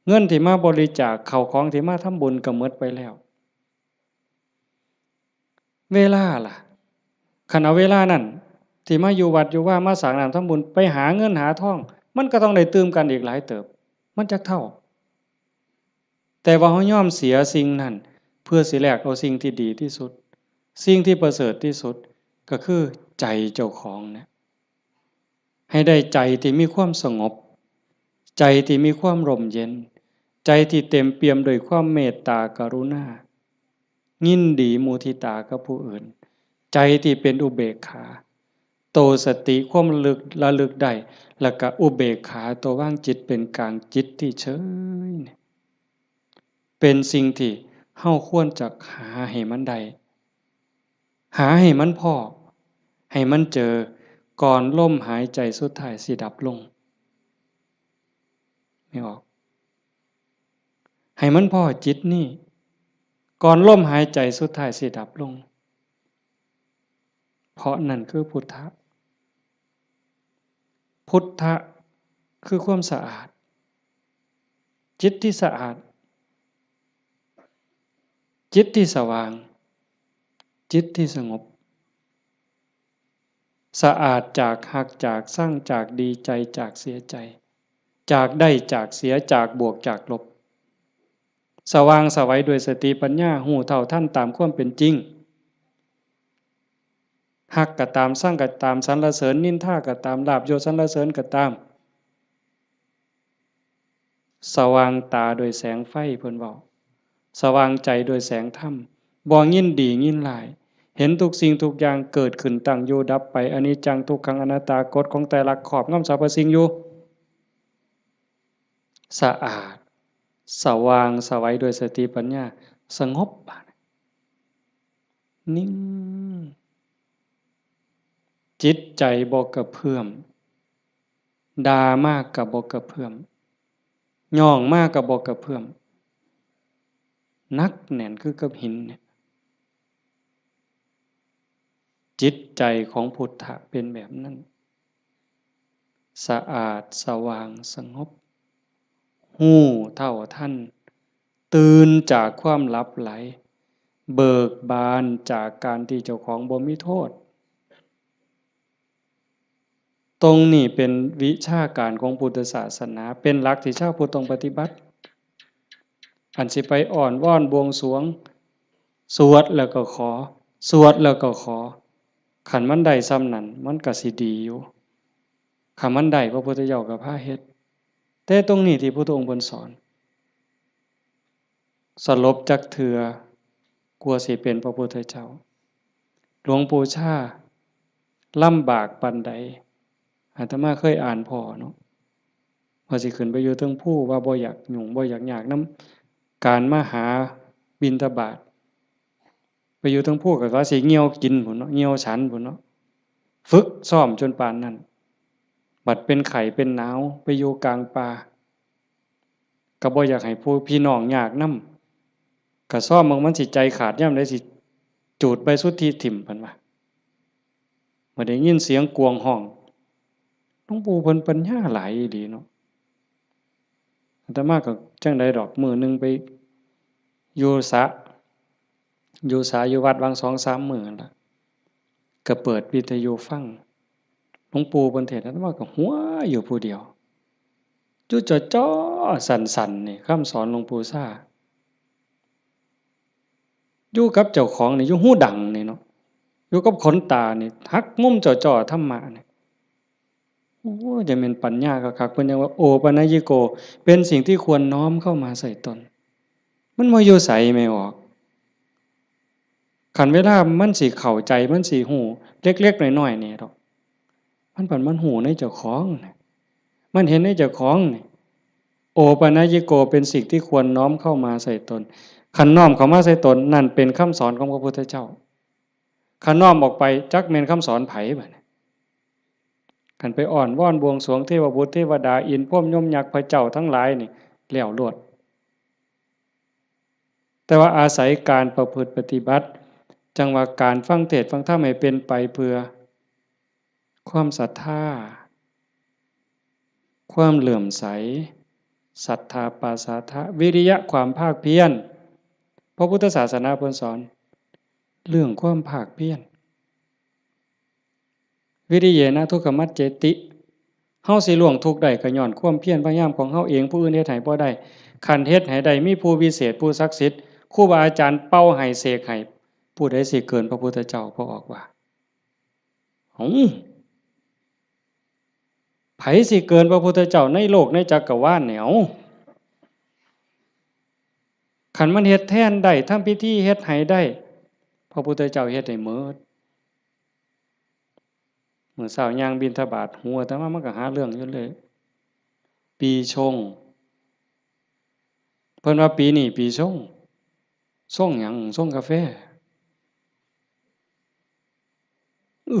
ເງິນທີ່ມາບໍລິຈາກ ເຂົ້າຂອງທີ່ມາທຳບຸນກໍໝົດໄປແລ້ວ ເວລາລະ ຄັນເອົາເວລານັ້ນທີ່ມາຢູ່ວັດຢູ່ວາ ມາສ້າງນ້ຳທຳບຸນ ໄປຫາເງິນຫາທອງ ມັນກໍຕ້ອງໄດ້ຕື່ມກັນອີກຫຼາຍເຕີບ ມັນຈັກເທົ່າ ແຕ່ວ່າເຮົາຍອມເສຍສິ່ງນັ້ນ ເພື່ອຊິແລກເອົາສິ່ງທີ່ດີທີ່ສຸດ ສິ່ງທີ່ປະເສີດທີ່ສຸດ ກໍຄືໃຈເຈົ້າຂອງນະ ໃຫ້ໄດ້ໃຈທີ່ມີຄວາມສະຫງົບ ໃຈທີ່ມີຄວາມຮົ່ມເຢັນ ໃຈທີ່ເຕັມປ່ຽມດ້ວຍຄວາມເມດຕາກະລຸນາ ຍິນດີມຸທິຕາກັບຜູ້ອື່ນ ໃຈທີ່ເປັນອຸເບກຂາ ໂຕສະຕິຄວາມລະລຶກ ລະລຶກໄດ້ ແລ້ວກະອຸເບກຂາ ໂຕວາງຈິດເປັນກາງ ຈິດທີ່ເຊີຍນີ້ ເປັນສິ່ງທີ່ເຮົາຄວນຈະຫາໃຫ້ມັນໄດ້ ຫາໃຫ້ມັນພໍ້ ໃຫ້ມັນເຈີ ກ່ອນລົມຫາຍໃຈສຸດທ້າຍຊິດັບລົງ ແມ່ນບໍ່? ໃຫ້ມັນພໍ້ຈິດນີ້ ກ່ອນລົມຫາຍໃຈສຸດທ້າຍຊິດັບລົງ ເພາະນັ້ນຄືພຸດທະ ພຸດທະຄືຄວາມສະອາດ ຈິດທີ່ສະອາດ ຈິດທີ່ສະຫວ່າງ ຈິດທີ່ສະຫງົບ ສະອາດຈາກຮັກ ຈາກຊັງ ຈາກດີໃຈ ຈາກເສຍໃຈ ຈາກໄດ້ ຈາກເສຍ ຈາກບວກ ຈາກລົບ ສະຫວ່າງສະໄຫວດ້ວຍສະຕິປັນຍາ ຮູ້ເທົ່າທັນຕາມຄວາມເປັນຈິງ ຮັກກໍຕາມ ຊັງກໍຕາມ ສັນລະເສີນນິນທາກໍຕາມ ລາບຍົດສັນລະເສີນກໍຕາມ ສະຫວ່າງຕາດ້ວຍແສງໄຟ ເພິ່ນເວົ້າ ສະຫວ່າງໃຈດ້ວຍແສງທຳ ບໍ່ຍິນດີຍິນຮ້າຍ ເຫັນທຸກສິ່ງທຸກຢ່າງເກີດຂຶ້ນ ຕັ້ງຢູ່ ດັບໄປ ອະນິດຈັງ ທຸກຂັງ ອະນັດຕາ ກົດຂອງໄຕລັກຄອບງຳສັບພະສິ່ງຢູ່ ສະອາດ ສະຫວ່າງສະໄຫວດ້ວຍສະຕິປັນຍາ ສະຫງົບ ບາດນີ້ ນິ່ງ ຈິດໃຈບໍ່ກະເພື່ອມ ດ່າມາກະບໍ່ກະເພື່ອມ ຍ້ອງມາກະບໍ່ກະເພື່ອມ ໜັກແໜ້ນຄືກັບຫີນເນຍ ຈິດໃຈຂອງພຸດທະເປັນແບບນັ້ນ ສະອາດ ສະຫວ່າງ ສະຫງົບ ຮູ້ເທົ່າທັນ ຕື່ນຈາກຄວາມຫຼັບໄຫຼ ເບີກບານຈາກການທີ່ເຈົ້າຂອງບໍ່ມີໂທດ. ຕົງນີ້ເປັນວິຊາການຂອງພຸດທະສາສະໜາ ເປັນຫຼັກທີ່ຊາວພຸດຕ້ອງປະຕິບັດ. ອັນຊິໄປອ້ອນວອນບວງສວງ ສວດແລ້ວກໍຂໍ ສວດແລ້ວກໍຂໍ ຄັນມັນໄດ້ສ່ຳນັ້ນ ມັນກໍຊິດີຢູ່. ຄັນມັນໄດ້ ພະພຸດທະເຈົ້າກໍພາເຮັດ. ແຕ່ຕົງນີ້ທີ່ພຸດທະອົງເພິ່ນສອນ ສະຫຼົບຈັກເທື່ອກວ່າຊິເປັນພະພຸດທະເຈົ້າ. ຫຼວງປູ່ຊາລຳບາກປານໃດ ອາດຕະມາເຄີຍອ່ານພໍ້ເນາະ ວ່າຊິຂຶ້ນໄປຢູ່ເທິງພູ ວ່າບໍ່ຢາກຫຍຸ້ງ ບໍ່ຢາກຍາກນຳການມາຫາບິນທະບາດ ໄປ ຢູ່ເທິງພູກໍວ່າຊິຍ່ຽວກິນພຸ້ນເນາະ ຍ່ຽວສັນພຸ້ນເນາະ ຝຶກຊ້ອມຈົນປານນັ້ນ ບັດເປັນໄຂ້ເປັນໜາວໄປຢູ່ກາງປ່າ ກໍບໍ່ຢາກໃຫ້ຜູ້ ພີ່ນ້ອງຍາກນຳ ກໍຊ້ອມເບິ່ງມັນຊິໃຈຂາດຍາມໃດ ຊິຈູດໃບສຸດທິຖິ້ມ ເພິ່ນວ່າ. ເມື່ອໄດ້ຍິນສຽງກວາງຮ້ອງ ຫຼວງปู่ເພິ່ນປັນຍາຫຼາຍອີ່ຫຼີເນາະ. ອາດຕະມາກໍຈັ່ງໃດດອກ ມື້ໜຶ່ງໄປຢູ່ສະ ຢູ່ສະຢູ່ວັດຫວ່າງສອງສາມມື້ຫັ້ນລະ ກໍເປີດວິທະຍຸຟັງ ຫຼວງปู่ເພິ່ນເທດ ອາດຕະມາກໍຫົວຢູ່ຜູ້ດຽວ ຢູ່ຈໍ້ໆ ສັ້ນໆ ນີ້ ຄຳສອນຫຼວງປູ່ຊາ ຢູ່ກັບເຈົ້າຂອງນີ້ ຢູ່ຫູດັງນີ້ເນາະ ຢູ່ກັບຂົນຕານີ້ ຫັກມຸມຈໍ້ໆ ທຳມະນີ້ ໂອ້ ຈະແມ່ນປັນຍາຄັກໆ ເພິ່ນຍັງວ່າ ໂອປະນະຍິໂກ ເປັນສິ່ງທີ່ຄວນນ້ອມເຂົ້າມາໃສ່ຕົນ ມັນບໍ່ຢູ່ໃສແມ່ອອກ ຄັນເວລາມັນຊິເຂົ້າໃຈ ມັນຊິຮູ້ເລັກໆ ນ້ອຍໆ ນີ້ດອກ ມັນພັດມັນຮູ້ໃນເຈົ້າຂອງ ມັນເຫັນໃນເຈົ້າຂອງນີ້ ໂອປະນະຍິໂກ ເປັນສິ່ງທີ່ຄວນນ້ອມເຂົ້າມາໃສ່ຕົນ ຄັນນ້ອມເຂົ້າມາໃສ່ຕົນ ນັ້ນເປັນຄຳສອນຂອງພະພຸດທະເຈົ້າ ຄັນນ້ອມອອກໄປ ຈັກແມ່ນຄຳສອນໃຜບາດນີ້ ຄັນໄປອ້ອນວອນບວງສວງເທວະບຸດເທວະດາ ອິນພົມຍົມຍັກ ພະເຈົ້າທັງຫຼາຍນີ້ ແລ້ວໂລດ. ແຕ່ວ່າອາໄສການປະພຶດປະຕິບັດ ຈັ່ງວ່າການຟັງເທດຟັງທຳໃຫ້ເປັນໄປເພື່ອຄວາມສັດທາ, ຄວາມເຫຼື້ອມໃສ, ສັດທາປະສາທະ, ວິລິຍະ ຄວາມພາກພຽນ. ພະພຸດທະສາສະໜາເພິ່ນສອນເລື່ອງຄວາມພາກພຽນ. ວິລິເຍນະທຸກຂະມັດເຈຕິ ເຮົາຊິລ່ວງທຸກໄດ້ກໍຍ້ອນຄວາມພຽນພະຍາຍາມຂອງເຮົາເອງ, ຜູ້ອື່ນເຮັດໃຫ້ບໍ່ໄດ້. ຄັນເຮັດໃຫ້ໄດ້ ມີຜູ້ວິເສດ ຜູ້ສັກສິດ ຄູບາອາຈານເປົ່າໃຫ້ເສກໃຫ້ ຜູ້ໃດຊິເກີນພະພຸດທະເຈົ້າ? ພໍ່ອອກວ່າ ເອົ້າ ໃຜຊິເກີນພະພຸດທະເຈົ້າໃນໂລກໃນຈັກກະວານນີ້? ເອົ້າ ຄັນມັນເຮັດແທນໄດ້ ທຳພິທີເຮັດໃຫ້ໄດ້ ພະພຸດທະເຈົ້າເຮັດໃຫ້ໝົດ. ມື້ເຊົ້າຍ່າງບິນທະບາດ ຫູອາດຕະມາມັນກໍຫາເລື່ອງຢູ່ເລີຍ. ປີຊົງ ເພິ່ນວ່າປີນີ້ປີຊົງ. ຊົງຫຍັງ? ຊົງກາແຟ. ອື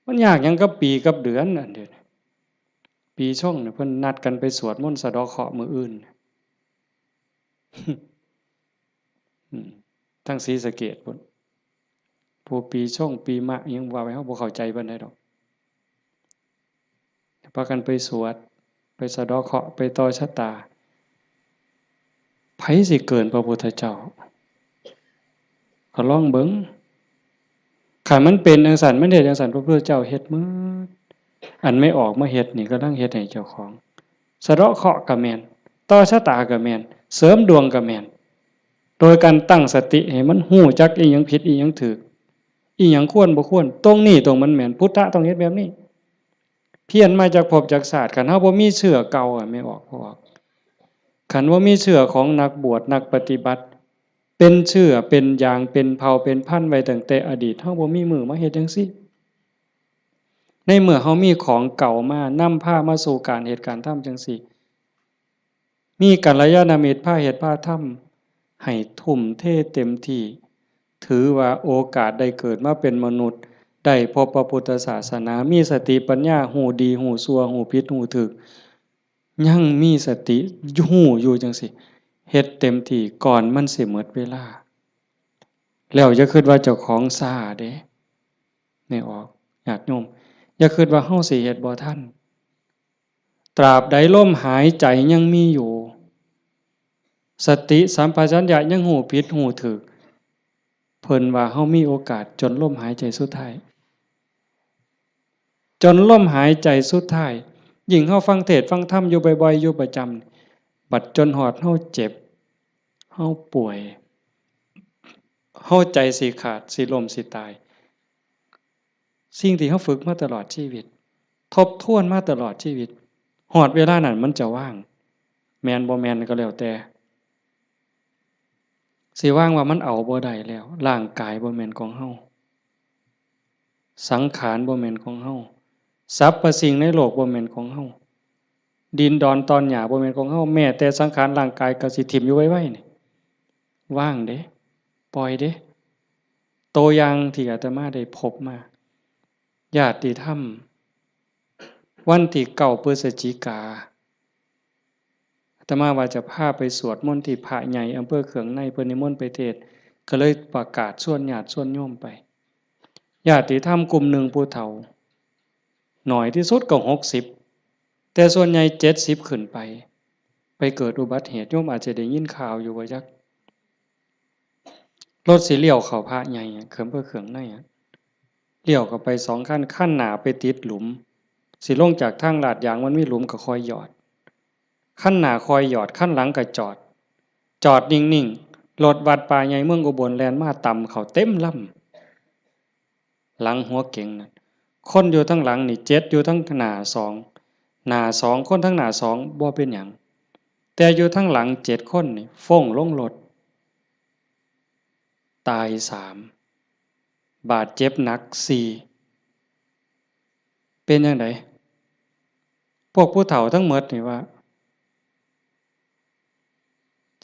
ມັນຍາກຫຍັງກັບປີກັບເດືອນອັນດຽວນີ້? ປີຊົງນີ້ເພິ່ນນັດກັນໄປສວດມົນສະເດາະເຄາະມື້ອື່ນ. ອືມ ທາງສີສະເກດພຸ້ນ ຜູ້ປີຊົງປີມະ ອີ່ຫຍັງວ່າໄປ ເຮົາບໍ່ເຂົ້າໃຈປານໃດດອກ. ພາກັນໄປສວດ ໄປສະເດາະເຄາະ ໄປຕໍ່ຊະຕາ. ໃຜຊິເກີນພະພຸດທະເຈົ້າ? ກໍລອງເບິ່ງ. ຄັນມັນເປັນຈັ່ງຊັ້ນ ມັນເຮັດຈັ່ງຊັ້ນ ພະພຸດທະເຈົ້າເຮັດໝົດ. ອັນແມ່ອອກມາເຮັດນີ້ ກຳລັງເຮັດໃຫ້ເຈົ້າຂອງ. ສະເດາະເຄາະກໍແມ່ນ, ຕໍ່ຊະຕາກໍແມ່ນ, ເສີມດວງກໍແມ່ນ, ໂດຍການຕັ້ງສະຕິໃຫ້ມັນຮູ້ຈັກອີ່ຫຍັງຜິດ ອີ່ຫຍັງຖືກ, ອີ່ຫຍັງຄວນບໍ່ຄວນ, ຕົງນີ້ຕົງມັນແມ່ນ, ພຸດທະຕ້ອງເຮັດແບບນີ້. ພຽນມາຈາກພົບຈາກຊາດ, ຄັນເຮົາບໍ່ມີເຊື້ອເກົ່າ ອະ ແມ່ອອກ ພໍ່ອອກ, ຄັນບໍ່ມີເຊື້ອຂອງນັກບວດ ນັກປະຕິບັດ ເປັນເຊື້ອເປັນຢາງ ເປັນເຜົ່າເປັນພັນໄວ້ຕັ້ງແຕ່ອະດີດ, ເຮົາບໍ່ມີມື້ມາເຮັດຈັ່ງຊີ້. ໃນເມື່ອເຮົາມີຂອງເກົ່າມານຳພາມາສູ່ການເຮັດການທຳຈັ່ງຊີ້, ມີກັນລະຍານະມິດພາເຮັດພາທຳ ໃຫ້ທຸ່ມເທເຕັມທີ່, ຖືວ່າໂອກາດໄດ້ເກີດມາເປັນມະນຸດ, ໄດ້ພົບພະພຸດທະສາສະໜາ, ມີສະຕິປັນຍາ, ຮູ້ດີຮູ້ຊົ່ວ, ຮູ້ຜິດຮູ້ຖືກ, ຍັງມີສະຕິ ຮູ້ຢູ່ຈັ່ງຊີ້, ເຮັດເຕັມທີ່ກ່ອນມັນຊິໝົດເວລາ. ແລ້ວຢ່າຄິດວ່າເຈົ້າຂອງຊ້າເດ້ ແມ່ອອກ ຍາດໂຍມ, ຢ່າຄິດວ່າເຮົາຊິເຮັດບໍ່ທັນ. ຕາບໃດລົມຫາຍໃຈຍັງມີຢູ່, ສະຕິສຳປະຊັນຍະຍັງຮູ້ຜິດຮູ້ຖືກ, ເພິ່ນວ່າເຮົາມີໂອກາດຈົນລົມຫາຍໃຈສຸດທ້າຍ. ຈົນລົມຫາຍໃຈສຸດທ້າຍ, ຍິ່ງເຮົາຟັງເທດຟັງທຳຢູ່ບ່ອຍໆ ຢູ່ປະຈຳ, ບັດຈົນຮອດເຮົາເຈັບ, ເຮົາປ່ວຍ, ເຮົາໃຈຊິຂາດ, ຊິລົ້ມ, ຊິຕາຍ, ສິ່ງທີ່ເຮົາຝຶກມາຕະຫຼອດຊີວິດ, ທົບທວນມາຕະຫຼອດຊີວິດ, ຮອດເວລານັ້ນມັນຈະວ່າງ, ແມ່ນບໍ່ແມ່ນກໍແລ້ວແຕ່. ຊິວາງວ່າມັນເອົາບໍ່ໄດ້ແລ້ວ, ຮ່າງກາຍບໍ່ແມ່ນຂອງເຮົາ, ສັງຂານບໍ່ແມ່ນຂອງເຮົາ, ສັບພະສິ່ງໃນໂລກບໍ່ແມ່ນຂອງເຮົາ, ດິນດອນຕອນຫຍ້າບໍ່ແມ່ນຂອງເຮົາ, ແມ້ແຕ່ສັງຂານຮ່າງກາຍກໍຊິຖິ້ມຢູ່ໄວໆນີ້. ວາງເດ້, ປ່ອຍເດ້, ຕົວຢ່າງທີ່ອາດຕະມາໄດ້ພົບມາ ຍາດຕິທຳ ວັນທີເກົ້າ ພຶສຈິກາ ອາດຕະມາວ່າຈະພາໄປສວດມົນທີ່ພະໃຫຍ່ອຳເພີເຂືອງໃນ ເພິ່ນນິມົນໄປເທດ ກໍເລີຍປະກາດຊວນຍາດຊວນໂຍມໄປ. ຍາດຕິທຳກຸ່ມໜຶ່ງຜູ້ເຖົ້າ ໜ້ອຍທີ່ສຸດກໍຫົກສິບ ແຕ່ສ່ວນໃຫຍ່ເຈັດສິບຂຶ້ນໄປ ໄປເກີດອຸບັດເຫດ ໂຍມອາດຈະໄດ້ຍິນຂ່າວຢູ່ບໍ່ຈັກ ລົດຊິລ້ຽວເຂົ້າພະໃຫຍ່ ເຂືອງເພິ່ນເຂືອງໃນ ລ້ຽວເຂົ້າໄປສອງຄັນ ຄັນໜ້າໄປຕິດຫຼຸມ ຊິລົງຈາກທາງລາດຢາງມັນມີຫຼຸມກໍຄ່ອຍຢອດ ຄັນໜ້າຄ່ອຍຢອດ ຄັນຫຼັງກໍຈອດ ຈອດນິ່ງໆ ລົດວັດປ່າໃຫຍ່ເມືອງອຸບົນແລ່ນມາຕຳເຂົ້າເຕັມລຳ ຫຼັງຫົວເກັງນັ້ນ ຄົນຢູ່ທາງຫຼັງນີ້ເຈັດ ຢູ່ທາງໜ້າສອງ ໜ້າສອງ ຄົນທາງໜ້າສອງບໍ່ເປັນຫຍັງ ແຕ່ຢູ່ທາງຫຼັງເຈັດຄົນນີ້ໂຟ້ງລົງລົດ ຕາຍສາມ ບາດເຈັບໜັກສີ່ ເປັນຈັ່ງໃດ? ພວກຜູ້ເຖົ້າທັງໝົດນີ້ວ່າ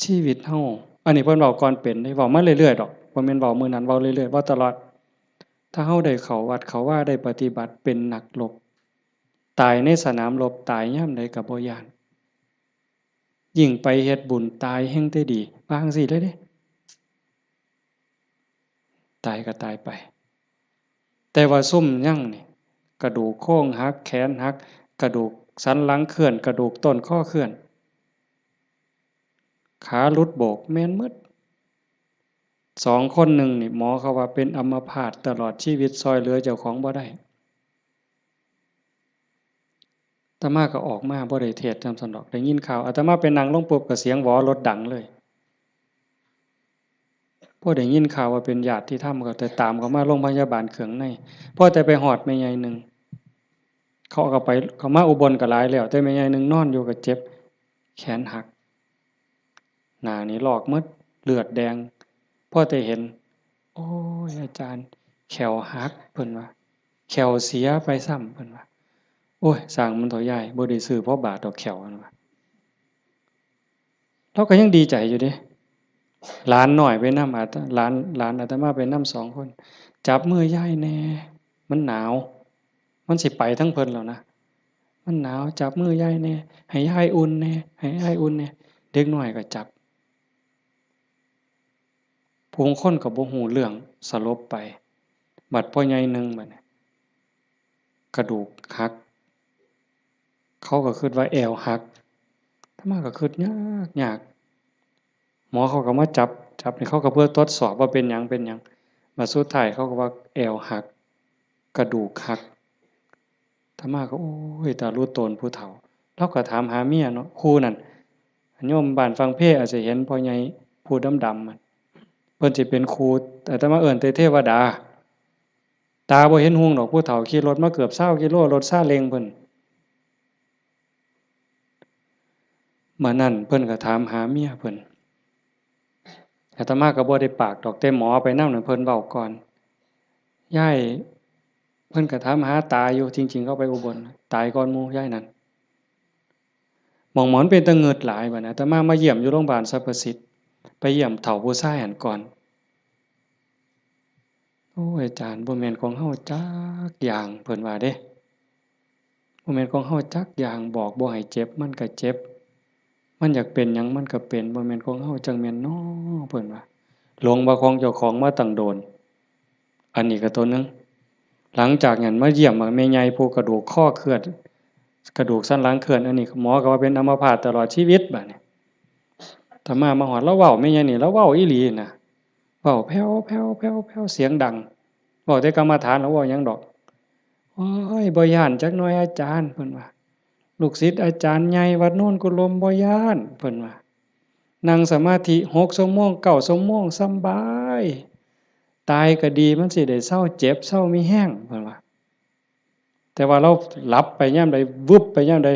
ຊີວິດເຮົາ ອັນນີ້ເພິ່ນເວົ້າກ່ອນເປັນເດ້ ເວົ້າມາເລື້ອຍໆດອກ ບໍ່ແມ່ນເວົ້າມື້ນັ້ນ ເວົ້າເລື້ອຍໆ ເວົ້າຕະຫຼອດ ຖ້າເຮົາໄດ້ເຂົ້າວັດເຂົ້າວາ ໄດ້ປະຕິບັດ ເປັນນັກລົບ ຕາຍໃນສະໜາມລົບ ຕາຍຍາມໃດກໍບໍ່ຢ້ານ ຍິ່ງໄປເຮັດບຸນ ຕາຍແຮ່ງແຕ່ດີ ວ່າຈັ່ງຊີ້ເລີຍເດ້. ຕາຍກໍຕາຍໄປ ແຕ່ວ່າຊຸມຍັງນີ້ ກະດູກໂຄງຫັກ ແຂນຫັກ ກະດູກສັນຫຼັງເຄື່ອນ ກະດູກຕົ້ນຄໍເຄື່ອນ ຂາຫຼຸດໂບກ ແມ່ນໝົດ ສອງຄົນໜຶ່ງນີ້ ໝໍເຂົາວ່າເປັນອຳມະພາດຕະຫຼອດຊີວິດ ຊ່ອຍເຫຼືອເຈົ້າຂອງບໍ່ໄດ້. ອາດຕະມາກໍອອກມາ ບໍ່ໄດ້ເທດນຳຊັ້ນດອກ ໄດ້ຍິນຂ່າວ ອາດຕະມາໄປນັ່ງລົງປຸບ ກໍສຽງຫວໍລົດດັງເລີຍ. ພໍໄດ້ຍິນຂ່າວວ່າເປັນຍາດຕິທຳ ກໍໄດ້ຕາມເຂົ້າມາໂລງພະຍາບານເຂືອງໃນ. ພໍແຕ່ໄປຮອດແມ່ໃຫຍ່ໜຶ່ງ ເຂົາກໍໄປ ເຂົາມາອຸບົນກໍຫຼາຍແລ້ວ ແຕ່ແມ່ໃຫຍ່ໜຶ່ງນອນຢູ່ກໍເຈັບ ແຂນຫັກ ໜ້ານີ້ລອກໝົດ ເລືອດແດງ. ພໍແຕ່ເຫັນ ໂອ້ຍ ອາຈານ ແຂ້ວຫັກ ເພິ່ນວ່າ ແຂ້ວເສຍໄປຊ້ຳ ເພິ່ນວ່າ. ໂອ້ຍ ຊ່າງມັນເຖາະຍາຍ ບໍ່ໄດ້ຊື້ພໍບາດດອກແຂ້ວ ເພິ່ນວ່າ. ລາວກໍຍັງດີໃຈຢູ່ເດ້ ຫຼານນ້ອຍໄປນຳ ອາດຕະ ຫຼານ ຫຼານອາດຕະມາໄປນຳສອງຄົນ ຈັບມືຍາຍແດ່ ມັນໜາວ ມັນຊິໄປທາງເພິ່ນແລ້ວນະ ມັນໜາວ ຈັບມືຍາຍແດ່ ໃຫ້ຍາຍອຸ່ນແດ່ ໃຫ້ຍາຍອຸ່ນແດ່. ເດັກນ້ອຍກໍຈັບ ຜູ້ຄົນກໍບໍ່ຮູ້ເລື່ອງ ສະຫຼົບໄປ. ບັດພໍ່ໃຫຍ່ໜຶ່ງ ບັດນີ້ ກະດູກຫັກ ເຂົາກໍຄິດວ່າແອວຫັກ ອາດຕະມາກໍຄິດຍາກ ຍາກ ໝໍເຂົາກໍມາຈັບ ຈັບນີ້ ເຂົາກໍເພື່ອທົດສອບວ່າເປັນຫຍັງ ເປັນຫຍັງ. ບັດສຸດທ້າຍເຂົາກໍວ່າແອວຫັກ ກະດູກຫັກ. ອາດຕະມາກໍ ໂອ້ຍ ຕາລຸໂຕນຜູ້ເຖົ້າ ລາວກໍຖາມຫາເມຍເນາະ ຄູ່ນັ້ນ ໂຍມບ້ານຝັ່ງເພອາດຈະເຫັນພໍ່ໃຫຍ່ຜູ້ດຳໆ ເພິ່ນຊິເປັນຄູ່ ອາດຕະມາເອີ້ນແຕ່ເທວະດາ ຕາບໍ່ເຫັນຮຸ່ງດອກ ຜູ້ເຖົ້າຂີ່ລົດມາເກືອບຊາວກິໂລ ລົດຊາເລັງເພິ່ນ. ມື້ນັ້ນເພິ່ນກໍຖາມຫາເມຍເພິ່ນ ອາດຕະມາກໍບໍ່ໄດ້ປາກດອກ ແຕ່ໝໍໄປນຳນັ້ນ ເພິ່ນເວົ້າກ່ອນ ຍາຍ ເພິ່ນກໍຖາມຫາຕາຢູ່ ຈິງໆ ເຂົາໄປອຸບົນ ຕາຍກ່ອນໝູ່ຍາຍນັ້ນ. ໝ່ອງໝອນເປັນຕາງຶດຫຼາຍ ບັດອາດຕະມາມາຢ້ຽມຢູ່ໂລງບານສັບພະສິດ ໄປຢ້ຽມເຖົ້າຜູ້ຊາຍຫັ້ນກ່ອນ. ໂອ້ຍ ອາຈານ ບໍ່ແມ່ນຂອງເຮົາຈັກຢ່າງ ເພິ່ນວ່າເດ້ ບໍ່ແມ່ນຂອງເຮົາຈັກຢ່າງ ບອກບໍ່ໃຫ້ເຈັບ ມັນກໍເຈັບ ມັນຢາກເປັນຫຍັງມັນກໍເປັນ ບໍ່ແມ່ນຂອງເຮົາຈັ່ງແມ່ນນໍ ເພິ່ນວ່າ. ຫຼົງວ່າຂອງເຈົ້າຂອງມາຕັ້ງໂດນ ອັນນີ້ກໍຕົວໜຶ່ງ. ຫຼັງຈາກນັ້ນມາຢ້ຽມແມ່ໃຫຍ່ຜູ້ກະດູກຄໍເຄື່ອນ ກະດູກສັນຫຼັງເຄື່ອນ ອັນນີ້ໝໍກໍວ່າເປັນອຳມະພາດຕະຫຼອດຊີວິດ ບາດນີ້ ອາດຕະມາມາຮອດ ລາວເວົ້າ ແມ່ໃຫຍ່ນີ້ລາວເວົ້າອີ່ຫຼີນະ ເວົ້າແຜ່ວໆໆໆ ສຽງດັງ ເວົ້າແຕ່ກຳມະຖານ ລາວເວົ້າຫຍັງດອກ. ໂອ້ຍ ບໍ່ຢ້ານຈັກໜ້ອຍອາຈານ ເພິ່ນວ່າ ລູກສິດອາຈານໃຫຍ່ວັດໂນນກຸລົມ ບໍ່ຢ້ານ ເພິ່ນວ່າ ນັ່ງສະມາທິຫົກຊົ່ວໂມງ ເກົ້າຊົ່ວໂມງ ສຳບາຍ ຕາຍກໍດີ ມັນຊິໄດ້ເຊົາເຈັບ ເຊົາມີແຮງ ເພິ່ນວ່າ. ແຕ່ວ່າລາວຫຼັບໄປຍາມໃດ ວຶບໄປຍາມໃດ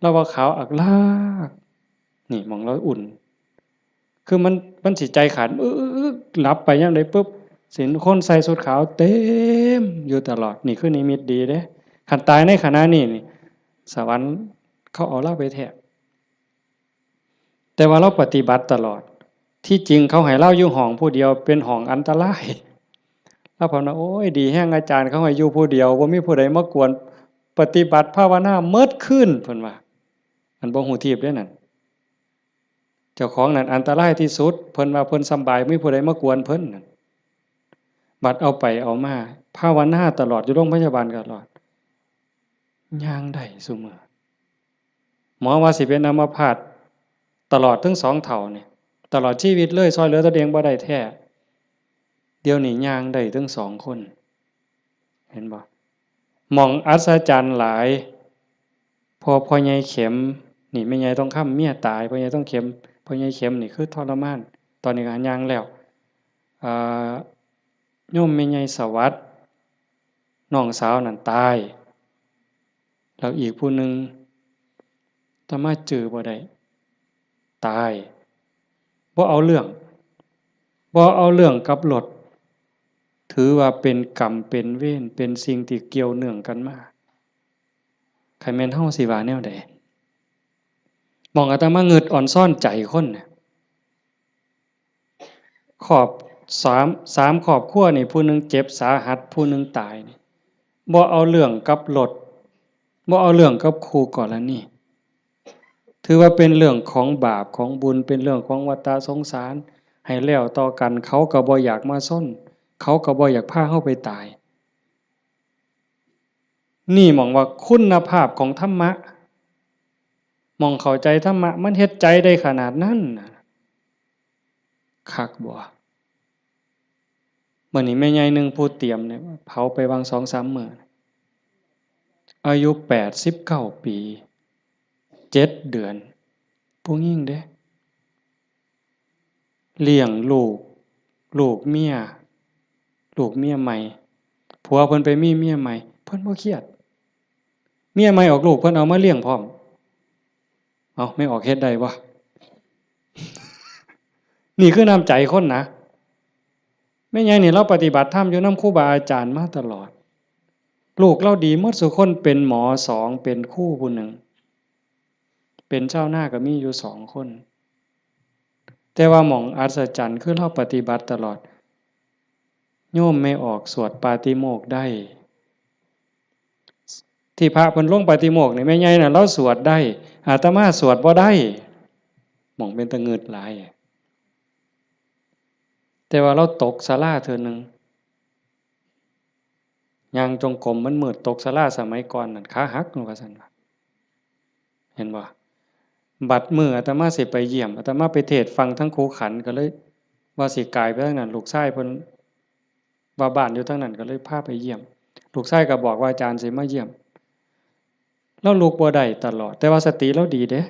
ລາວວ່າຂາວອາກລາກ ນີ້ໝ່ອງລາວອຸ່ນ ຄືມັນ ມັນຊິໃຈຂາດ ອຶກໆໆ ຫຼັບໄປຍາມໃດປຶບ ຊິເຫັນຄົນໃສ່ຊຸດຂາວເຕັມຢູ່ຕະຫຼອດ ນີ້ຄືນິມິດດີເດ້. ຄັນຕາຍໃນຂະນະນີ້ນີ້ ສະຫວັນເຂົາເອົາລາວໄປແທ້. ແຕ່ວ່າລາວປະຕິບັດຕະຫຼອດ ທີ່ຈິງເຂົາໃຫ້ລາວຢູ່ຫ້ອງຜູ້ດຽວ ເປັນຫ້ອງອັນຕະລາຍ ລາວເພິ່ນວ່າ ໂອ້ຍ ດີແຮງ ອາຈານເຂົາໃຫ້ຢູ່ຜູ້ດຽວ ບໍ່ມີຜູ້ໃດມາກວນ ປະຕິບັດພາວະນາໝົດຄືນ ເພິ່ນວ່າ. ອັນບໍ່ຮູ້ທີບເດ້ນັ້ນ ເຈົ້າຂອງນັ້ນອັນຕະລາຍທີ່ສຸດ ເພິ່ນວ່າເພິ່ນສຳບາຍ ບໍ່ມີຜູ້ໃດມາກວນເພິ່ນນັ້ນ. ບັດເອົາໄປເອົາມາ ພາວະນາຕະຫຼອດ ຢູ່ໂຮງພະຍາບານກໍຕະຫຼອດ ຍ່າງໄດ້ຊຸມື້. ໝໍວ່າຊິເປັນອາມະພາດຕະຫຼອດເຖິງສອງເທົ່ານີ້ ຕະຫຼອດຊີວິດເລີຍ ຊ່ອຍເຫຼືອຕົນເອງບໍ່ໄດ້ແທ້. ດຽວນີ້ຍ່າງໄດ້ເຖິງສອງຄົນ ເຫັນບໍ່? ໝ່ອງອັດສະຈັນຫຼາຍ ພໍພໍ່ໃຫຍ່ເຂັມ ນີ້ແມ່ໃຫຍ່ທອງຄຳເມຍຕາຍ ພໍ່ໃຫຍ່ທອງເຂັມ ພໍ່ໃຫຍ່ເຂັມນີ້ຄືທໍລະມານ ຕອນນີ້ກໍຫາຍ່າງແລ້ວ. ອ່າ ໂຍມແມ່ໃຫຍ່ສະຫວັດ ນ້ອງສາວນັ້ນຕາຍ ແລ້ວອີກຜູ້ໜຶ່ງ ອາດຕະມາຈື່ບໍ່ໄດ້ ຕາຍ. ບໍ່ເອົາເລື່ອງ ບໍ່ເອົາເລື່ອງກັບລົດ ຖືວ່າເປັນກຳເປັນເວນ ເປັນສິ່ງທີ່ກ່ຽວເນື່ອງກັນມາ. ຄັນແມ່ນເຮົາຊິວ່າແນວໃດ? ໝ່ອງອາດຕະມາງຶດອອນຊອນໃຈຄົນນະ ຄອບ ສາມ ສາມຄອບຄົວນີ້ ຜູ້ໜຶ່ງເຈັບສາຫັດ ຜູ້ໜຶ່ງຕາຍນີ້ ບໍ່ເອົາເລື່ອງກັບລົດ ບໍ່ເອົາເລື່ອງກັບຄູ່ກໍລະນີ ຖືວ່າເປັນເລື່ອງຂອງບາບຂອງບຸນ ເປັນເລື່ອງຂອງວັດຕະສົງສານ ໃຫ້ແລ້ວຕໍ່ກັນ ເຂົາກໍບໍ່ຢາກມາຊົນ ເຂົາກໍບໍ່ຢາກພາເຮົາໄປຕາຍ. ນີ້ໝ່ອງວ່າຄຸນນະພາບຂອງທຳມະ ໝ່ອງເຂົ້າໃຈທຳມະ ມັນເຮັດໃຈໄດ້ຂະໜາດນັ້ນນະ ຄັກບໍ່? ມື້ນີ້ແມ່ໃຫຍ່ໜຶ່ງຜູ້ຕຽມນີ້ ເຜົາໄປຫວ່າງສອງສາມມື້ ອາຍຸແປດສິບເກົ້າປີ ເຈັດເດືອນ ຜູ້ຍິງເດ້. ລ້ຽງລູກ ລູກເມຍ ລູກເມຍໃໝ່ ຜົວເພິ່ນໄປມີເມຍໃໝ່ ເພິ່ນບໍ່ຄຽດ ເມຍໃໝ່ອອກລູກ ເພິ່ນເອົາມາລ້ຽງພ້ອມ. ເອົ້າ ແມ່ອອກເຮັດໄດ້ບໍ່? ນີ້ຄືນ້ຳໃຈຄົນນະ. ແມ່ໃຫຍ່ນີ້ລາວປະຕິບັດທຳຢູ່ນຳຄູບາອາຈານມາຕະຫຼອດ ລູກລາວດີໝົດສູ່ຄົນ ເປັນໝໍສອງ ເປັນຄູຜູ້ໜຶ່ງ ເປັນຊາວນາກໍມີຢູ່ສອງຄົນ. ແຕ່ວ່າໝ່ອງອັດສະຈັນຄືລາວປະຕິບັດຕະຫຼອດ ໂຍມແມ່ອອກສວດປາຕິໂມກໄດ້ ທີ່ພະເພິ່ນລົງປາຕິໂມກນີ້ ແມ່ໃຫຍ່ນະລາວສວດໄດ້ ອາດຕະມາສວດບໍ່ໄດ້ ໝ່ອງເປັນຕາງຶດຫຼາຍ. ແຕ່ວ່າລາວຕົກສາລາເທື່ອໜຶ່ງ ຍ່າງຈົງກົມມັນມືດ ຕົກສາລາສະໄໝກ່ອນນັ້ນ ຂາຫັກວ່າຊັ້ນວ່າ ເຫັນບໍ່? ບັດມື້ອາດຕະມາຊິໄປຢ້ຽມ ອາດຕະມາໄປເທດຝັ່ງທາງຄູຂັນ ກໍເລີຍວ່າຊິກາຍໄປທາງນັ້ນ ລູກຊາຍເພິ່ນວ່າບ້ານຢູ່ທາງນັ້ນ ກໍເລີຍພາໄປຢ້ຽມ ລູກຊາຍກໍບອກວ່າອາຈານຊິມາຢ້ຽມ. ລາວລຸກບໍ່ໄດ້ຕະຫຼອດ ແຕ່ວ່າສະຕິລາວດີເດ້.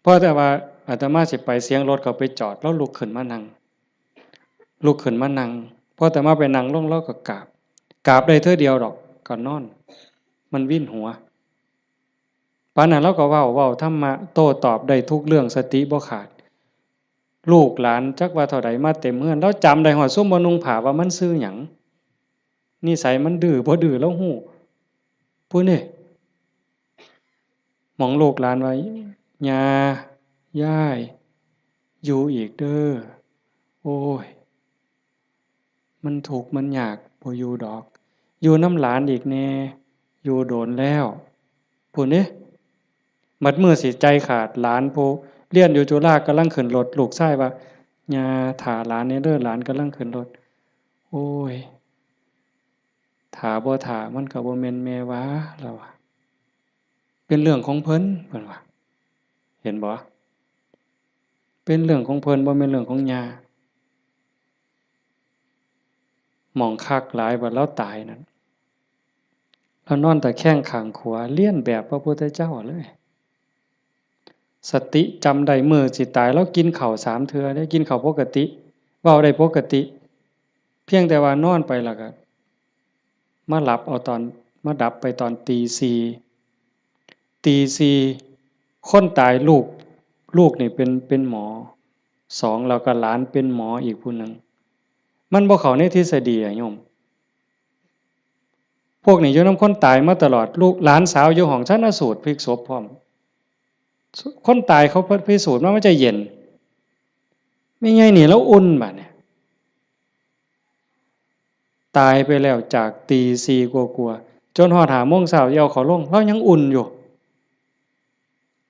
ພໍແຕ່ວ່າອາດຕະມາຊິໄປ ສຽງລົດເຂົາໄປຈອດ ລາວລຸກຂຶ້ນມານັ່ງ ລຸກຂຶ້ນມານັ່ງ ພໍອາດຕະມາໄປນັ່ງລົງ ລາວກໍກາບ ກາບໄດ້ເທື່ອດຽວດອກ ກໍນອນ ມັນວິນຫົວ. ປານນັ້ນລາວກໍເວົ້າ ເວົ້າທຳມະ ໂຕ້ຕອບໄດ້ທຸກເລື່ອງ ສະຕິບໍ່ຂາດ. ລູກຫຼານຈັກວ່າເທົ່າໃດມາເຕັມເຮືອນ ລາວຈຳໄດ້ຮອດຊຸມບໍ່ນຸ່ງຜ້າວ່າມັນຊື່ຫຍັງ ນິໄສມັນດື້ບໍ່ດື້ລາວຮູ້ພຸ້ນເດ້. ໝ່ອງລູກຫຼານວ່າ ຍ່າ ຍາຍ ຢູ່ອີກເດີ ໂອ້ຍ ມັນທຸກມັນຍາກ ບໍ່ຢູ່ດອກ ຢູ່ນຳຫຼານອີກແດ່ ຢູ່ໂດນແລ້ວ ພຸ້ນເດ້. ບັດມື້ຊິໃຈຂາດ ຫຼານຜູ້ຮຽນຢູ່ຈຸລາກຳລັງຂຶ້ນລົດ ລູກຊາຍວ່າ ຍ່າ ຖ້າຫຼານແດ່ເດີ ຫຼານກຳລັງຂຶ້ນລົດ. ໂອ້ຍ ຖ້າບໍ່ຖ້າມັນກໍບໍ່ແມ່ນແມ່ວ່າ ລາວວ່າ ເປັນເລື່ອງຂອງເພິ່ນ ເພິ່ນວ່າ ເຫັນບໍ່? ເປັນເລື່ອງຂອງເພິ່ນ ບໍ່ແມ່ນເລື່ອງຂອງຍ່າ. ໝ່ອງຄັກຫຼາຍວ່າລາວຕາຍນັ້ນ ລາວນອນຕະແຄງຂ້າງຂວາ ລຽນແບບພະພຸດທະເຈົ້າເລີຍ. ສະຕິຈຳໄດ້ ມື້ຊິຕາຍລາວກິນເຂົ້າສາມເທື່ອເດ້ ກິນເຂົ້າປົກກະຕິ ເວົ້າໄດ້ປົກກະຕິ ພຽງແຕ່ວ່ານອນໄປແລ້ວກໍມາຫຼັບເອົາຕອນ ມາດັບໄປຕອນຕີສີ່ ຕີສີ່ ຄົນຕາຍ ລູກ ລູກນີ້ເປັນ ເປັນໝໍສອງ ແລ້ວກໍຫຼານເປັນໝໍອີກຜູ້ໜຶ່ງ ມັນບໍ່ເຂົ້າໃນທິດສະດີອະໂຍມ. ພວກນີ້ຢູ່ນຳຄົນຕາຍມາຕະຫຼອດ ລູກ ຫຼານສາວຢູ່ຫ້ອງຊັນນະສູດພິກສົບພ້ອມ ຄົນຕາຍເຂົາພິສູດມາ ມັນຈະເຢັນ. ແມ່ໃຫຍ່ນີ້ລາວອຸ່ນບາດນີ້ ຕາຍໄປແລ້ວຈາກຕີສີ່ກວ່າໆ ຈົນຮອດຫ້າໂມງເຊົ້າຊິເອົາເຂົາລົງ ລາວຍັງອຸ່ນຢູ່.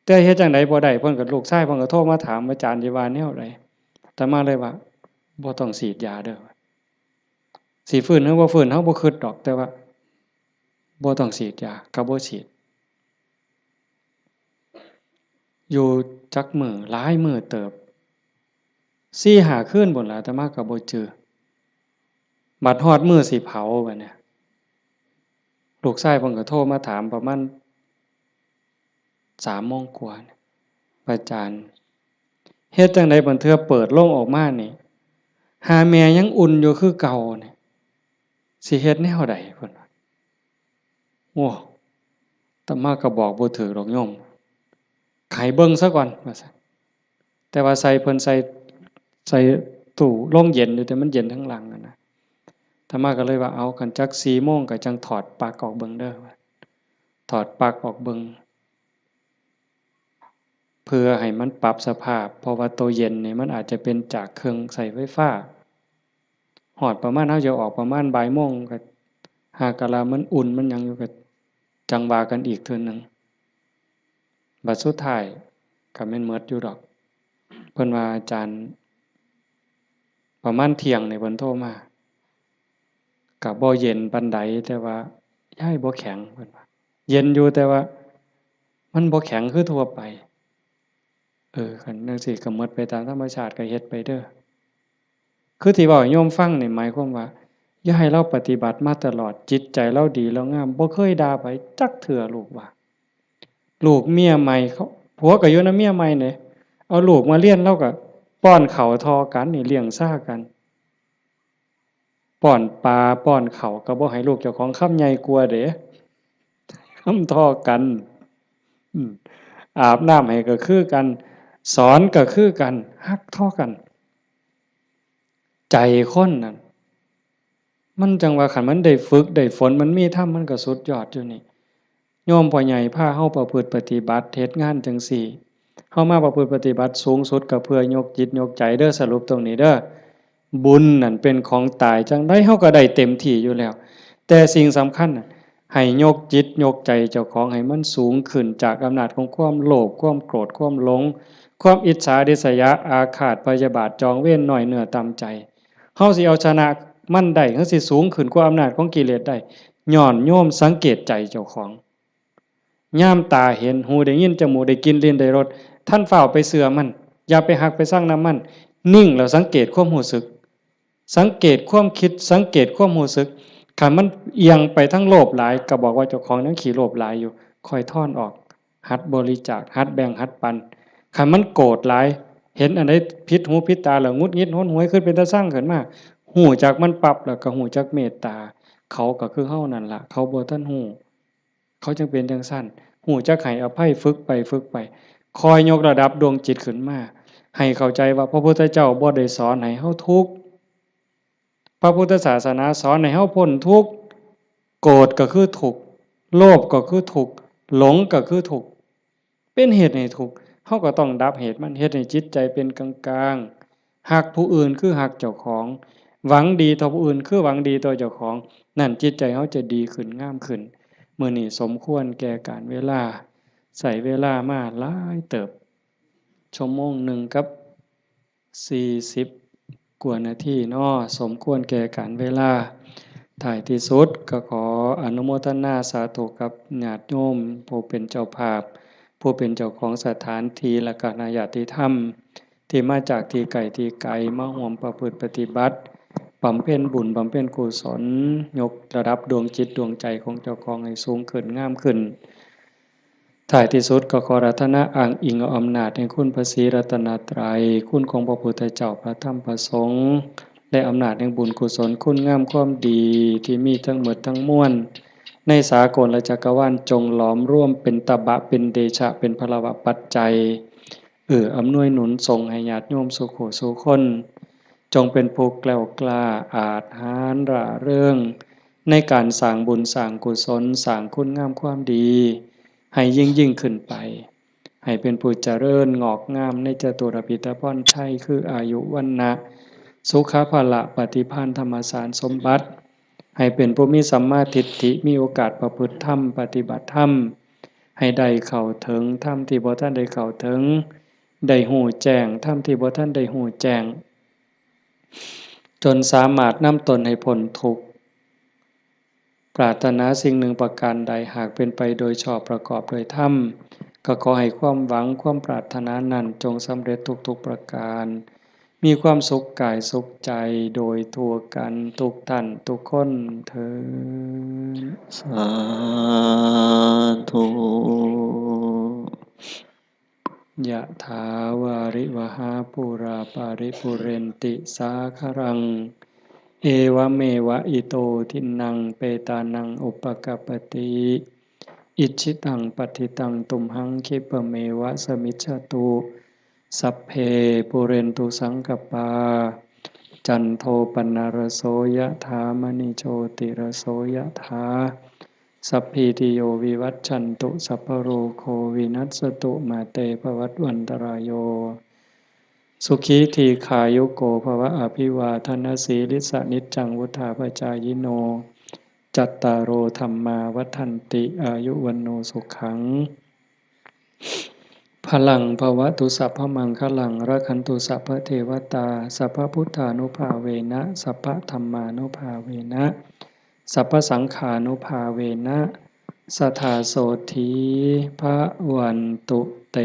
ແຕ່ເຮັດຈັ່ງໃດບໍ່ໄດ້ ເພິ່ນກໍ ລູກຊາຍເພິ່ນກໍໂທມາຖາມ ອາຈານຊິວ່າແນວໃດ? ອາດຕະມາເລີຍວ່າ ບໍ່ຕ້ອງສີດຢາເດີ້ ຊິຟື້ນຫຼືບໍ່ຟື້ນເຮົາບໍ່ຄິດດອກ ແຕ່ວ່າບໍ່ຕ້ອງສີດຢາ ກໍບໍ່ສີດ. ຢູ່ຈັກມື້ ຫຼາຍມື້ເຕີບ ສີ່ຫ້າຄືນພຸ້ນລະ ອາດຕະມາກໍບໍ່ຈື່. ບັດຮອດມື້ຊິເຜົາບັດນີ້ ລູກຊາຍເພິ່ນກໍໂທມາຖາມປະມານສາມໂມງກວ່າ ອາຈານ ເຮັດຈັ່ງໃດບາງເທື່ອເປີດລົງອອກມານີ້ ຫາແມ່ຍັງອຸ່ນຢູ່ຄືເກົ່ານີ້ ຊິເຮັດແນວໃດ? ເພິ່ນວ່າ ໂອ້ ອາດຕະມາກໍບອກບໍ່ຖືກດອກໂຍມ ໃຫ້ເບິ່ງຊະກ່ອນ ວ່າຊັ້ນ. ແຕ່ວ່າໃສ່ ເພິ່ນໃສ່ ໃສ່ຕູ້ໂລງເຢັນຢູ່ ແຕ່ມັນເຢັນທາງຫຼັງຫັ້ນນະ. ອາດຕະມາກໍເລີຍວ່າ ເອົາ ຄັນຈັກສີ່ໂມງກໍຈັ່ງຖອດປລັກອອກເບິ່ງເດີ້ ຖອດປລັກອອກເບິ່ງ ເພື່ອໃຫ້ມັນປັບສະພາບ ເພາະວ່າໂຕເຢັນນີ້ມັນອາດຈະເປັນຈາກເຄື່ອງໃຊ້ໄຟຟ້າ. ຮອດປະມານເຮົາຈະອອກປະມານບ່າຍໂມງ ກໍຫາກະລະມັນອຸ່ນມັນຫຍັງຢູ່ ກໍຈັ່ງວ່າກັນອີກເທື່ອໜຶ່ງ. ບັດສຸດທ້າຍກໍແມ່ນໝົດຢູ່ດອກ. ເພິ່ນວ່າ ອາຈານ ປະມານທ່ຽງນີ້ເພິ່ນໂທມາ ກະບໍ່ເຢັນປານໃດ ແຕ່ວ່າຢາຍບໍ່ແຂງ ເພິ່ນວ່າ ເຢັນຢູ່ ແຕ່ວ່າມັນບໍ່ແຂງຄືທົ່ວໄປ. ເອີ ຄັນຈັ່ງຊີ້ກໍໝົດໄປຕາມທຳມະຊາດ ກໍເຮັດໄປເດີ້. ຄືທີ່ເວົ້າໃຫ້ໂຍມຟັງນີ້ ໝາຍຄວາມວ່າ ຢ່າໃຫ້ລາວປະຕິບັດມາຕະຫຼອດ ຈິດໃຈລາວດີລາວງາມ ບໍ່ເຄີຍດ່າໃຜຈັກເທື່ອ ລູກວ່າ. ລູກເມຍໃໝ່ເຂົາ ຜົວກໍຢູ່ນຳເມຍໃໝ່ເດ້ ເອົາລູກມາຮຽນ ລາວກໍປ້ອນເຂົ້າທໍ່ກັນນີ້ ລ້ຽງຊາກັນ. ປ້ອນປາປ້ອນເຂົ້າກໍບໍ່ໃຫ້ລູກເຈົ້າຂອງຄຳໃຫຍ່ກວ່າເດ້ ຄຳທໍ່ກັນ. ອາບນ້ຳໃຫ້ກໍຄືກັນ ສອນກໍຄືກັນ ຮັກທໍ່ກັນ. ໃຈຄົນນັ້ນ ມັນຈັ່ງວ່າ ຄັນມັນໄດ້ຝຶກໄດ້ຝົນ ມັນມີທຳ ມັນກໍສຸດຍອດຢູ່ນີ້. ໂຍມພໍ່ໃຫຍ່ພາເຮົາປະພຶດປະຕິບັດ ເຮັດງານຈັ່ງຊີ້ ເຮົາມາປະພຶດປະຕິບັດສູງສຸດກໍເພື່ອຍົກຈິດຍົກໃຈເດີ້. ສະຫຼຸບຕົງນີ້ເດີ້ ບຸນນັ້ນເປັນຂອງຕາຍ ຈັ່ງໃດເຮົາກໍໄດ້ເຕັມທີ່ຢູ່ແລ້ວ. ແຕ່ສິ່ງສຳຄັນນະ ໃຫ້ຍົກຈິດຍົກໃຈເຈົ້າຂອງໃຫ້ມັນສູງຂຶ້ນຈາກອຳນາດຂອງຄວາມໂລບ ຄວາມໂກດ ຄວາມຫຼົງ ຄວາມອິດສາ ລິດສະຍາ ອາຄາດ ພະຍາບາດ ຈອງເວນ ນ້ອຍເນື້ອຕ່ຳໃຈ. ເຮົາຊິເອົາຊະນະມັນໄດ້ ເຮົາຊິສູງຂຶ້ນກວ່າອຳນາດຂອງກິເລດໄດ້ ຍ້ອນໂຍມສັງເກດໃຈເຈົ້າຂອງ. ຍາມຕາເຫັນ ຫູໄດ້ຍິນ ຈະມູກໄດ້ກິ່ນ ລີ້ນໄດ້ລົດ ທ່ານຟ້າວໄປເຊື່ອມັນ ຢ່າໄປຮັກໄປຊັງນຳມັນ. ນິ່ງແລ້ວສັງເກດຄວາມຮູ້ສຶກ ສັງເກດຄວາມຄິດ ສັງເກດຄວາມຮູ້ສຶກ. ຄັນມັນອຽງໄປທາງໂລບຫຼາຍ ກໍບອກວ່າເຈົ້າຂອງຍັງຂີ້ໂລບຫຼາຍຢູ່ ຄ່ອຍທອນອອກ. ຫັດບໍລິຈາກ ຫັດແບ່ງ ຫັດປັນ. ຄັນມັນໂກດຫຼາຍ ເຫັນອັນໃດຜິດຫູຜິດຕາແລ້ວ ຫງຸດຫງິດຫົນຫວຍ ຄືເປັນຕາຊັງຂຶ້ນມາ ຮູ້ຈັກມັນປັບ ແລ້ວກໍຮູ້ຈັກເມດຕາ. ເຂົາກໍຄືເຮົານັ້ນລະ ເຂົາບໍ່ທັນຮູ້ ເຂົາຈຶ່ງເປັນຈັ່ງຊັ້ນ. ຮູ້ຈັກໃຫ້ອະໄພ ຝຶກໄປຝຶກໄປ ຄ່ອຍຍົກລະດັບດວງຈິດຂຶ້ນມາ ໃຫ້ເຂົ້າໃຈວ່າພະພຸດທະເຈົ້າບໍ່ໄດ້ສອນໃຫ້ເຮົາທຸກ. ພະພຸດທະສາສະໜາສອນໃຫ້ເຮົາພົ້ນທຸກ. ໂກດກໍຄືທຸກ ໂລບກໍຄືທຸກ ຫຼົງກໍຄືທຸກ ເປັນເຫດໃຫ້ທຸກ. ເຮົາກໍຕ້ອງດັບເຫດມັນ ເຮັດໃຫ້ຈິດໃຈເປັນກາງໆ. ຮັກຜູ້ອື່ນຄືຮັກເຈົ້າຂອງ ຫວັງດີຕໍ່ຜູ້ອື່ນຄືຫວັງດີຕໍ່ເຈົ້າຂອງ. ນັ້ນຈິດໃຈເຮົາຈະດີຂຶ້ນ ງາມຂຶ້ນ. ມື້ນີ້ສົມຄວນແກ່ການເວລາ ໃຊ້ເວລາມາຫຼາຍເຕີບ ຊົ່ວໂມງໜຶ່ງກັບ ສີ່ສິບກວ່ານາທີເນາະ ສົມຄວນແກ່ການເວລາ. ທ້າຍທີ່ສຸດກໍຂໍອະນຸໂມທະນາສາທຸກັບຍາດໂຍມຜູ້ເປັນເຈົ້າພາບ ຜູ້ເປັນເຈົ້າຂອງສະຖານທີ່ ແລະ ຄະນະຍາດຕິທຳ ທີ່ມາຈາກທີ່ໃກ້ທີ່ໄກ ມາຮ່ວມປະພຶດປະຕິບັດ ບຳເພັນບຸນ ບຳເພັນກຸສົນ ຍົກລະດັບດວງຈິດດວງໃຈຂອງເຈົ້າຂອງໃຫ້ສູງຂຶ້ນ ງາມຂຶ້ນ. ທ້າຍທີ່ສຸດກໍຂໍອາລາທະນາອ້າງອີງເອົາອຳນາດແຫ່ງຄຸນພະສີລັດຕະນະໄຕ, ຄຸນຂອງພະພຸດທະເຈົ້າ, ພະທຳ, ພະສົງ ແລະ ອຳນາດແຫ່ງບຸນກຸສົນ, ຄຸນງາມຄວາມດີທີ່ມີທັງໝົດທັງມວນໃນສາກົນລະຈັກກະວານ ຈົ່ງຫຼອມລວມເປັນຕະບະ, ເປັນເດຊະ, ເປັນພະລະວະປັດໄຈ ເອື້ອອຳນວຍໜູນສົ່ງໃຫ້ຍາດໂຍມສູ່ຄູ່ສູ່ຄົນ ຈົ່ງເປັນຜູ້ແກລ້ວກ້າ, ອາດຫານ, ຮ່າເຣິງ ໃນການສ້າງບຸນ, ສ້າງກຸສົນ, ສ້າງຄຸນງາມຄວາມດີ ໃຫ້ຍິ່ງໆຂຶ້ນໄປ, ໃຫ້ເປັນຜູ້ຈະເລີນງອກງາມໃນຈະຕຸລະພິດຕະພອນໄຊ ຄືອາຍຸ, ວັນນະ, ສຸຂະ, ພະລະ, ປະຕິພານ, ທຳມະສານສົມບັດ, ໃຫ້ເປັນຜູ້ມີສຳມາທິດຖິ, ມີໂອກາດປະພຶດທຳ, ປະຕິບັດທຳ, ໃຫ້ໄດ້ເຂົ້າເຖິງທຳທີ່ບໍ່ທັນໄດ້ເຂົ້າເຖິງ, ໄດ້ຮູ້ແຈ້ງທຳທີ່ບໍ່ທັນໄດ້ຮູ້ແຈ້ງ, ຈົນສາມາດນຳຕົນໃຫ້ພົ້ນທຸກ. ປາດຖະໜາສິ່ງໜຶ່ງປະການໃດ, ຫາກເປັນໄປໂດຍຊອບປະກອບໂດຍທຳ, ກໍຂໍໃຫ້ຄວາມຫວັງ, ຄວາມປາດຖະໜານັ້ນ ຈົ່ງສຳເລັດທຸກໆປະການ, ມີຄວາມສຸກກາຍສຸກໃຈໂດຍທົ່ວກັນທຸກທ່ານທຸກຄົນເທີ້ນ. ສາທຸ. ຍະຖາວາລິວະຫາປູຣາປາລິປູເຣນຕິສາຄະລັງ ເອວະເມວະອິໂຕທິນນັງເປຕານັງອຸປະກັບປະຕິ ອິດຖິຕັງປັດຖິຕັງຕຸມຫັງຂິບປະເມວະສະມິດຊະຕຸ ສັບເພປູເຣນຕຸສັງກະປາ ຈັນໂທປະນະລະໂສຍະຖາ ມະນີໂຊຕິລະໂສຍະຖາ ສັບພີຕິໂຍວິວັດຊັນຕຸ ສັບພະໂລໂຄວິນັດສະຕຸ ມາເຕພະວັດວັນຕະລາຍໂຍ ສຸຂີດີຄາຍຸໂກພະວະ ອະພິວາທະນະສີລິສະນິດຈັງວຸດທາປະຈາຍິໂນ ຈັດຕາໂລທຳມາວັດທັນຕິ ອາຍຸວັນໂນສຸຂັງ ພະລັງພະວະຕຸ ສັບພະມັງຄະລັງ ລັກຂັນຕຸ ສັບພະເທວະຕາ ສັບພະພຸດທານຸພາເວນະ ສັບພະທຳມານຸພາເວນະ ສັບພະສັງຄານຸພາເວນະ ສະທາໂສທີພະວັນຕຸເຕ.